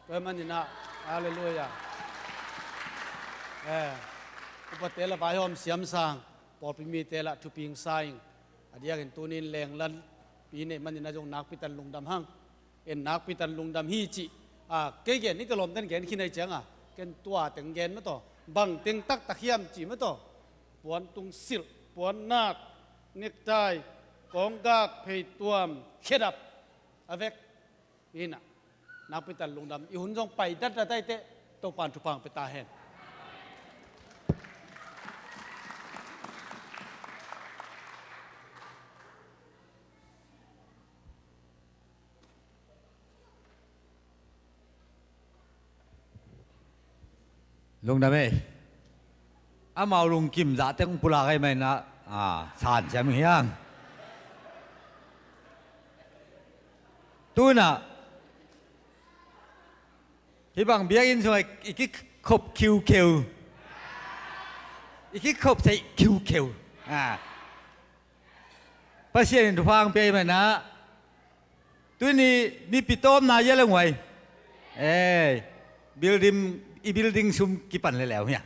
Tua hi maninah. Halleluiah. Eh, upate la vaihawm siamsang, pawlpi mite la thuping sa ing. A diakin tunin lenglan pi neih maninah zong nakpitan lungdam hang. En nakpitan lungdam hi cih, a, kei gen, nite lawmten gen khin ahi cianga, ken tua teng gen mataw, bang teng taktak hiam cih mataw, puan tungsilh, puan nak, necktie, kawnggak, pheituam, khedap, a vek. Hinah, nakpitan lungdam, i hun zong pai datdat ahi teh, Topan thupha hong pia ta hen. Lungdam ei. Amau lungkim zahte kong pulak ahi maninah, a, san siam hiang. Tunah hih bang biakinn sungah i kikhop khiukheu, i kikhop theih khiukheu, a, Pasian in thupha hong pia ahi maninah, tuni nipi tawpna ia le nguai. Ei, building, i building sum kipan leleu hia.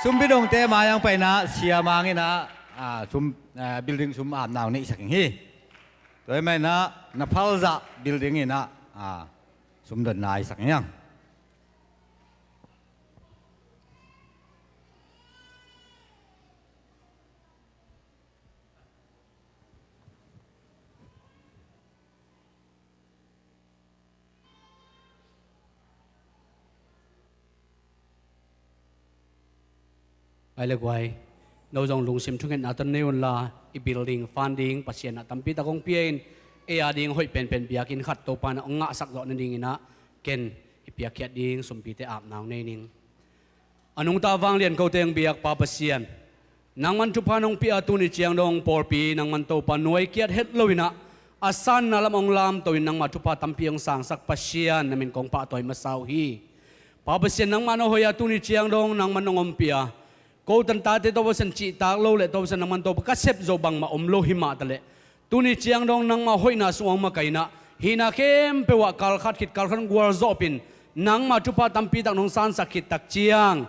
Sumpi dongte mai-ang painah siamang inah ah, sum, ah, building sum apna hong neihsak ing hi. Tua ahih manin ah na phalzah building in ah, ah, sum dotna i sak ing. Ai le guai, no zong lungsim thungetna tawh nei unla, i building funding Pasian in ah tampi tak hong pia in, ei a ding hoih penpen biakinn khat Topa in ah hong ngahsak zawh nadingin ah ken i piakkhiat ding sumpite apna hong nei ning. A nungta vanglian kote hong biak Pa Pasian, nangman thupha nong pia a tuni ciang dong pawlpi nangman Topa nuai kiat het loin ah a sanna lam hong lamto in nangmah thupha tampi hong sangsak Pasian, na min kong pahtawi masa uh hi. Pa Pasian, nangmah na hoih a tuni ciang dong nangman nong ompih a, ko tan tate Topa Pasian cihtak lo le Topa Pasian nangman Topa ka sep zo bangmah om lo hi mah taleh, tuni ciang dong nangmah hoihna sungah hong makaih in ah hihna khempeuh ah kal khat khit kal khat hong gualzawhpih in, nangmah thupha tampi tak nong sansak khit tak ciang,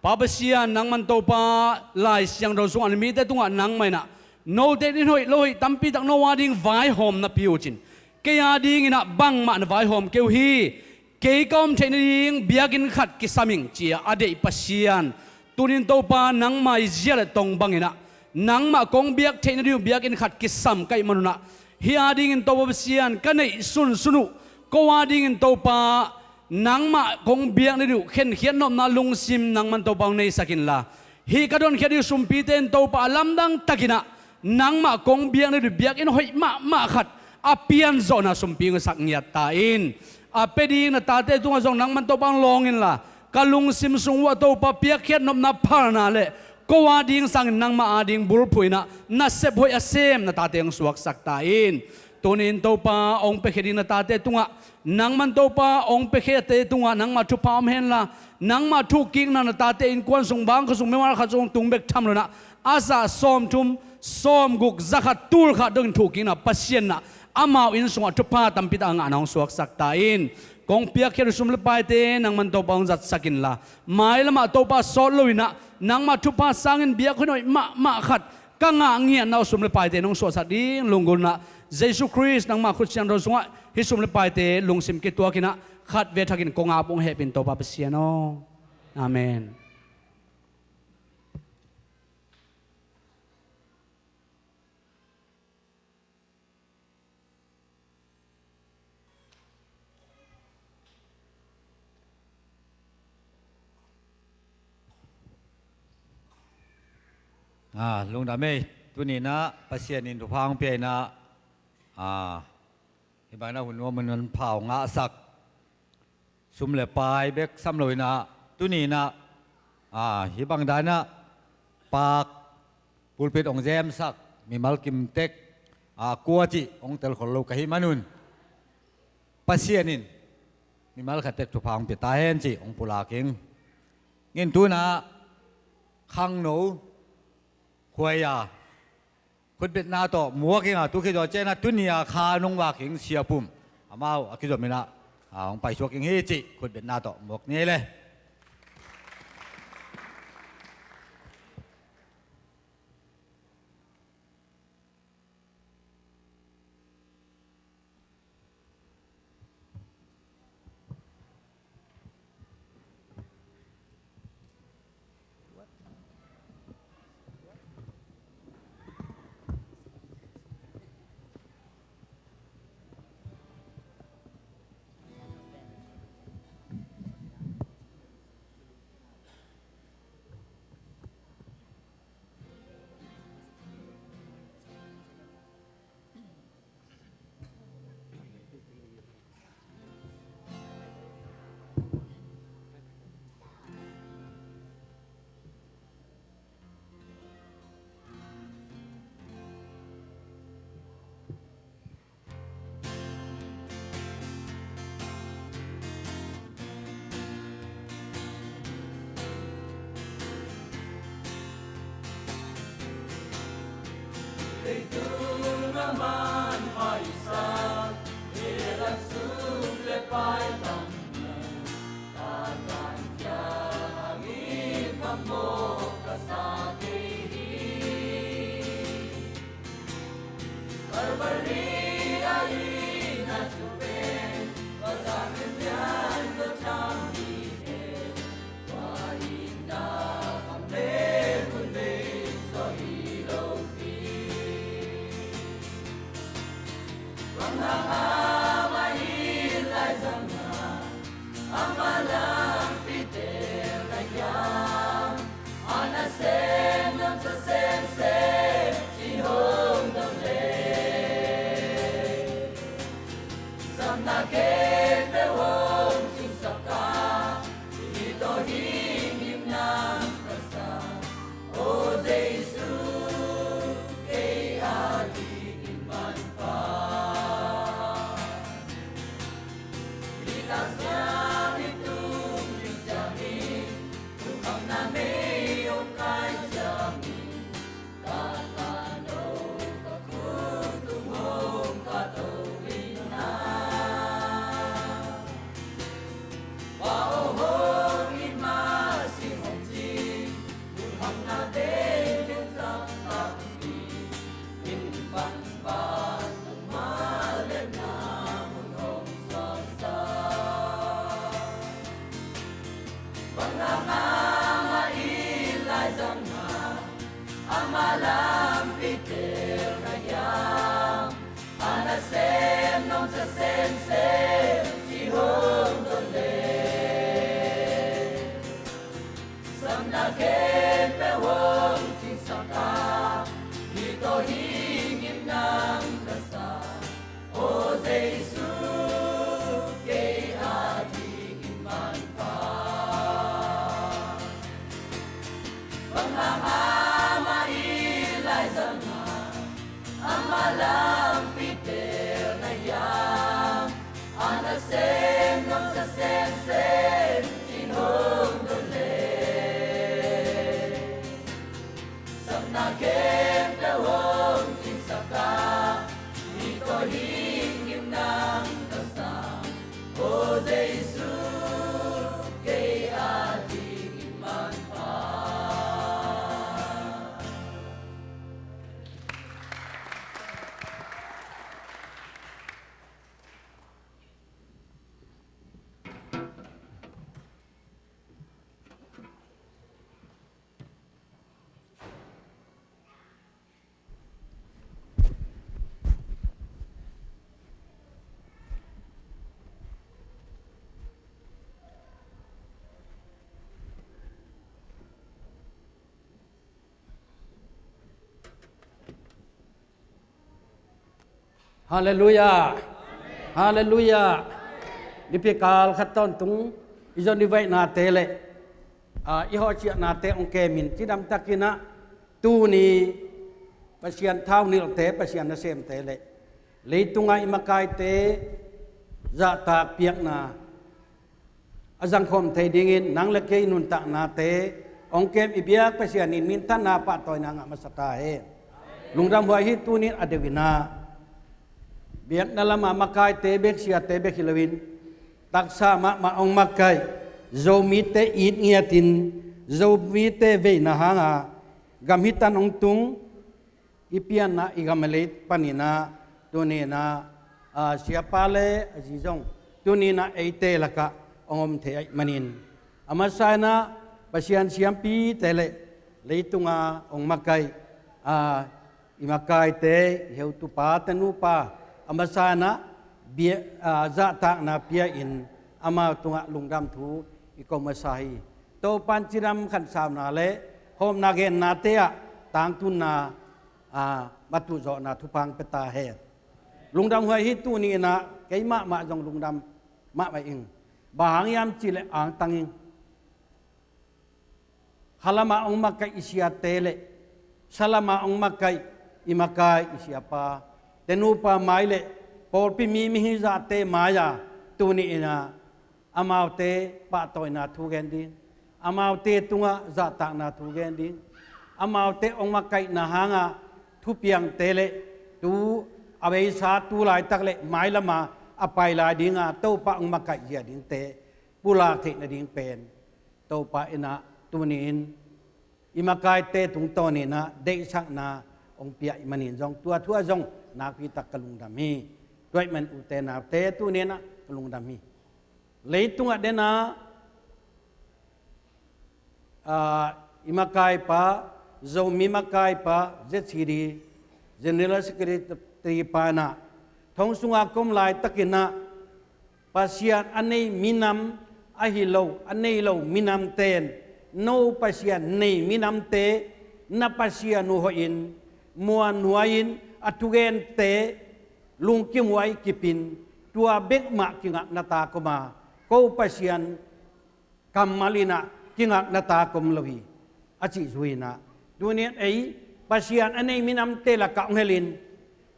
Pa Pasian, nangman Topa Lai Siangtho sungah na mite tungah nangmah in ah note in hoih lo hoih tampi tak no a ding vaihawm na pia uh cin, kei a dingin ah bangmah na vaihawm kei uh hi. Kei ka om theih nading biakinn khat kisam ing ci-a a deih Pasian, tuni-in Topa nangmah i zia le tong bangin ah nangmah kong biak theih nading uh biakinn khat kisam ka hih manun ah, hih a dingin Topa Pasian ka neih sunsun uh, ko a dingin Topa nangmah kong biak nading uh khenkhiat nopna lungsim nangman Topa hong neisak inla, hih ka donkhiat ding uh sumpite in Topa a lamdang takin ah nangmah kong biak nading uh biakinn hoih mahmah khat a pianzawhna sumpi hong sak ngiat ta in. A pia ding na tate tungah zong nangman Topa hong lawng inla, ka lungsim sung uh ah Topa piakkhiat nopna phalna le ko a ding sangin nangmah a ding bulphuh in ah nasep hoih a sem na tate hong suaksak ta in. Tuni-in Topa hong piakhia ding na tate tungah, nangman Topa hong piakhiate tungah nangmah thupha om henla, nangmah thukkikna na tate innkuan sung, bangkua sung, mimal khat sung tung bek tham loin ah a zah sawmthum, sawmguk, zakhat, tulkhat dongin thukkikna Pasian in ah amau inn sungah thupha tampi tak a ngahna hong suaksak ta in. Kong piakkhiat uh sum le paite nangman Topa hong zatsak inla, mailamah Topa sawt loin ah nangmah thupha sangin biak hoih mahmah khat ka ngah ngiatna uh sum le paite nong suahsak ding lunggulhna Jesu Khrist nangmah khut siangtho sungah hih sum le paite lungsim kituakin ah khatvei thakin kong ap ung, hehpih in Topa Pasian aw. Amen. Ah, lungdam ei, tuni-in ah Pasian in thupha hong pia in ah, ah, hih bangin ah hun nuam hun pha hong ngahsak sum le pai bek sam loin ah, tuni-in ah, ah, hih bang dan ah pak pulpit hong zemsak mimal kimtek, ah, kua cih hong telkhol lo ka hih manun, Pasian in mimal khat tek thupha hong pia ta hen cih hong pulak ing. Ngintu-in ah khangno khuai a khutbetna tawh muak ing a, tu khit zawh ciangin ah tuni a kha nong vak ing Sia Pum, amau a kizom in ah, ah, hong paisuak ing hi cih khutbetna tawh muak ni ei le. Leitung a manpha i sak, hell a sum le pai tam lo, Satan ciangin mamawh ka sa kei hi. Halleluiah. Halleluiah. Nipikal khat tawntung i zon i vaihnate le, ah, i hawhciahnate hong kemin cidamtakin ah tuni Pasian thaunilhte, Pasian nasemte le leitunga i makaite zahtak piakna a zangkhawm thei dingin nang le kei nuntaknate hong kem i biak Pasian in minthanna pahtawina ngah masa ta hen. Lungdam huai hi. Tunin a deuh in ah biakna lama makaite bek, siate bek hi loin taksa mahmah hong makaih Zomite it ngiatin Zomite veina hanga gam hitan hong tung i pianna i gam a lei panin ah tuni in ah, ah, siapa le a zi zong tuni in ah eite lakah hong om thei ahih manin a masa in ah Pasian siampite le leitunga hong makaih, ah, i makaite, i heutupa, tenupa a masa in ah bia, ah, zahtakna pia-in amau tungah lungdam thu i ko masa hi. Topan cidam khansauna le hawmna gennate ah tangtunna, ah, matuhzawhna thupha hong pia ta hen. Lungdam huai hi. Tuni in ah kei mahmah zong lungdam mahmah ing. Bang hang hiam cih leh angtang ing. Khalamah hong makaih i siate le salamah hong makaih i makai i siapa, tenupa mai le pawlpi mi, mihing zahte mai-a tuni in ah amaute pahtawina thu gen ding, amaute tungah zahtakna thu gen ding, amaute hong makaihna hanga thupiangte le tu a beisa tu laitak le mailama a pai lai dinga Topa hong makaih zia dingte pulak theih nading pen Topa in ah tuni-in i makaite tungtawnin ah deihsakna hong pia ahih manin zong tua thu ah zong nakpi tak ka lungdam hi. Tua ahih man ute naute, tuni-in ah ka lungdam hi. Leitungah den a, aa, i makaipa, Zomi makaipa, Z C D General Secretary pa in ah, thong sungah ka om laitakin ah, Pasian a nei minam ahi lo, a nei lo minamte in, no Pasian nei minamte, na Pasian uh hoihin, muanhuai-in, a thugente lungkimhuai kipin, tua bek mah kingakna tak om a, ko Pasian kammal in ah kingakna tak om lo hi, a cih zui-in ah, tuni-in ei Pasian a nei minamte lakah hong helin,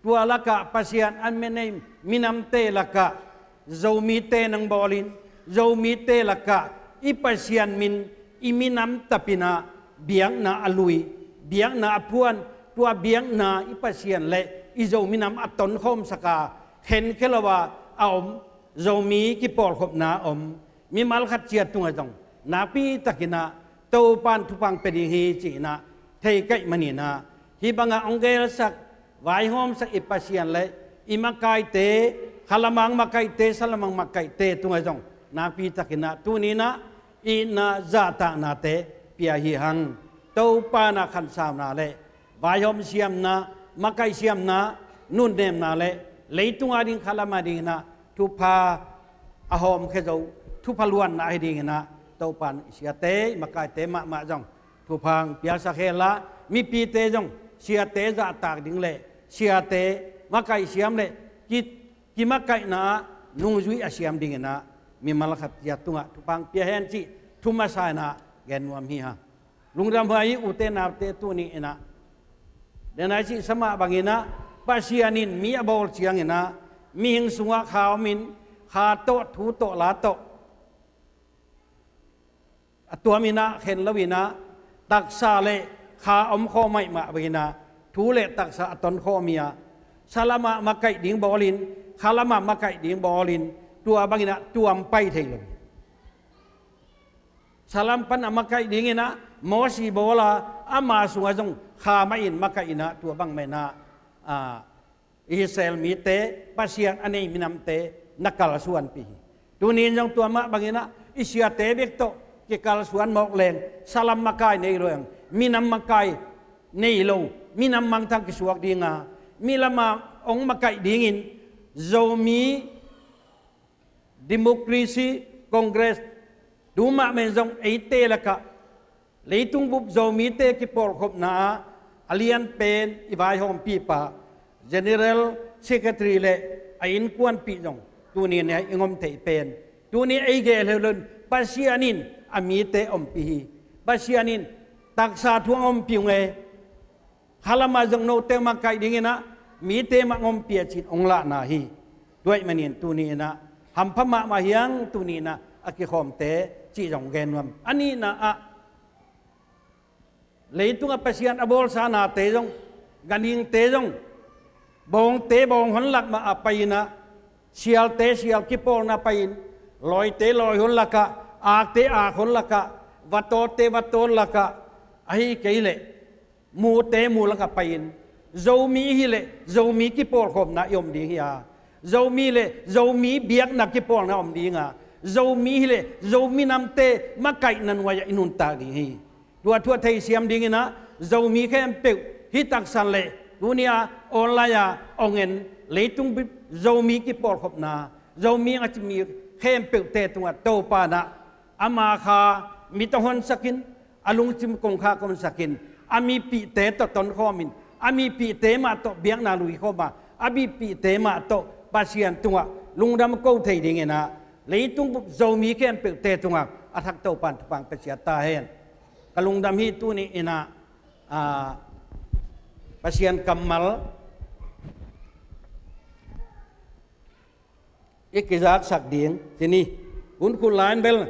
tua lakah Pasian a nei minamte lakah Zomite nang bawlin, Zomite lakah i Pasian min, i minam tapin ah biakna a lui, biakna a phuan, tua biakna i Pasian le i Zo minam a tonkhawmsak a, khenkhia lo a a om Zomi kipawlkhopna a om mimal khat ciat tungah zong nakpi takin ah Topa in thupha hong pia ding hi, ci-in ah thei ka hih manin ah, hih bangah hong geelsak, vaihawmsak i Pasian le i makaite, khalam a makaihte, salam a makaihte tungah zong nakpi takin ah tuni-in ah itna zahtaknate pia hi hang. Topa in ah khansauna le vaihawm siamna, makaih siamna, nunnemna le leitung a ding, khalam a dingin ah thupha a hawmkhia zo, thupha luanna ahi dingin ah Topa in i siate, i makaite mahmah zong thupha hong piaksak hen la, mipite zong siate zahtak ding le siate makaih siam le ki, kimakaihna ah nungzui a siam dingin ah mimal khat ciat tungah thupha hong pia hen, cih thu masa-in ah gen nuam hi hang. Lungdamhuai hi ute naute, tuni-in ah, den a i cihsa mah bangin ah, Pasian in mi a bawl ciangin ah mihing sungah kha omin, kha tawh, thu tawh, la tawh a tuamin ah, khen loin ah, taksa le kha omkhawm ahih mah bangin ah thu le taksa a tonkhawm hi a, salam a makaih ding bawlin, khalam a makaih ding bawlin, tua bangin ah tuam pai thei lo hi. Salam pan a makaih dingin ah Mosi bawl a, ama sungah zong kha mah in makaih in ah, tua bang mah in ah, a, Israel mite, Pasian a nei minamte na kalsuanpih hi. Tuni-in zong tua mah bangin ah i siate bek tawh kikalsuan mawk leng, salam makai nei lo, minam makai nei lo, minam mangthang kisuak ding a, milam a hong makaih dingin Zomi Democracy Congress, tu mah men zong eite lakah leitung bup Zomite kipawlkhopna ah a lianpen i vaihawmpipa, General Secretary le a innkuanpih zong tuni-in ah i ngom theih pen, tuni ei gel hi lo in, Pasian in a mite ompih hi. Pasian in taksa thu hong ompih hong e, khalam ah zong note makaih dingin ah mite mah hong ompih a, ci-in hong lahna hi. Tua ahih manin tuni-in ah hampha mahmah hi hang, tuni-in ah a kikhawmte, cih zong gen nuam. A nihna ah, leitungah Pasian a bawlsa nate zong, ganhingte zong, bawngte bawnghon lak mah ah pai-in ah, sialte sial kipawlna pai-in, lawite lawihon lakah, akte aakhon lakah, vatawtte vatawn lakah, ahih kei leh mute mu lakah pai-in, Zomi hi leh Zomi kipawlkhopna i om ding hi a, Zomi leh Zomi biakna kipawlna om ding a, Zomi hi leh Zomi namte makaihna nuai-ah i nuntak ding hi. Tua thu a theisiam dingin ah Zomi khempeuh hih taksan le tuni-a online a hong en leitung bup Zomi kipawlkhopna, Zomi a cimi khempeuhte tungah Topa in ah ama kha mit a honsakin, a lungsim kongkhak a honsakin, a mipihte tawh tonkhawmin, a mipihte mah tawh biakna luikhawm a, a mipihte mah tawh Pasian tungah lungdam ko thei dingin ah leitung bup Zomi khempeuhte tungah a thak Topa in thupha hong pia ciat ta hen. Ka lungdam hi. Tuni-in ah, aa, Pasian kammal i kizaksak ding, ci ni. Hun khut lai-in bel,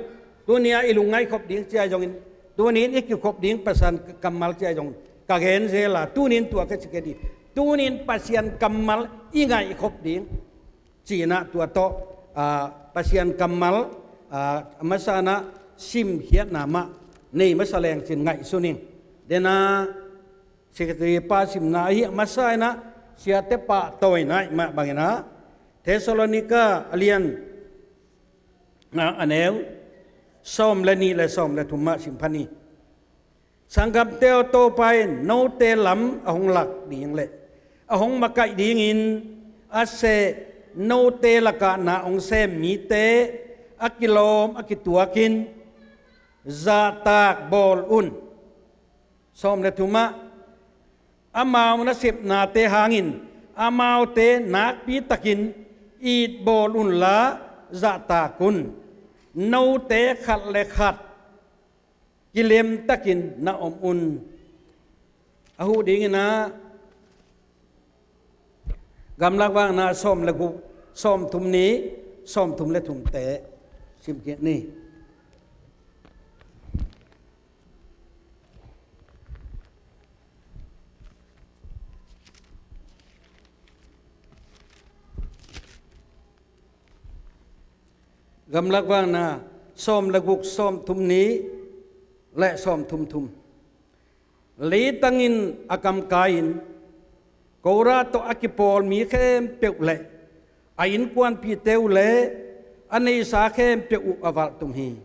tuni-a i lungngaih khop ding ci-a zongin, tuni-in i kikhop ding Pasian kammal ci-a zong ka gen zel a, tuni-in tua ka ci kei ding. Tuni-in Pasian kammal i ngaih khop ding, ci-in ah tua tawh, aa, Pasian kammal, aa, a masa-in ah simkhiatna mah nei masa leng ci-in ngaihsun ing. Den a, Secretary pa simna ahi a masa-in ah Siate pahtawi na ih mah bangin ah, Thessalonika a lian, a, a neu sawm le nih le sawm le thum mah sim phan hi. Sanggamte aw, Topa in note lam a hong lak ding le a hong makaih dingin a seh, note lakah na hong sem mite a kilawm a kituakin zahtak bawl un. Sawm le thum ah, amau nasepnate hangin amaute nakpitakin it bawl unla zahtak un. Note khat le khat kilemtakin na om un. A huh dingin ah, Gamlak Vakna sawm le guk, sawm thum nih, sawm thum le thumte sim kik ni. Gamlak Vakna sawm le guk, sawm thum nih le sawm thum thum. Leitang in a kamkai-in Kora tawh a kipawl mi khempeuh le a innkuanpihte uh le a neihsa khempeuh uh a valhtum hi.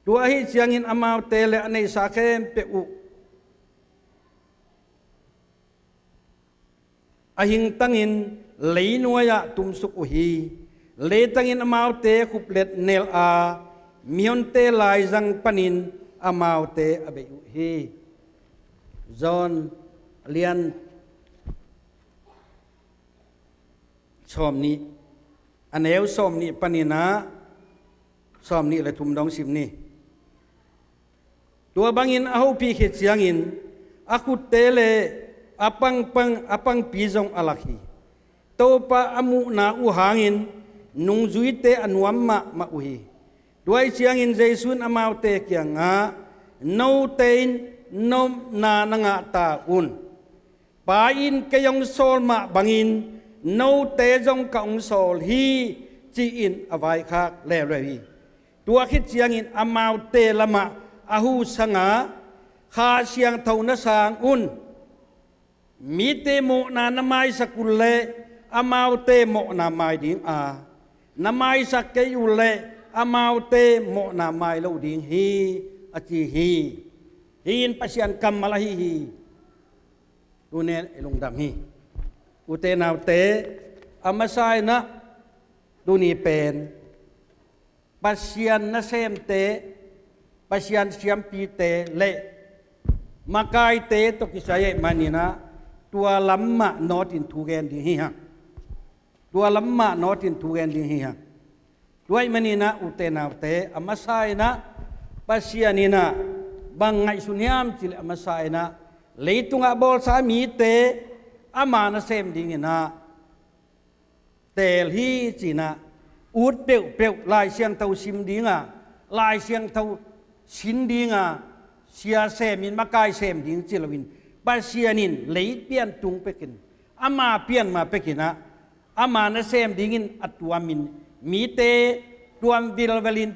Tua ahih ciangin amaute le a neihsa khempeuh uh a hingtangin leinuai-ah tumsuk uh hi. Leitangin amaute khuplet nelh a, mihonte laizang panin amaute a beih uh hi. John a lian sawm nih, a neu sawm nih panin ah sawm nih le thum dong sim ni. Tua bangin a hopih khit ciangin a khutte le a pangpang, a pangpi zong a lak hi. Topa a muhna uh hangin nungzuite a nuam mahmah uh hi. Tua ahih ciangin Jesu in amaute kiangah, note in nopna na ngah ta un. Pa in kei hong sawl mah bangin note zong ka hong sawl hi, ci-in a vaikhak leuleu hi. Tua khit ciangin amaute lamah a huh sangah, Kha Siangtho na sang un. Mite mawhna na maisak uh leh amaute mawhna mai ding a, na maisak kei uh leh amaute mawhna mai lo ding hi, a ci hi. Hih in Pasian kammal ahi hi. Tuni-in i lungdam hi. Ute naute, a masa-in ah tuni pen Pasian nasemte, Pasian siampite le makaite tawh kisai ahih manin ah tua lam mah nawtin thu gen ding hi hang. Tua lam mah nawtin thu gen ding hi hang. Tua ahih manin ah ute naute, a masa-in ah Pasian in ah bang ngaihsun hiam cih leh, a masa-in ah leitungah bawlsa mite ama nasem dingin ah teel hi, ci-in ah ut peuhpeuh, Lai Siangtho sim ding a, Lai Siangtho sin ding a, sia sem in, makai sem ding ci loin, Pasian in lei pian tung pekin, ama pian ma pekin ah, ama nasem dingin a tuamin mite tuam vilvelin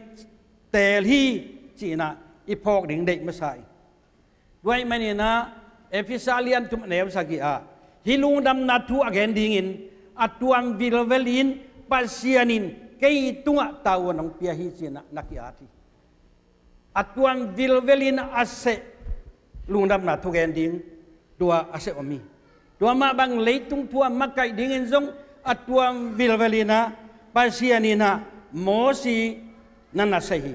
teel hi, ci-in ah i phawk ding deih masa hi. Tua ahih manin ah Efesa lian thum a neu sagih ah hih lungdamna thu a gen dingin, a tuam vilvelin Pasian in kei tungah tavuan hong pia hi, ci-in ah na ki-at hi. A tuam vilvelin a seh lungdamna thu gen ding tua a seh om hi. Tua mah bang leitung thu a makaih dingin zong a tuam vilvelin ah Pasian in ah Mosi na nasep hi.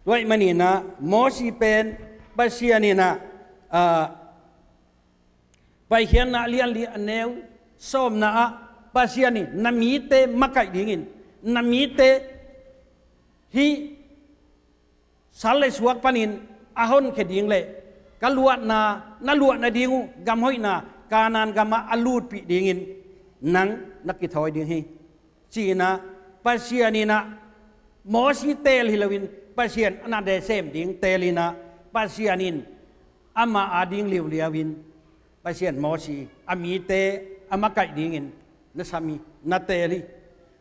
Tua ahih manin ah Mosi pen Pasian in ah, ah, Paikhiatna lian li a neu sawmna ah Pasian in na mite makaih dingin, na mite hih sal le suak panin a honkhia ding le ka luahna, na luah nading uh gam hoihna Kanaan gamah a lutpih dingin nang na kithawi ding hi, ci-in ah Pasian in ah Mosi teel hi loin Pasian a nasem ding teel in ah Pasian in ama ading liuliau in Pasian Mosi a mite a makaih dingin na sam hi, na teel hi.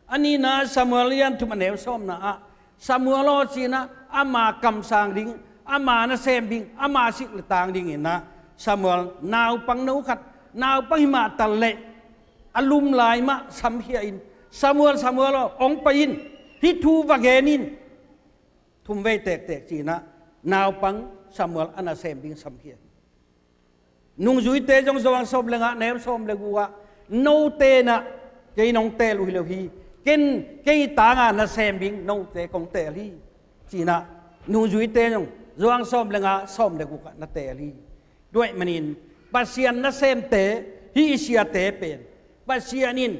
A nihna Samuel lian thum a neu sawmna ah Samuel aw, ci-in ah ama kamsang ding, ama nasem ding, ama silh le tang dingin ah Samuel naupangno khat naupang hi mah tal leh a lum lai mah samkhia in, "Samuel, Samuel aw, hong pai in, hih thu va gen in, thumvei tektek," ci-in ah naupang Samuel a nasem ding samkhia hi. Nungzuite zong, Johan sawm le nga, neu sawm le guk ah, "Note in ah kei nong teel uh hi lo hi, ken kei tanga nasem ding note kong teel hi," ci-in ah nungzuite zong Johan sawm le nga, sawm le guk ah na teel hi. Tua ahih manin Pasian nasemte, hih i siate pen Pasian in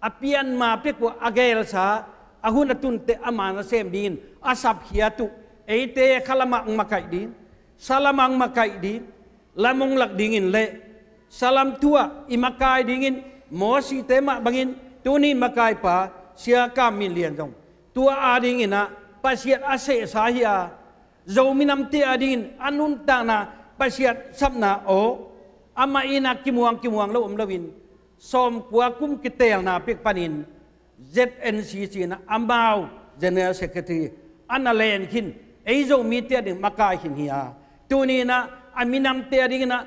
a pian ma pek uh a geelsa, a hun a tunteh ama nasem dingin a sapkhiat uh, eite khalam ah hong makaih ding, salam ah hong makaih ding, lam hong lak dingin le salam thu ah i makai dingin, Mosite mah bangin tuni makaipa Sia Kam Min Lian zong tua adingin ah Pasian a sehsa hi a, Zo minamte adingin a nuntakna Pasian sapna aw, amah in ah kimuang kimuang lo om loin, sawmkua kum kiteelna pek panin Z N C ci-in ah amau General Secretary a na len khin, ei Zomite ading makai khin hi a, tuni-in ah a minamte adingin ah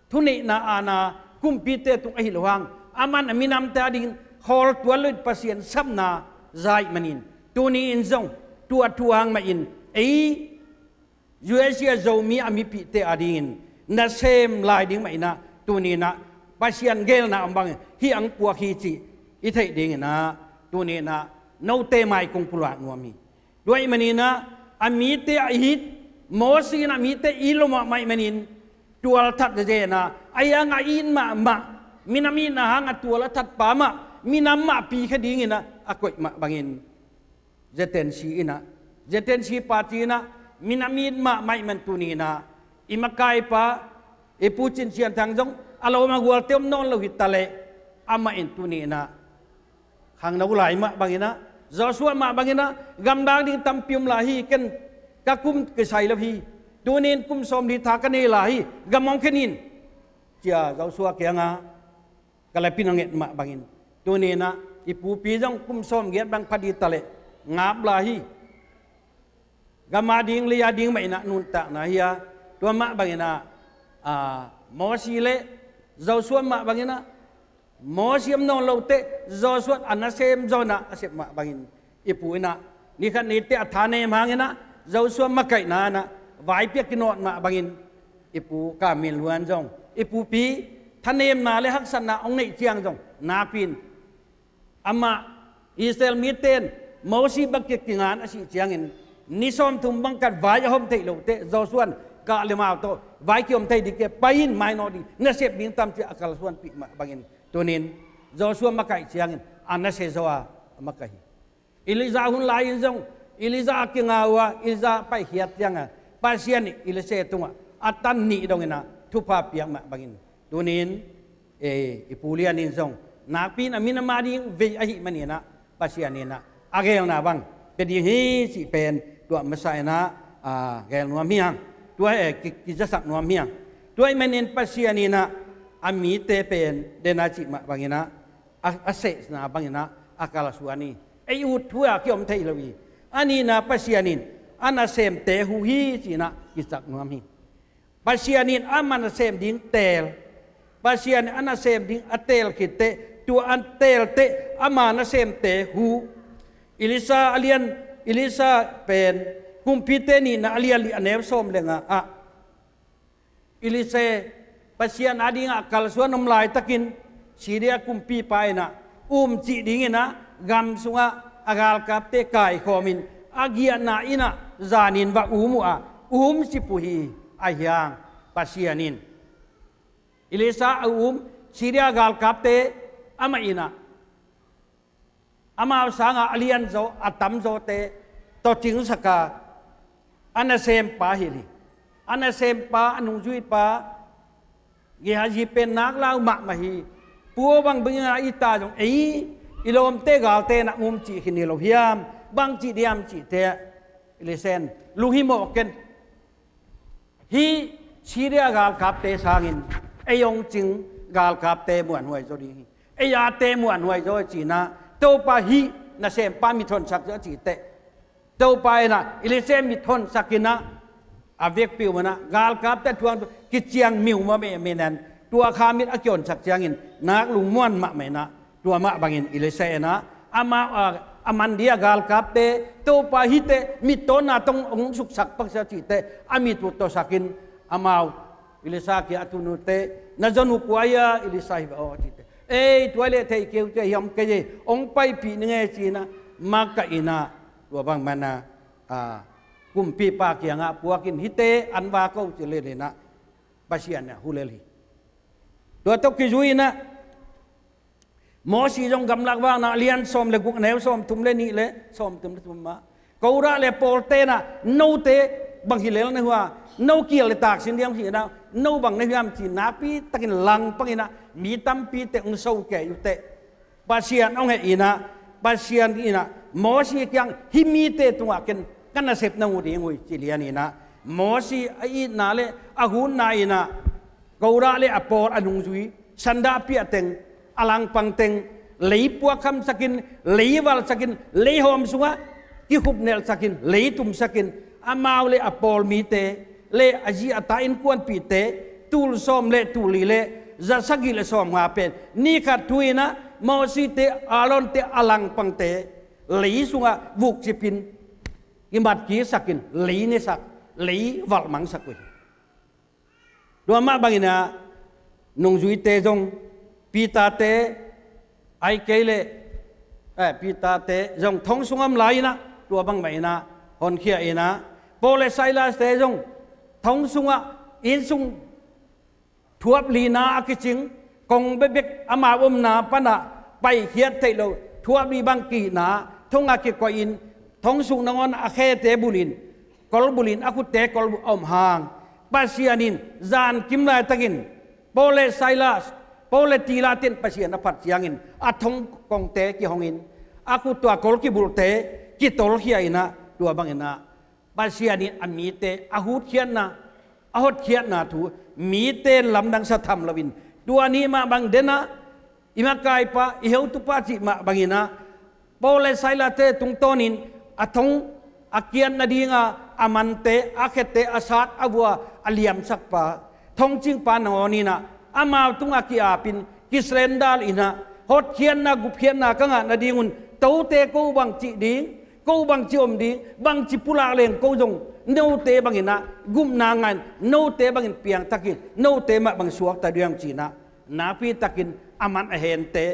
thuneihna aana kumpite tung ahi lo hang, aman a minamte adingin khawl tuan loin Pasian sapna za ahih manin, tuni-in zong tua thu hang mahin ei U S A Zomi a mipihte adingin nasem lai ding mah in ah, tuni-in ah Pasian geelna om bangin hih hong puak hi cih i theih dingin ah, tuni-in ah note mai kong pulak nuam hi. Tua ahih manin ah a mite a it, Mosi in a mite it lo mahmah ahih manin tual that zen a, a hiang a it mahmah, minam itna hang a tual a thatpa mah, minam mah pikhia dingin ah a koih mah bangin Z N C in ah, Z N C party in ah minam it mahmah ahih man tuni-in ah i makaipa, i Pu Cin Sian Thang zong a lawm a gualte om nawn lo hi ta leh, amah in tuni-in ah khangno lai mah bangin ah, Joshua mah bangin ah, "Gamdang ding tampi om lai hi, ken ka kum kisai lo hi, tuni-in kum sawmli tha ka nei lai hi, gam hong khen in," ci-a Joshua kiangah ka lepin a nget mah bangin, tuni-in ah i pupi zong kum sawmgiat bang pha ding ta leh ngap lai hi. Gam ading, lei ading mah in ah nuntakna hi a, tua mah bangin ah, a, Mosi le Joshua mah bangin ah, Mosi om nawn lo teh Joshua a nasem zaw in ah a sep mah bangin, i pu in ah nikhat ni teh a thanem hangin ah Joshua makaihna in ah vaipi a kinawt mah bangin, i pu Kam Min Lian zong, i pupi thanemna le haksatna hong neih ciang zong nakpi-in, amah Israel mite in Mosi bek ki, kingan a sih ciangin, ni sawmthum bang kat vai a hawm theih loh teh Joshua in, "Kah le mau tawh vai kihawm thei ding kei, pai in, mainawt ding, na sep ding tam," ci-a a kalsuanpih mah bangin, tuni-in Joshua makaih ciangin a nasia zaw a, a makaih hi. Elijah hun lai-in zong, Elijah a kinga uh a, Elijah paikhiat ciangah Pasian in Elisha tungah a tan nih dongin ah thupha piak mah bangin, tuni-in, e, i Pu Lian in zong nakpi-in a minam ading vei ahih manin ah Pasian in ah a geelna bang pia ding hi cih pen tua masa in ah, a, geel nuam hi hang. Tua, e, ki, kizasak nuam hi hang. Tua ahih manin Pasian in ah a mite pen den a cih mah bangin ah, a, a sehna bangin ah a kalsuan hi. Ei ut thu a kiom thei lo hi. A nihna, Pasian in a nasemte huh hi ci-in ah kisak nuam hi. Pasian in ama nasem ding teel, Pasian in a nasem ding a teel khit teh, tua a teel teh ama nasemte huh. Elisha a lian, Elisha pen Kumpite nihna a lian li a neu sawm le nga ah, Elisha, Pasian adingah kalsuan om laitakin, Syria kumpipa in ah um cih dingin ah gam sungah a galkapte kaikhawmin, a giahna in ah zanin va um uh a, um cip uh hi. Ahi hang Pasian in Elisha a um Syria galkapte amah in ah amau sangah a lianzaw, a tamzawte tawcingsak a, a nasempa hilh hi. A nasempa, a nungzuipa Gehazi pen nak lau mahmah hi. Pu aw, bang bangin ah i ta zong ei, i lawmte galte in ah um cih khin hi lo hiam, bang cih diam cih teh, Elisha in lunghimawh ken, hih Syria galkapte sangin ei hong cing galkapte muanhuai zaw ding hi. Ei ate muanhuai zaw hi ci-in ah, Topa, hih nasempa mithonsak zaw cih teh, Topa in ah Elisha mithonsak in ah, a vekpi uh man ah galkapte thuang kiciang miu mah meh, meh nan tua kha mit a kionsak ciangin nak lungmuan mahmah inah, tua mah bangin Elisha inah amau a, a man dia galkapte, Topa, hihte mittawnna tawh hong suksak paksa cihte a mit uh tawsakin amau Elisha kiang a tun uh teh, na zon uh kua hia? Elisha hi ve aw cihte. Ei, tua leh thei kei uh, tua hi om kei e, hong paipih ning e ci-inah makaih inah, tua bang mana, a, kumpipa kiangah puakin hihte an va ko ci lel inah Pasian in a hu lel hi. Tua tawh kizui inah Mosi zong gamlak vakna a lian sawm le guk, a neu sawmthum le nih le sawmthum le thum ah, Korah le pawlte inah, note bang hi lel na hua, no kial le taksin diam hi inah, no bang na hiam ci nakpi takin langpang inah mi tampite hong so kei uh teh, Pasian hong heh inah, Pasian inah Mosi kiang, hih mite tungah ken ka nasepna mu ding uh hi ci lian inah, Mosi a itna le a hutna inah Korah le a pawl a nungzui, sanda piahteng, a langpangteng, lei puakkhamsakin, lei valsakin, lei hawm sungah kikhupnelhsakin, lei tumsakin, amau le a pawl mite le a zi a ta innkuanpihte, tul sawm le tul li le za sagih le sawmnga pen ni khat thu inah Mosite, Aaronte, a langpangte lei sungah vukcipin kimatkiksakin, lei nesak, lei valhmangsak uh hi. Tua mah bang inah nungzuite zong, Peter-te, ahih kei leh, eh, Peter-te zong thong sung om lai inah, tua bang mah inah honkhia inah, Paul le Silas-te zong thong sungah, inn sung thuap lina a kicing, kong bekbek amau omna panah paikhiat theih lo, thuap li bang kihna thong a kikoihin, thong sung nangawn a khete bulin, kol bulin, a khutte kol bulh a om hang, Pasian in zankim laitakin Paul le Silas, Paul le Silas-te in Pasian a phat ciangin a thong kongte kihongin, a khut, tua kol kibulhte kitolkhia inah, tua bang inah Pasian in a mite a hutkhiatna, a hotkhiatna thu mite in lamdang sa tham loin, tua ni mah bang denah i makaipa, i heutupa cih mah bang inah Paul le Silas-te tungtawnin a thong a kiat nadinga a mante, a khete, a sat, a vua a liamsakpa, thongcingpa nangawn inah amau tungah ki-apin, kisurrender inah, hotkhiatna, gupkhiatna ka ngah nadingun, tote, ko bangci ding, ko bangci om ding, bangci pulak leng ko zong note bang inah gupna ngahin, note bangin piangtakin, note mah bang suakta ding ci-inah nakpi takin a man a hente,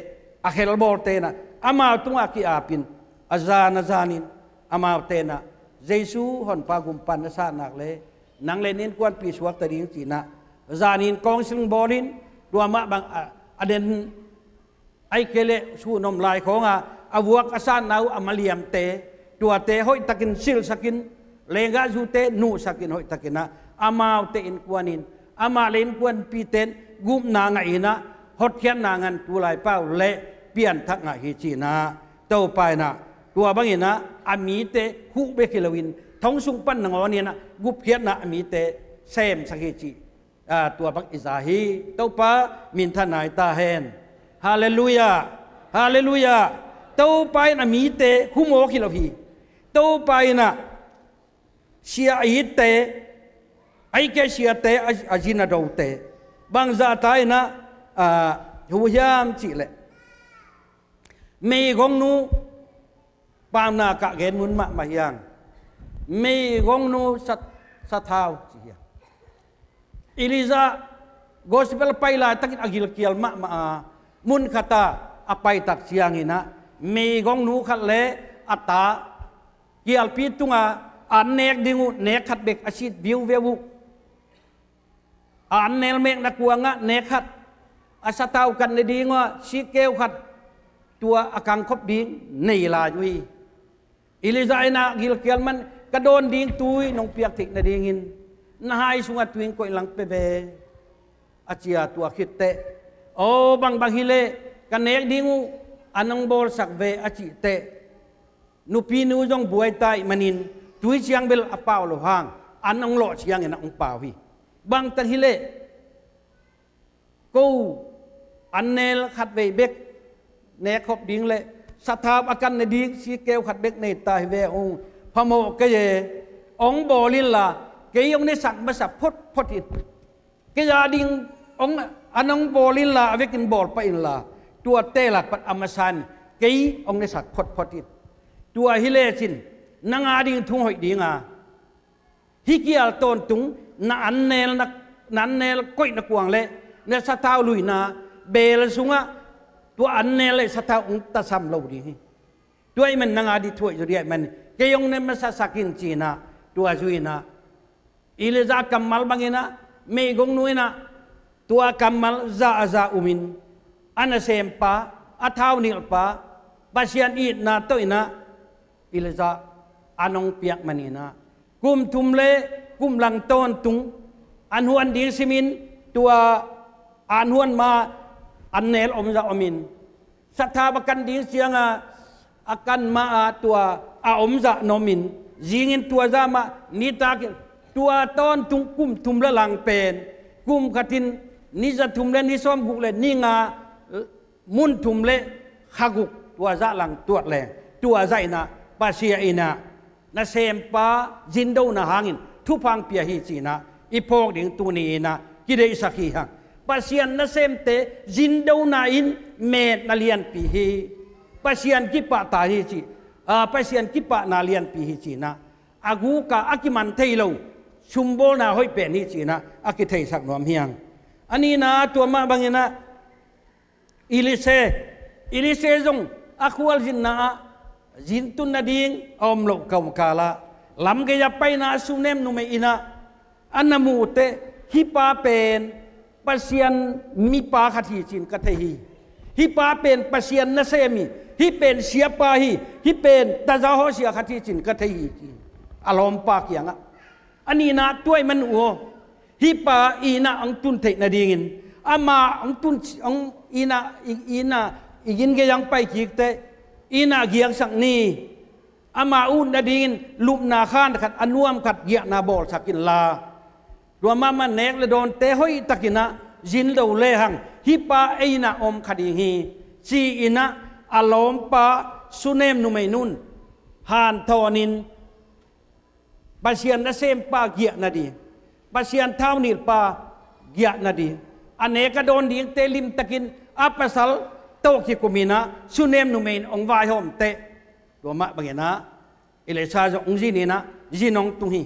a khelbawlte inah amau tungah ki-apin, a zan a zanin amaute inah Jesu Honpa Gumpa na sat nak leh nang le na innkuanpih suakta ding ci-inah zanin counseling bawlin, tua mah bang a, a den, ahih kei leh sun om lai khawnga a vuak a satna uh a maliamte, tuate hoihtakin silhsakin, lenggahzute nuhsakin, hoihtakin ah amaute innkuanin, amah le innkuanpihte in gupna ngah inah, hotkhiatna ngah in, tu lai pau leh pianthak ngah hi ci-inah, Topa inah tua bang inah a mite huh bek hi loin, thong sung pan nangawn inah gupkhiatna a mite semsak hi cih, a, tua bang i za hi. Topa minthanna hi ta hen. Halleluiah. Halleluiah. Topa in a mite huh mawk hi lo hi. Topa inah sia a itte, ahih kei leh siate a, a zin a dote, bangzah ta inah, a, huh hiam cih leh, meigongnu, Paunak ah gen mun mahmah hi hang. Meigongnu sat-, sathau ci hi hang. Elijah gospel pai laitakin a gilkial mahmah a, mun khat ah a paitak ciangin ah meigongnu khat le a ta kialpi tungah an nek ding uh, nek khat bek a sit viuveu uh. A an nelmekna kuangah nek khat, a sathau kan ne ding uh a sikkeu khat, tua a kangkhop ding nei lai uh hi. Elijah in ah gilkial man, ka dawn ding tui nong piak theih nadingin na hai sungah tui hong koih lang pia ve, a ci a, tua khit teh, aw bangbang hi leh ka nek ding uh an hong bawlsak ve, a cih teh, nupinu zong buai ta ahih manin tui ciang bel a pau lo hang an hong lawh ciangin ah hong pau hi. Bangtan hi leh ko an nel khat vei bek nek khop ding le sathau a kan ne ding sikkeu khat bek nei ta hi ve ung, phamawh kei e, hong bawl inla kei hong nesak masa photphot in. Kei a ding hong A nong bawl inla, a vekin bawl pah inla, tua teelak pan a masa in kei hong nesak photphot in. Tua hi lecin nang a ding thu hoih dinga, hih kial tawntung na annel, na, na annel koih na kuang le na sathau luina beel sungah tua annel le sathau hong tasam lo ding hi. Tua ahih man nang a ding thu hoih zaw ding ahih man kei hong ne masasak in ci-inah, tua zui-inah Elijah kammal banginah meigongnu inah tua kammal zahzah umin, a nasempa, a thaunilhpa, Pasian itna tawh inah Elijah a nong piak maninah kum thum le kum lang tawntung an huan ding simin, tua an huan ma annel omzah omin, sathau a kan ding cianga a kan ma-a tua a omzah nomin, zingin tua zah mah nitakin, tua tawntung kum thum le lang pen kum khatin ni za thum le ni sawm guk le ni nga, mun thum le kha guk tua zah lang tuat leng, tua zah inah Pasian inah nasempa zindona hangin thupha hong pia hi ci-inah i phawk ding tuni inah kideihsak hi hang. Pasian nasemte zindona in metna lianpi hi. Pasian kipahta hi ci, a, Pasian kipahna lianpi hi ci-inah a guka a kiman thei lo sumbawlna hoih pen hi ci-inah a kitheisak nuam hi hang. A nihna tua mah banginah Elisha, Elisha zong a khualzinna ah zintun nading a om loh kawmkalah lamgei a paina a sunem numei inah a na muhteh, hih pa pen Pasian mipa khat hi ci-in ka thei hi. Hih pa pen Pasian nasem hi. Hih pen siapa hi. Hih pen tazaw hawsia khat hi ci-in ka thei hi ci-in a lawmpa kiangah. A nihna tua ahih man uh aw, hih pa i innah hong tun theih nadingin, amah hong tun, hong i innah, i, i innah i inn gei hong pai kikteh i innah giaksak ni. Ama ut nadingin lupna khan khat, a nuam khat giahna bawlsak inla, tua mahmah nek le dawnte hoihtakinah zin lo lehang hih pa ei innah om kha ding hi ci-inah a lawmpa sunem numeinun hanthawnin Pasian nasempa giah nading, Pasian thaunilhpa giah nading, a nek a dawn dingte limtakin a pasal tawh kikuminah sunem numei in hong vaihawmteh, tua mah banginah Elisha zong hong zin inah zin hong tung hi.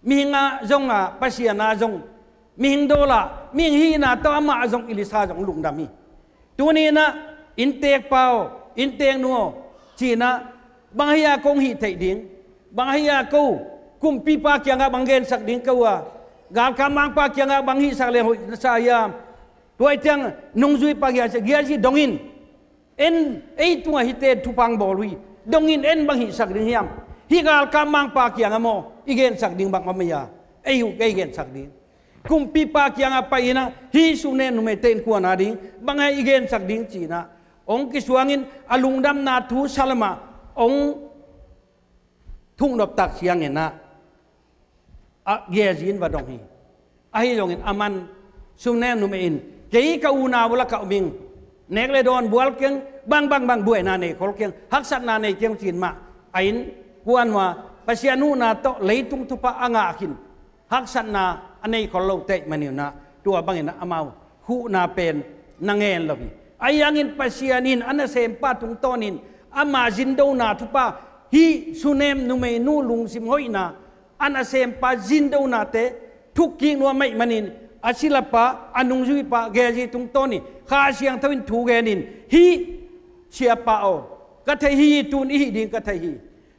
Mihing ah zong a, Pasian ah zong, mihing dawl ah, mihing hihna tawh amah zong, Elisha zong lungdam hi. Tuni inah innteekpa aw, innteeknu aw, ci-inah bang hi-a kong hih theih ding? Bang hi-a ko kumpipa kiangah bang gensak ding ka uh a, galkap mangpa kiangah bang hihsak leng hoih na sa hiam? Tua hi ciang nungzuipa Gehazi, Gehazi dong in, en, ei tungah hihte thupha hong bawl uh hi, dong in, en bang hihsak ding hiam? Hih galkap mangpa kiangah maw i gensak ding bang om ei a? Ei uh, ei gensak ding. Kumpipa kiangah pai inah hih sunem numeite innkuan a ding bang hi-a i gensak ding ci-inah hong kisuangin a lungdamna thu salamah hong thuknop tak cianginah a Gehazi in va dong hi. Ahi zongin aman sunem numei in kei ka unau lakah om ing, nek le dawn bual keng, bang bang bang buaina nei khol keng, haksatna nei keng ci-in mah a innkuan uh a Pasian huhna tawh leitung thupha a ngah khin haksatna a nei khol lote ahih maninah tua banginah amau huhna pen na ngen lo hi. Ahi hangin Pasian in a nasempa tungtawnin ama zindona thupha, hih sunem numeinu lungsim hoihna, a nasempa zindonate thukkik nuam ahih manin a silapa, a nungzuipa Gehazi tungtawnin Kha Siangtho in thu genin, hih siapa aw, ka thei hi, tun i hih ding ka thei hi.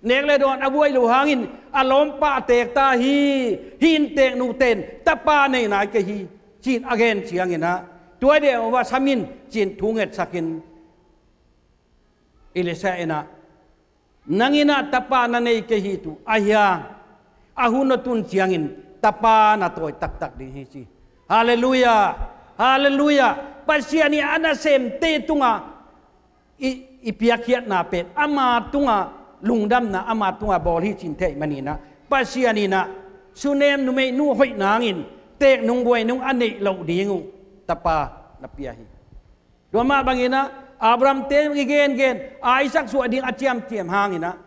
Nek le dawn a buai lo hangin a lawmpa a teekta hi. Hih innteeknute in tapa nei nai kei hi, ci-in a gen cianginah tua deuh va sam in ci-in thu ngetsakin Elisha inah, nang inah tapa na nei kei hi tu, ahi hang a hun a tun ciangin tapa na tawi taktak ding hi ci. Halleluiah. Halleluiah. Pasian ii a nasemte tungah i, i piakkhiatna pen ama tungah lungdamna, ama tungah bawl hi cin theih maninah Pasian inah sunem numeinu hoih nangin teeknung buainung a neih loh ding uh tapa na pia hi. Tua mah banginah Abrahamte i gengen, Isaac suah ding a ciamciam hanginah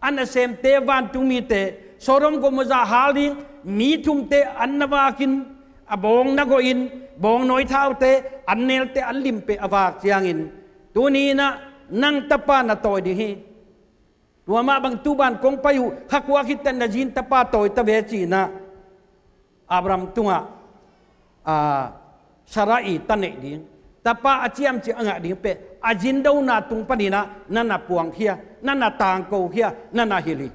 a nasemte, vantungmite, Sodom Gomorrah hal ding mi thumte an na vakin A bawng na gawhin, bawng nawi thaute, an nelte, an limpe a vak ciangin, tuni inah nang tapa na tawi ding hi. Tua mah bang tu ban kong pai uh, kha kua khit teh na zin tapa tawi ta ve ci inah Abraham tungah, a, Sarai ta neih ding, tapa a ciamciam a ngah ding pen a zindona tung paninah na na puangkhia, na na tangkokhia, na na hilh hi.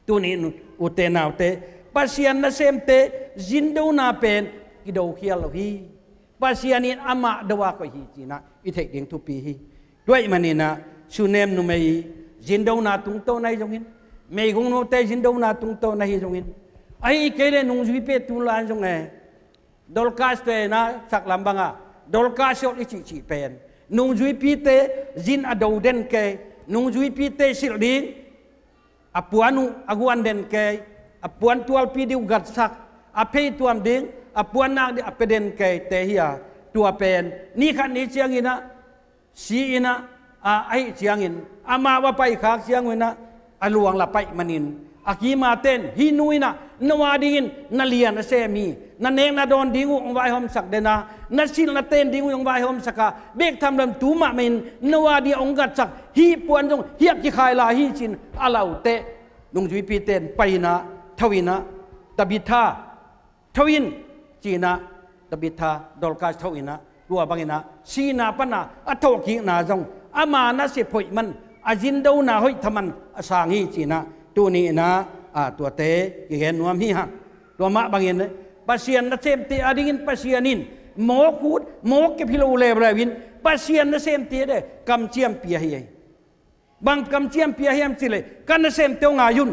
Tuni in ute naute, Pasian nasemte zindona pen kidokhial lo hi. Pasian in amah do a koih hi cinah i theih ding thupi hi. Tua ahih maninah sunem numei zindona tungtawn ahi zongin, meigong note zindona tungtawn ahi zongin, ahih kei leh nungzuipi tu lai zong e, Dorcas te na saklam banga Dorcas i cihcih pen nungzuipite zin a do den kei, nungzuipite silh ding a puan uh a guan den kei, a puan tualpi ding uh gatsak, a phei tuam ding, a puan nak ding a pia den kei te hi a, tua pen ni khat ni cianginah si inah, a, ahih ciangin amah va paikhak cianginah a luang la paih manin a kimaten hih nu inah no a dingin na lian a sem hi, na nek na dawn ding uh hong vaihawmsak den a, na silh na ten ding uh hong vaihawmsak a, bek tham lo in tu mahmah in no a dingin hong gatsak, hih puan zong hiah kikhai lai hi cin a lauteh nungzuipite in pai inah tho inah Tabitha, tho in cinah Tabitha, Dorcas tho inah tua banginah sihna pana a thawhkikna zong ama nasep hoih man, a zindona hoih thaman a sang hi cinah tuni inah, a, tuate kigen nuam hi hang. Tua mah bangin Pasian nasemte a dingin Pasian in mawk ut mawk kep hi lo leuleu in Pasian nasemte de kamciam pia hi. Bang kamciam pia hiam cileh, ka nasemte uh ngai un.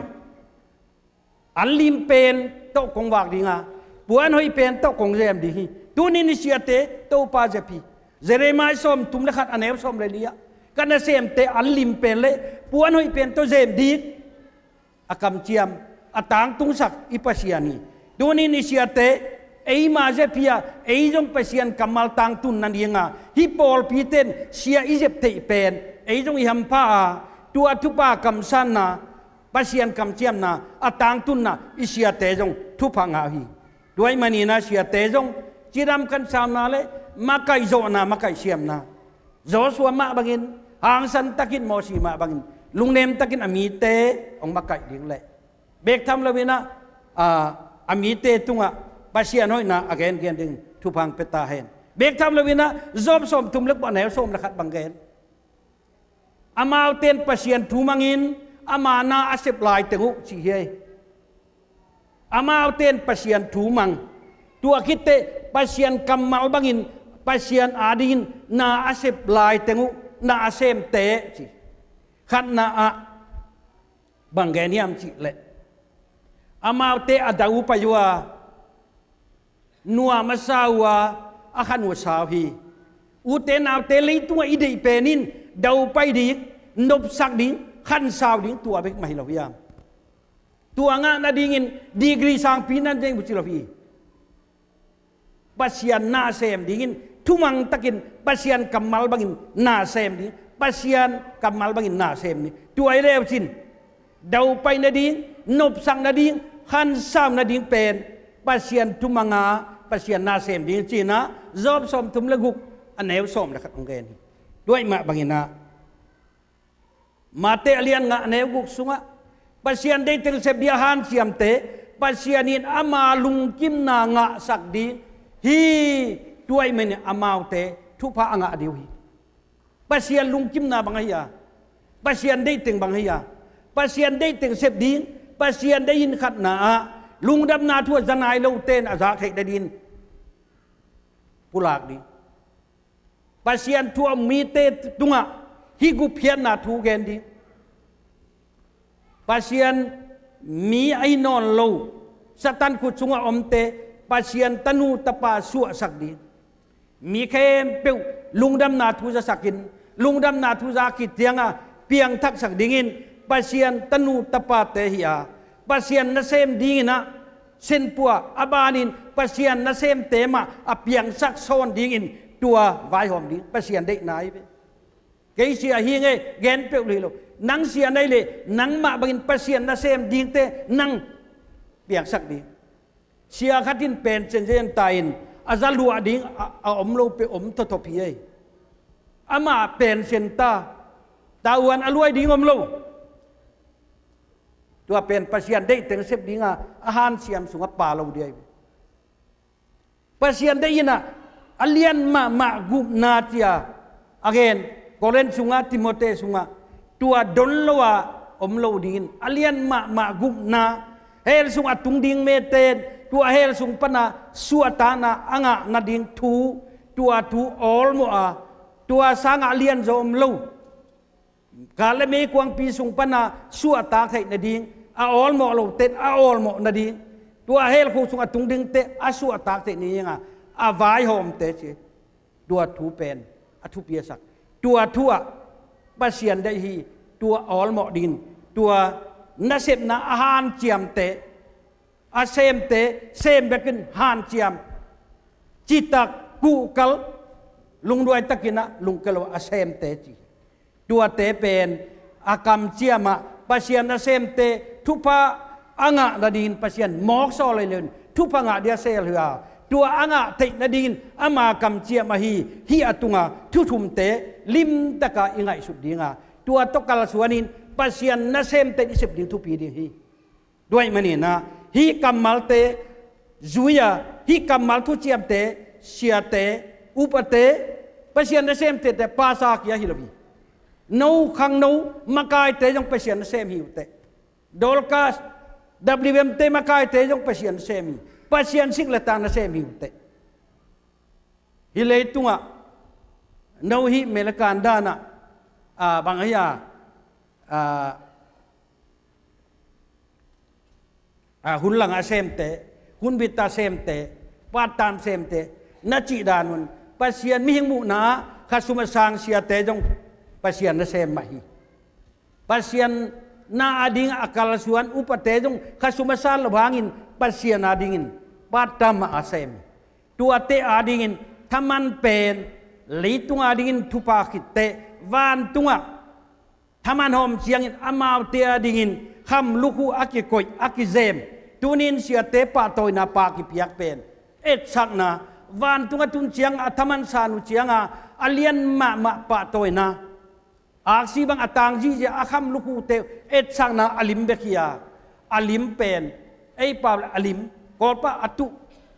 An lim pen tawh kong vak dinga, puan hoih pen tawh kong zem ding hi. Tuni in i siate Topa zep hi. Jeremiah sawmthum le khat a neu sawm le li ah, ka nasemte an lim pen le puan hoih pen tawh zem ding, a kamciam, a tangtungsak i Pasian hi. Tuni in i siate eima zep hi a, ei zong Pasian kammal tangtun nadinga hih pawlpite in sia i zep theih pen ei zong i hampha a, tua thupha kamsanna, Pasian kamciamna, a tangtunna i siate zong thupha ngah uh hi. Tua ahih manin a siate zong cidam kansamna le makaih zawhna, makaih siamna, Joshua mah bangin, hangsan takin Mosi mah bangin lungnem takin a mite hong makaih ding le bek tham lo inah, a, a mite tungah Pasian hoihna a gengen ding thupha hong pia ta hen. Bek tham lo inah Job sawmthum le kua neu sawm le khat bang gen. Amaute in Pasian thu mangin ama na a sep laiteng uh ci hi. Amaute in Pasian thu mang, tua khit teh Pasian kammal bangin Pasian adingin na a sep laiteng uh na a semte ci. Khatna ah bang gen hiam cihleh, amaute a dau pai uh a, nuam a sa uh a, a khan uh a sau hi. Ute naute, leitungah i deih pen in dau pai ding, nopsak ding, khansau ding, tua bek mah hi lo hiam? Tua ngah nadingin degree sangpi na nei uh ci lo hi. Pasian na sem dingin thumang takin Pasian kammal bangin na sem ding, Pasian kammal bangin na sem ding. Tua hi leu cin dau pai nading, nopsak nading, khansau nading pen Pasian thumanga Pasian na sem ding cinah Job sawmthum le guk a neu sawm le khat hong gen hi. Tua ahih mah banginah Mate a lian nga a neu guk sungah Pasian deih teng sep ding a hanciamte Pasian in ama lungkimna ngahsak ding hi. Tua ahih manin amaute thupha a ngah ding uh hi. Pasian lungkimna bang ahi a, Pasian deih teng bang ahi a, Pasian deih teng sep ding, Pasian deih in khatna ah lungdamna thu a za nai lote in a zak theih nadingin pulak ding. Pasian thu a um mite tungah hih gupkhiatna thu gen ding. Pasian mi ahi nawn lo Satan khut sungah omte Pasian tanu tapa suahsak ding. Mi khempeuh lungdamna thu zasakin, lungdamna thu za khit cianga piangthaksak dingin Pasian tanu tapate hi a, Pasian nasem dinginah senpua a banin Pasian nasemte mah a piangsak sawn dingin tua vaihawm ding Pasian deihna ahi ve. Kei sia hi nge gen peuh lo hi lo. Nang sia na hih leh nangmah bangin Pasian nasem dingte nang piangsak ding. Sia khat in pension zia in ta in a za luah ding a, a om lo peuh om thotho pi ei. Amah pension ta, tavuan a luai ding om lo. Tua pen Pasian deih teng sep dinga a hanciam sungah pha lo ding ei. Pasian deih in ah a lian mahmah gupna ci-a a gen, Korin sungah, Timote sungah, tua don lo-a om lo dingin a lian mahmah gupna, hell sung a tung ding mite in tua hell sung pana suahtakna a ngah nading thu, tua thu awlmawh a, tua sangah a lianzaw om lo. Gal le meikuangpi sung pana suahtak theih nading, a awlmawh lote in a awlmawh nading, tua hell khuk sung a tung dingte a suahtak theih nadinga a vaihawmte ci. Tua thu pen a thupi a sak. Tua thu ah Pasian deih hi. Tua awlmawh dingin tua nasepna a hanciamte, a semte sem bekin hanciam, citak, kuhkal, lungduai takin ah lungkia lo a semte ci. Tuate pen a kamciam ah Pasian nasemte thupha a ngah nadingin Pasian mawk sawl lo in thupha ngah dia sel hi a, tua a ngah theih nadingin ama kamciam ahi hih a tunga thu thumte limtaka i ngaihsut dinga, tua tawh kalsuanin Pasian nasemte i sep ding thupi ding hi. Tua ahih manin ah hih kammalte zui-a, hih kammal thuciamte, siate, upate, Pasian nasemte te pasa kia hi lo hi. No khangno makaite zong Pasian nasem hi uh teh. Dorcas, W M te makaite zong Pasian nasem hi. Pasian sik le tang nasem hi uh teh. Hih leitungah no hih mel a kan danah, a, bang ahi a, a, a, hun langah a semte, hun bitta semte, part time semte na cih dan un Pasian mihing muhna ah khasum a sang siate zong Pasian nasem mah hi. Pasian na ading a kalsuan upate zong khasum a sang lo hangin Pasian adingin part time mah a sem. Tuate adingin thaman pen leitung adingin thupha khitteh vantungah thaman hawm ciangin amaute adingin kham lukhu a kikoih a kizem, tunin siate pahtawina pha kipiak pen etsakna, vantungah tun cianga a thaman san uh cianga a lian mahmah pahtawina, aksi bang a tang zihziah a kham lukhute etsakna a lim bek hi a, a lim pen ei pau le a lim, Kawlpa a tuh,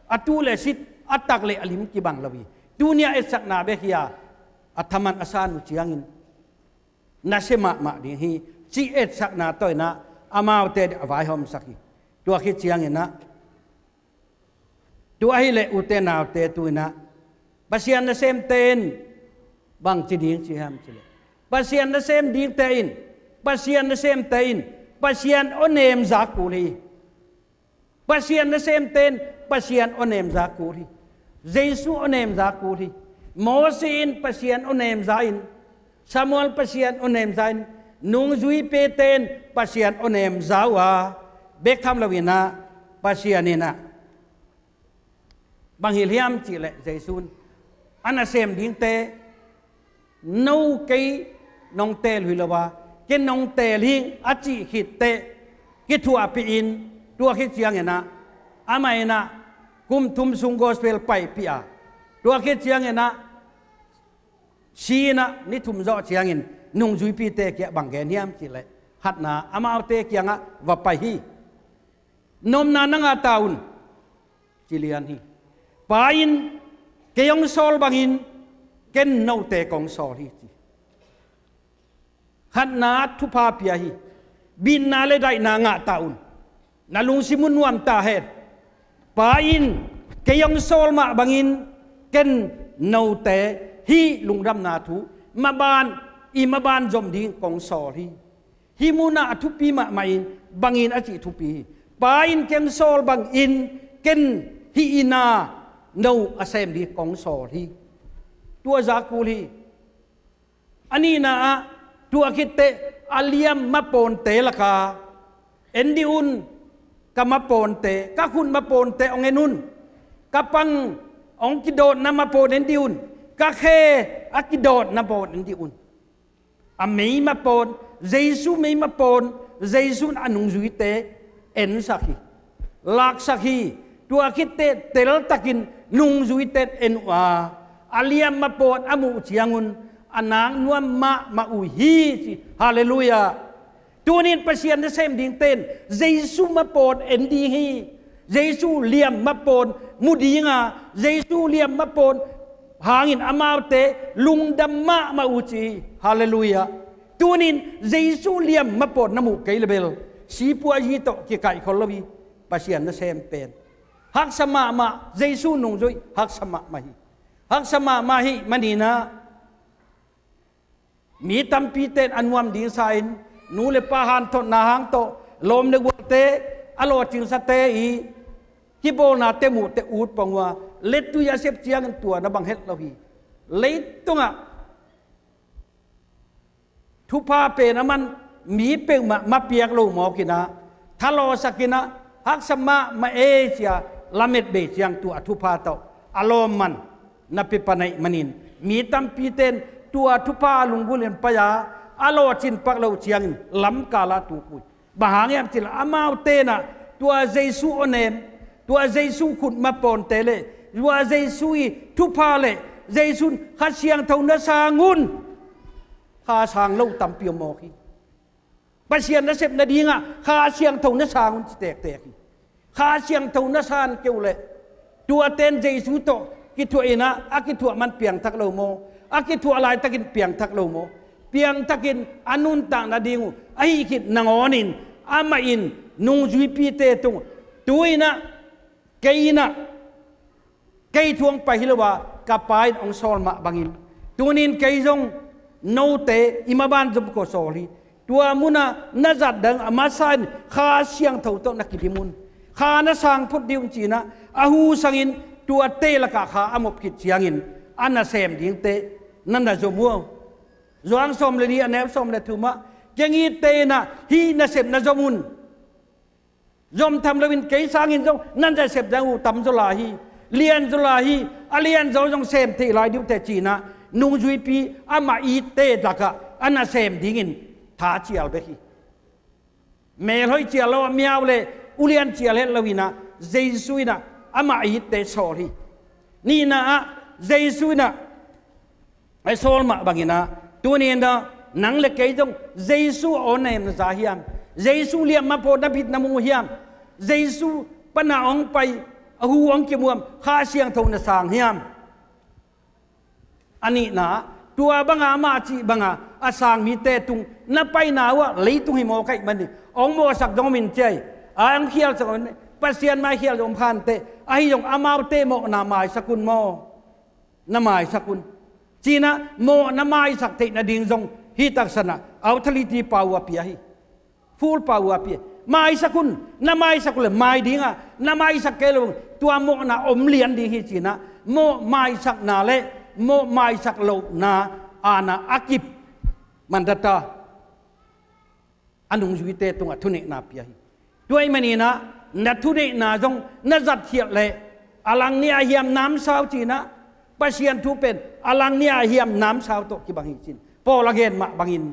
a tuh le sit, a tak le a lim kibang lo hi. Tunia etsakna bek hi a, a thaman a san uh ciangin nasia mahmah ding hi, cih etsakna tawh inah amaute a vaihawmsak hi. Tua khit cianginah, tua ahileh ute naute tu inah Pasian nasemte in bang ci ding ci hiam cileh, Pasian nasem dingte in, Pasian nasemte in Pasian awnem za kul hi. Pasian nasemte in Pasian awnem za kul hi. Jesu awnem za kul hi. Moses in Pasian awnem za in, Samuel Pasian awnem za in, nungzuipite in Pasian awnem za uh a, bek tham lo inah Pasian inah bang hilh hiam cihleh Jesu in a nasem dingte, no kei nong teel hi lo a, kei nong teel hi a cih khitteh kithuahpih in, tua khit cianginah amah inah kum thum sung gospel paipih a, tua khit cianginah si inah ni thum zawh ciangin nungzuipite kiah bang gen hiam cihleh, hatna amaute kiangah va pai hi. Nopna na ngah ta un, ci lian hi. Pa in kei hong sawl bangin ken note kong sawl hi ci. Hatna thupha pia hi. Bitna le daihna ngah ta un, na lungsim uh nuam ta hen. Pa in kei hong sawl mah bangin ken note hih lungdamna thu maban, i maban zom ding kong sawl hi. Hih munah a thupi mahmah in bangin a cih thupi hi. Pa in kei hong sawl bangin ken hih inn ah no a sem ding kong sawl hi. Tua za kul hi. A nihna ah tua khitteh a liam mapawnte laka en dih un. Ka mapawnte, ka khut mapawnte hong en un. Ka pang hong kidawtna mapawn en dih un. Ka khe a kidawtna pawn en dih un. A mei mapawn, Jesu mei mapawn, Jesu in a nungzuite ensak hi, laksak hi. Tua khit teh teltakin nungzuite in en uh a, a liamma pawn a muh ciangun a nak nuam mahmah uh hi, ci. Halleluiah. Tuni-in Pasian nasem dingte in Jesu ma pawn en ding hi. Jesu liamma pawn mu ding a, Jesu liamma pawn hangin amaute lungdam mahmah uh, ci hi. Halleluiah. Tuni-in Jesu liamma pawn na muh kei le bel, sipuazi tawh kikaih khol lo hi. Pasian nasem pen haksa mahmah, Jesu nungzui haksa mahmah hi. Haksa mahmah ahih manin ah, mi tampite in a nuam ding sa-in, nu le pa hanthotna hang tawh, lawm le gualte, a lawhcingsate i kibawlnate muh teh ut pong uh a, lettui a sep ciangin tua na bang het lo hi. Leitungah thupha pen a man mi peuhmah ma piak lo mawk in ah, thalawhsak in ah, haksa mahmah ei ci-a lamet bei ciang tua thupha tawh a lawmman na pia pan ahih manin, mi tampite in tua thupha a lunggulh in pai a, a lawhcin pak loh ciangin lamkal ah tuk uh hi. Bang hang hiam cih leh amaute in ah tua Jesu awnem, tua Jesu khutma pawnte le, tua Jesu i thupha le, Jesu in Kha Siangtho na sang un, kha sang lo tampi om mawk hi. Pasian nasep nadingah Kha Siangtho na sang un, ci tektek hi. Kha Siangtho na san kei uh leh, tuate in Jesu tawh kithuah in ah, a kithuah man piangthak lo maw? A kithuah laitakin piangthak lo maw? Piangthakin a nuntak nading uh ahih khit nangawnin, amah in nungzuipite tungah, tu-in ah, kei in ah, kei thu hong pai hi lo a, ka Pa in hong sawl mah bangin, tuni-in kei zong note i maban zom ko sawl hi. Tua munah na zat dang a masa in Kha Siangtho tawh na kidim un. Kha na sang phot ding un, ci-in ah, a hu sangin tuate lakah kha a mop khit ciangin a nasem dingte na na zom uh. Johan sawm le li, a neu sawm le thumah, kengite in ah hih nasep na zom un. Zom tham loin kei sangin zong na nasep dang uh tam zaw lai hi. Lian zaw lai hi. A lian zaw zong sem thei lai ding uh teh, ci-in ah, nungzuipi amah itte lakah a nasem dingin tha cial bek hi. Melhoih cial lo a, miau le ulian cial het loin ah, Jesu in ah amah itte sawl hi. Nihna ah, Jesu in ah a sawl mah bangin ah, tuni-in ah nang le kei zong Jesu a awnem na za hiam? Jesu liamma pawn na bit na mu hiam? Jesu pan a hong pai, a hu hong kimuam, Kha Siangtho na sang hiam? A nihna ah, tua banga amah cih banga a sang mite tung na paina uh ah, leitung hi mawk ahih manin, hong mawhsak zong om in, ci-a, a hong khialsak om in, Pasian mai khial zong om kha inteh, ahi zong amaute mawhna maisak un maw? Na maisak un. Ci-in ah mawhna maisak theih nading zong hih taksan ah authority, power pia hi. Full power pia. Maisak un. Na maisak uh leh mai ding a, na maisak kei lo, tua mawhna om lian ding hi, ci-in ah mawh maisakna le mawh maisak lohna aana a kip, mandata, a nungzuite tungah thuneihna pia hi. Tua ahih manin ah na thuneihna zong na zatkhialh leh, a lang ni-a hiam namsau, ci-in ah, Pasian thu pen a lang ni-a hiam namsau tawh kibang hi, ci-in Paul a gen mah bangin,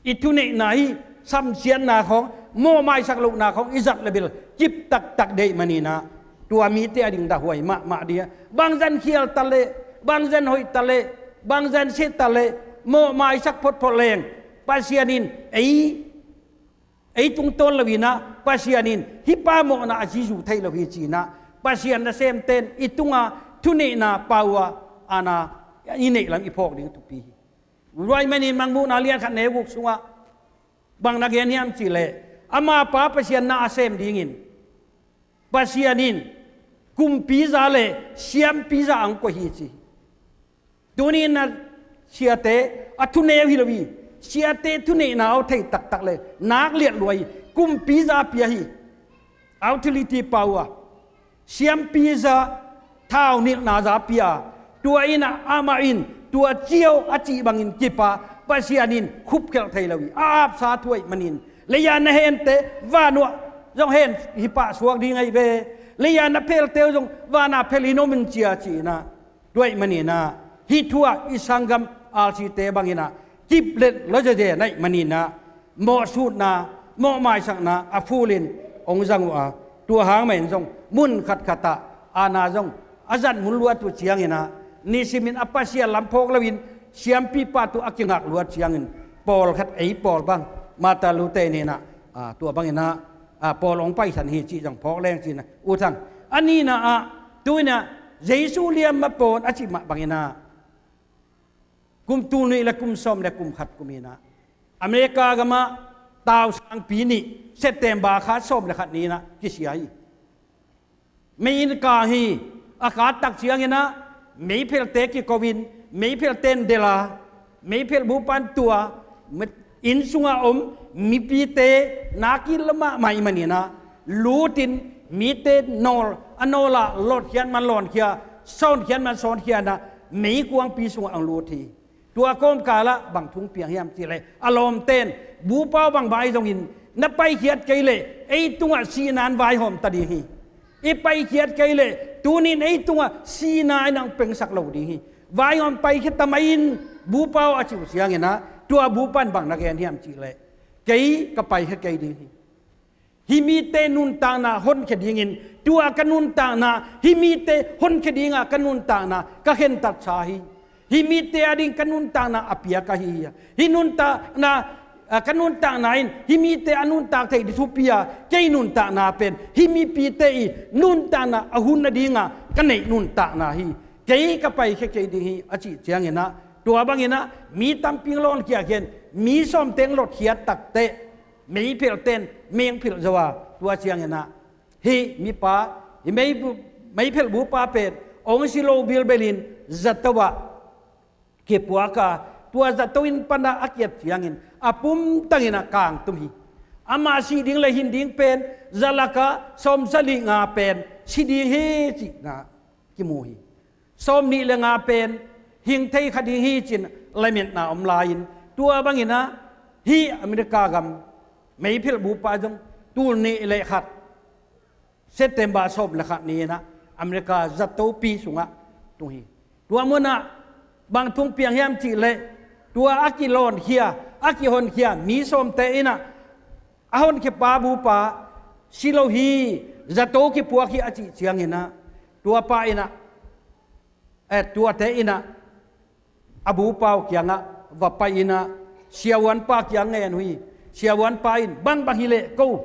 i thuneihna hi samsiatna khawng, mawh maisak lohna khawng i zat le bel kip taktak deih manin ah, tua mite ading dahhuai mahmah ding a, bangzah in khial ta leh, bangzah in hoih ta leh, bangzah in sia ta leh, mawh maisak photphot leng, Pasian in ei, ei tungtawn loin ah, Pasian in hih pa mawhna a zizu thei lo hi, ci-in ah, Pasian nasemte in i tunga thuneihna, power, aana i neih lam i phawk ding thupi hi. Tua ahih manin Mangmuhna lian khat neu guk sungah bang na gen hiam cih leh, amapa Pasian na a sem dingin Pasian in kumpiza le siampiza a hong koih hi, ci hi. Tuni-in ah siate a thuneu hi lo hi. Siate thuneihna a thei taktak le nak liat lua hi. Kumpiza pia hi. Authority, power. Siampiza, thaunilhna za pia. Tua in ah amah in tua ciau a cih bangin kip a, Pasian in khupkhelh thei lo hi. A apsa thu ahih manin, lei-a na hente van uah zong hen hi pah suak ding ahi ve. Lei-a na phelte uh zong van ah phel in om in cia, ci-in ah. Tua ahih manin ah hih thu ah i sanggam R C te bangin ah kip let lo zezen ahih manin ah, mawhsutna, mawh maisakna a full in hong zang uh a, Tua hang mah in zong mun khatkhat ah aana zong a zat mun luat uh ciangin ah, nisimin a Pasian lam phawk loin siampipa tawh a kingak luat ciangin pawlkhat ei pawl bang Martin Luther in ah, tua bangin ah pawl hong paisan hi cih zong phawk leng ci-in ah, U Thang. A nihna ah, tu-in ah Jesu liam mah pawn a cih mah bangin ah, kum tul nih le kum sawm le kum khat kum in ah, America gamah tausangpi nih September kha sawm le khat ni-in ah kisia hi. Mei in kang hi. A khat tak ciangin ah meiphelte kiko-in, meiphelte in delh a, meiphelh bupa in tua, inn sungah om mipite nakin lamah mah ahih manin ah lutin, mite nawl, a nawl ah lawhkhiat man lawhkhia, sawnkhia man sawnkhia in ah meikuangpi sungah hong lut hi. Tua kawmkal ah bang thu hong piang hiam cih leh, a lawmte in, Bupa aw, bangbang ahi zongin na paikhiat kei leh ei tungah sihna in vaihawm ta ding hi. I paikhiat kei leh tuni-in ei tungah sihna in hong pengsak lo ding hi. Vaihawm, paikhia ta mai in, Bupa aw, a cih uh ciangin ah, tua bupa in bang na gen hiam cih leh, kei ka paikhia kei ding hi. Hih mite nuntakna honkhia dingin, tua ka nuntakna, hih mite honkhia dinga ka nuntakna ka khentatsa hi. Hih mite ading ka nuntakna a piak ahi hi. Hih nuntakna, a, ka nuntakna in hih mite a nuntak theih ding thupi a, kei nuntakna pen hih mipite i nuntakna a hun nadinga ka neih nuntakna hi. Kei ka paikhia kei ding hi, a cih ciangin ah, tua bangin ah mi tampi hong lawnkhia khin, mi sawmte hong lotkhiat takteh, meiphelhte in mei hong philh zo a, tua ciangin ah hih mipa, hih mei, meiphelh bupa pen hong si lo bilbelin zato ah kipuak a, tua zato inn panah a ki-et ciangin a pumtangin ah kangtum hi. Amah sih ding le hin ding pen za lakah sawmsagih nga pen si ding hi cihna kimu hi. Sawmnih le nga pen hing thei kha ding hi ci-in lametna om lai-in, tua bangin ah hih America gam meiphelh bupa zong tul nih le khat September sawm le khat ni-in ah America zatopi sungah tung hi. Tua munah bang thu hong piang hiam cih leh, tua a kilawnkhia, a kihonkhia mi sawmte in ah, a honkhiapa bupa si lo hi, zato kipuak hi, a cih ciangin ah, tua pa in ah, eh, tuate in ah a bupa uh kiangah va pai-in ah, siavuanpa kiang ngen uh hi. Siavuanpa in, bangbang hi leh ko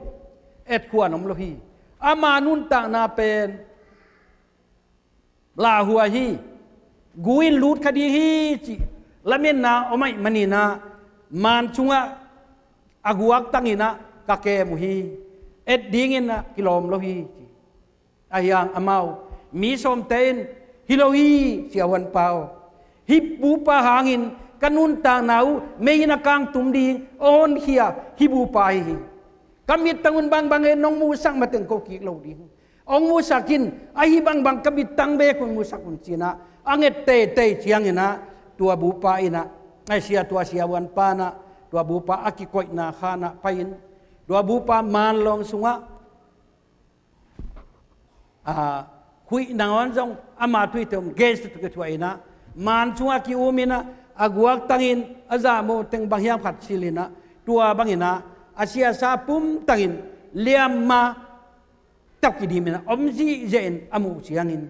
etkhua om lo hi. Ama nuntakna pen lauhuai hi. Gu in lut kha ding hi cih lametna om ahih manin ah, man sungah a guaktangin ah ka kem uh hi. Et dingin ah kilawm lo hi, ci. Ahi hang amau mi sawmte in, hi lo hi, siavuanpa aw. Hih bupa hangin ka nuntakna uh mei in a kangtum ding a honkhia hih bupa ahi hi. Ka mittang un bangbang e, nong musak mateng ko kik lo ding. Hong musak in, ahi bangbang ka mittang beek un musak un ci-in ah a nget teitei ciangin ah, tua bupa in ah, ai sia, tua siavuanpa in ah tua bupa a kikoihna khan ah pai-in, tua bupa manlawng sungah, a, khuih nangawn zong ama tuite um gei sa tu kithuah in ah, man sungah ki-um in ah, a guaktangin a zahmo teng bang hiam khat silh in ah, tua bangin ah a siasa pumtangin liamma tawh kidim in ah om zihziah in a muh ciangin,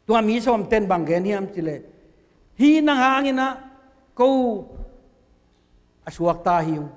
tua mi sawmte in bang gen hiam cih leh, hih nang hangin ah ko a suakta hi ung.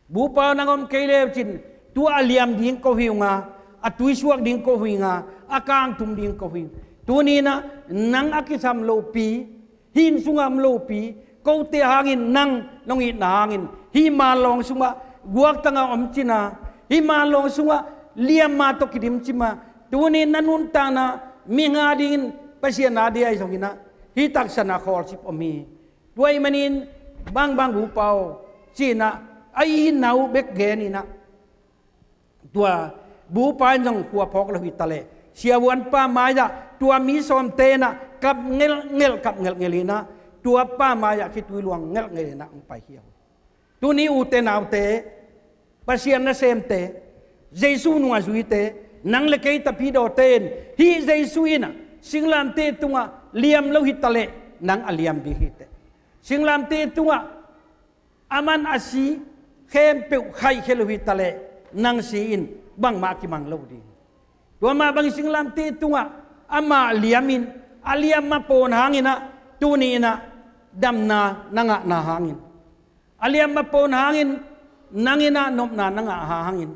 Bupa aw, nang om kei le uh cin, tua a liam ding ko hi ung a, a tuisuak ding ko hi ung a, a kangtum ding ko hi ung. Tuni-in ah nang a kisam lopi, hih inn sungah om lopi, kote hangin nang nong itna hangin hih manlawng sungah guaktang a om cin a, hih manlawng sungah liamma tawh kidim cin a, tuni-in na nuntakna mihing a dingin Pasian a ding ahi zongin ah hih taksa in ah khawlsip om hi. Tua ahih manin bangbang bupa aw, ci-in ah a itna uh bek gen in ah, tua bupa in zong khua phawk lo hi ta leh, siavuanpa mai-ah tua mi sawmte in ah kap ngelhngelh, kap ngelhngelh in ah, tua pa mai-ah khitui luang ngelhngelh in ah hong paikhia uh hi. Tuni ute naute, Pasian nasemte, Jesu nungzuite, nang le kei tapidawte in hih Jesu in ah singlamteh tungah liam lo hi ta leh, nang a liam ding hi teh. Singlamteh tungah aman a si khempeuh khaihkhia lo hi ta leh, nang si in bangmah kimang lo ding. Tua mah bangin singlamteh tungah amah liamin, a liam a pawn hanginah tuni inah damna na ngahna hangin, a liam a pawn hangin nang inah nopna na ngah hangin,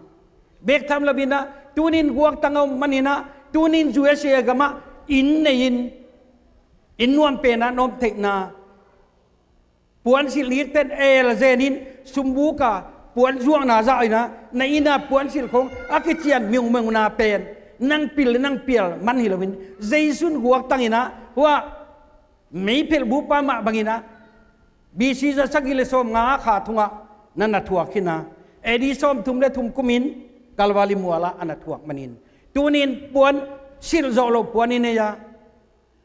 bek tham lo inah tunin guaktang a om maninah tunin U S A gamah inn nei-in inn nuam penah na om theihna, puansilh nikten elzenin sumbuka puan zuakna zah inah na innah puansilh khong a kician miungmeuna pen nang pil nang pial man hi loin Jesu in guaktang inah hua meiphelh bupa mah banginah B C za sagih le sawmnga kha thungah na na thuak hi inah A D sawmthum le thum kumin Kalvari mualah a na thuak manin tunin puansilh zawh loh puan i nei a,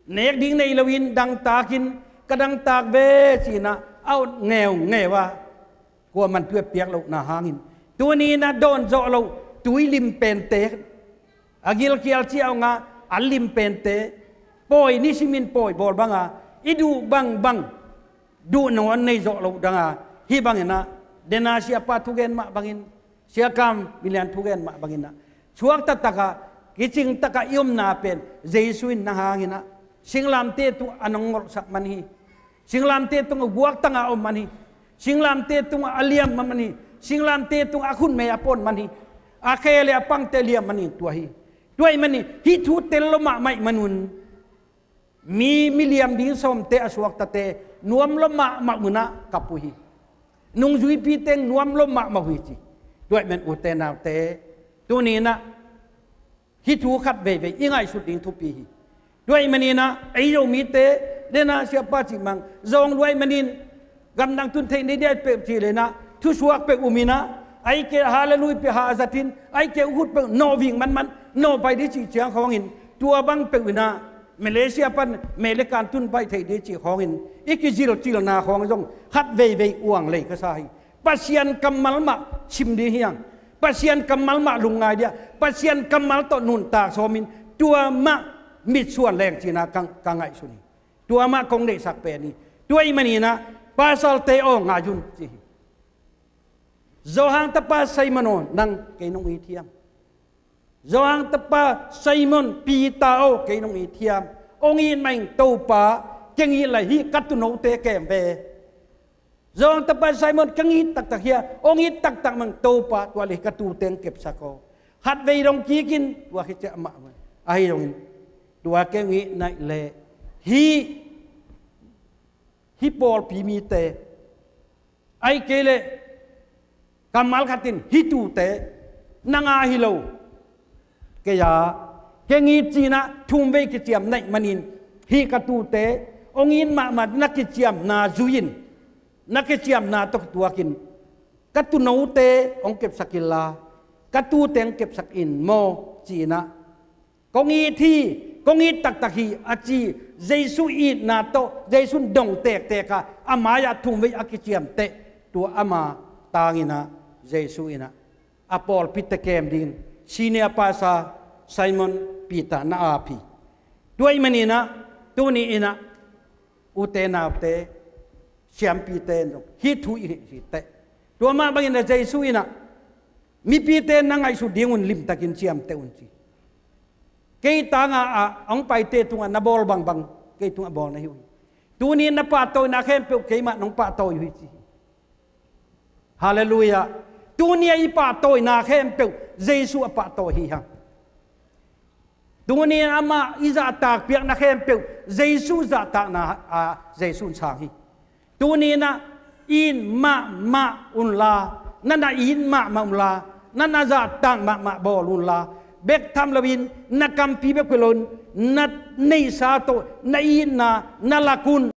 nek ding nei loin dangtakin ka dangtak ve ci inah a ot ngeungeu a, kuaman thu a piak lohna hangin tuni inah dawn zawh loh tui lim pente, a gilkial ciah hong a an lim pente pawi nisimin pawi bawl banga i duh bangbang duh nawn nei zawh loh danga hih banginah dena siapa thugen mah bangin, siakam milian thugen mah banginah suak taktakah kicing takah i omna pen Jesu in na hanginah singlamteh tungah a nong ngolhsak man hi. Singlamteh tungah guaktanga om man hi. Singlamteh tungah a liam man hi. Singlamteh tungah a khutmei a pawn man hi. A khe le a pangte liam man hi tua hi. Tua ih man hi. Hih thu tel lo mahmah ih manun mi miliam ding sawmte a suaktate nuam lo mahmah unah kap uh hi. Nungzuipiteng nuam lo mahmah uh hi ci. Tua ih man ute naute tuni inah hih thu khat veivei i ngaihsut ding thupi hi. Tua ih maninah ei Zomite dena siapa cih mang zawng luai manin gamdang tun theih nei dia peuh cih lenah thusuak peuh um inah ai keh Hallelujah peuh hahzatin ai keh ukhut peuh nawh ving manman nawh pai dih cih ciang khawngin tua bang peuh inah Malaysia pan Melekan tun pai theih dih cih khawngin i kizilcilna khawng zong khat veivei uang lei ka sa hi. Pasian kammal mah sim ding hiang, Pasian kammal mah lungngai dia, Pasian kammal tawh nuntak sawmin tua mah mitsuan leng cina ka, ka ngaihsun hi. Tua mah kong neihsak pen hi. Tua ih maninah pasalte aw ngai un ci hi. Zohang tapa Simon aw nang kei nong it hiam? Zohang tapa Simon Peter aw kei nong it hiam? Ong it mah ing Topa, keng it lai hih ka tuunote kem ve. Zohang tapa Simon keng it taktak hia? Ong it taktak mang Topa, tua le hih ka tuute ong kepsak aw. Khat vei dong kikin tua khit ciah amah ahi dongin tua keng it naih leh hih hih pawlpi mite ai kei leh kammal khatin hih tuute nang a hi lo kei a keng it cinah thum vei kiciam naih manin hih ka tuute ong it mahmah na kiciamna zui-in na kiciamna tawh kituakin ka tuunote ong kepsak inla ka tuute ong kepsak in maw cinah kong it hi, kong it taktak hi a ci. Jesu itna tawh Jesu in dong tektek a a mai-ah thum vei a kiciamteh tua ama tanginah Jesu inah a pawlpite kem dingin senior pastor Simon Peter na ap hi. Tua ih maninah tuni inah ute naute siampite in zong hih thu i hih hi teh. Tua mah bangin a Jesu inah mipite na ngaihsut dingun limtakin ciamteh un ci. Kei tanga a hong paite tungah na bawl bangbang kei tungah bawl na hi uh hi. Tuni na pahtawina khempeuh keimah nong pahtawi uh hi ci hi. Halleluiah. Tuni a i pahtawina khempeuh Jesu a pahtawi hi hang. Tuni amah i zahtak piakna khempeuh Jesu zahtakna a Jesu in sang hi. Tuni inah it mahmah unla, na na it mahmah unla, na na zahtak mahmah bawl unla, bek tham loin na kampi bek hi loin na neihsa tawh na itna na lak un.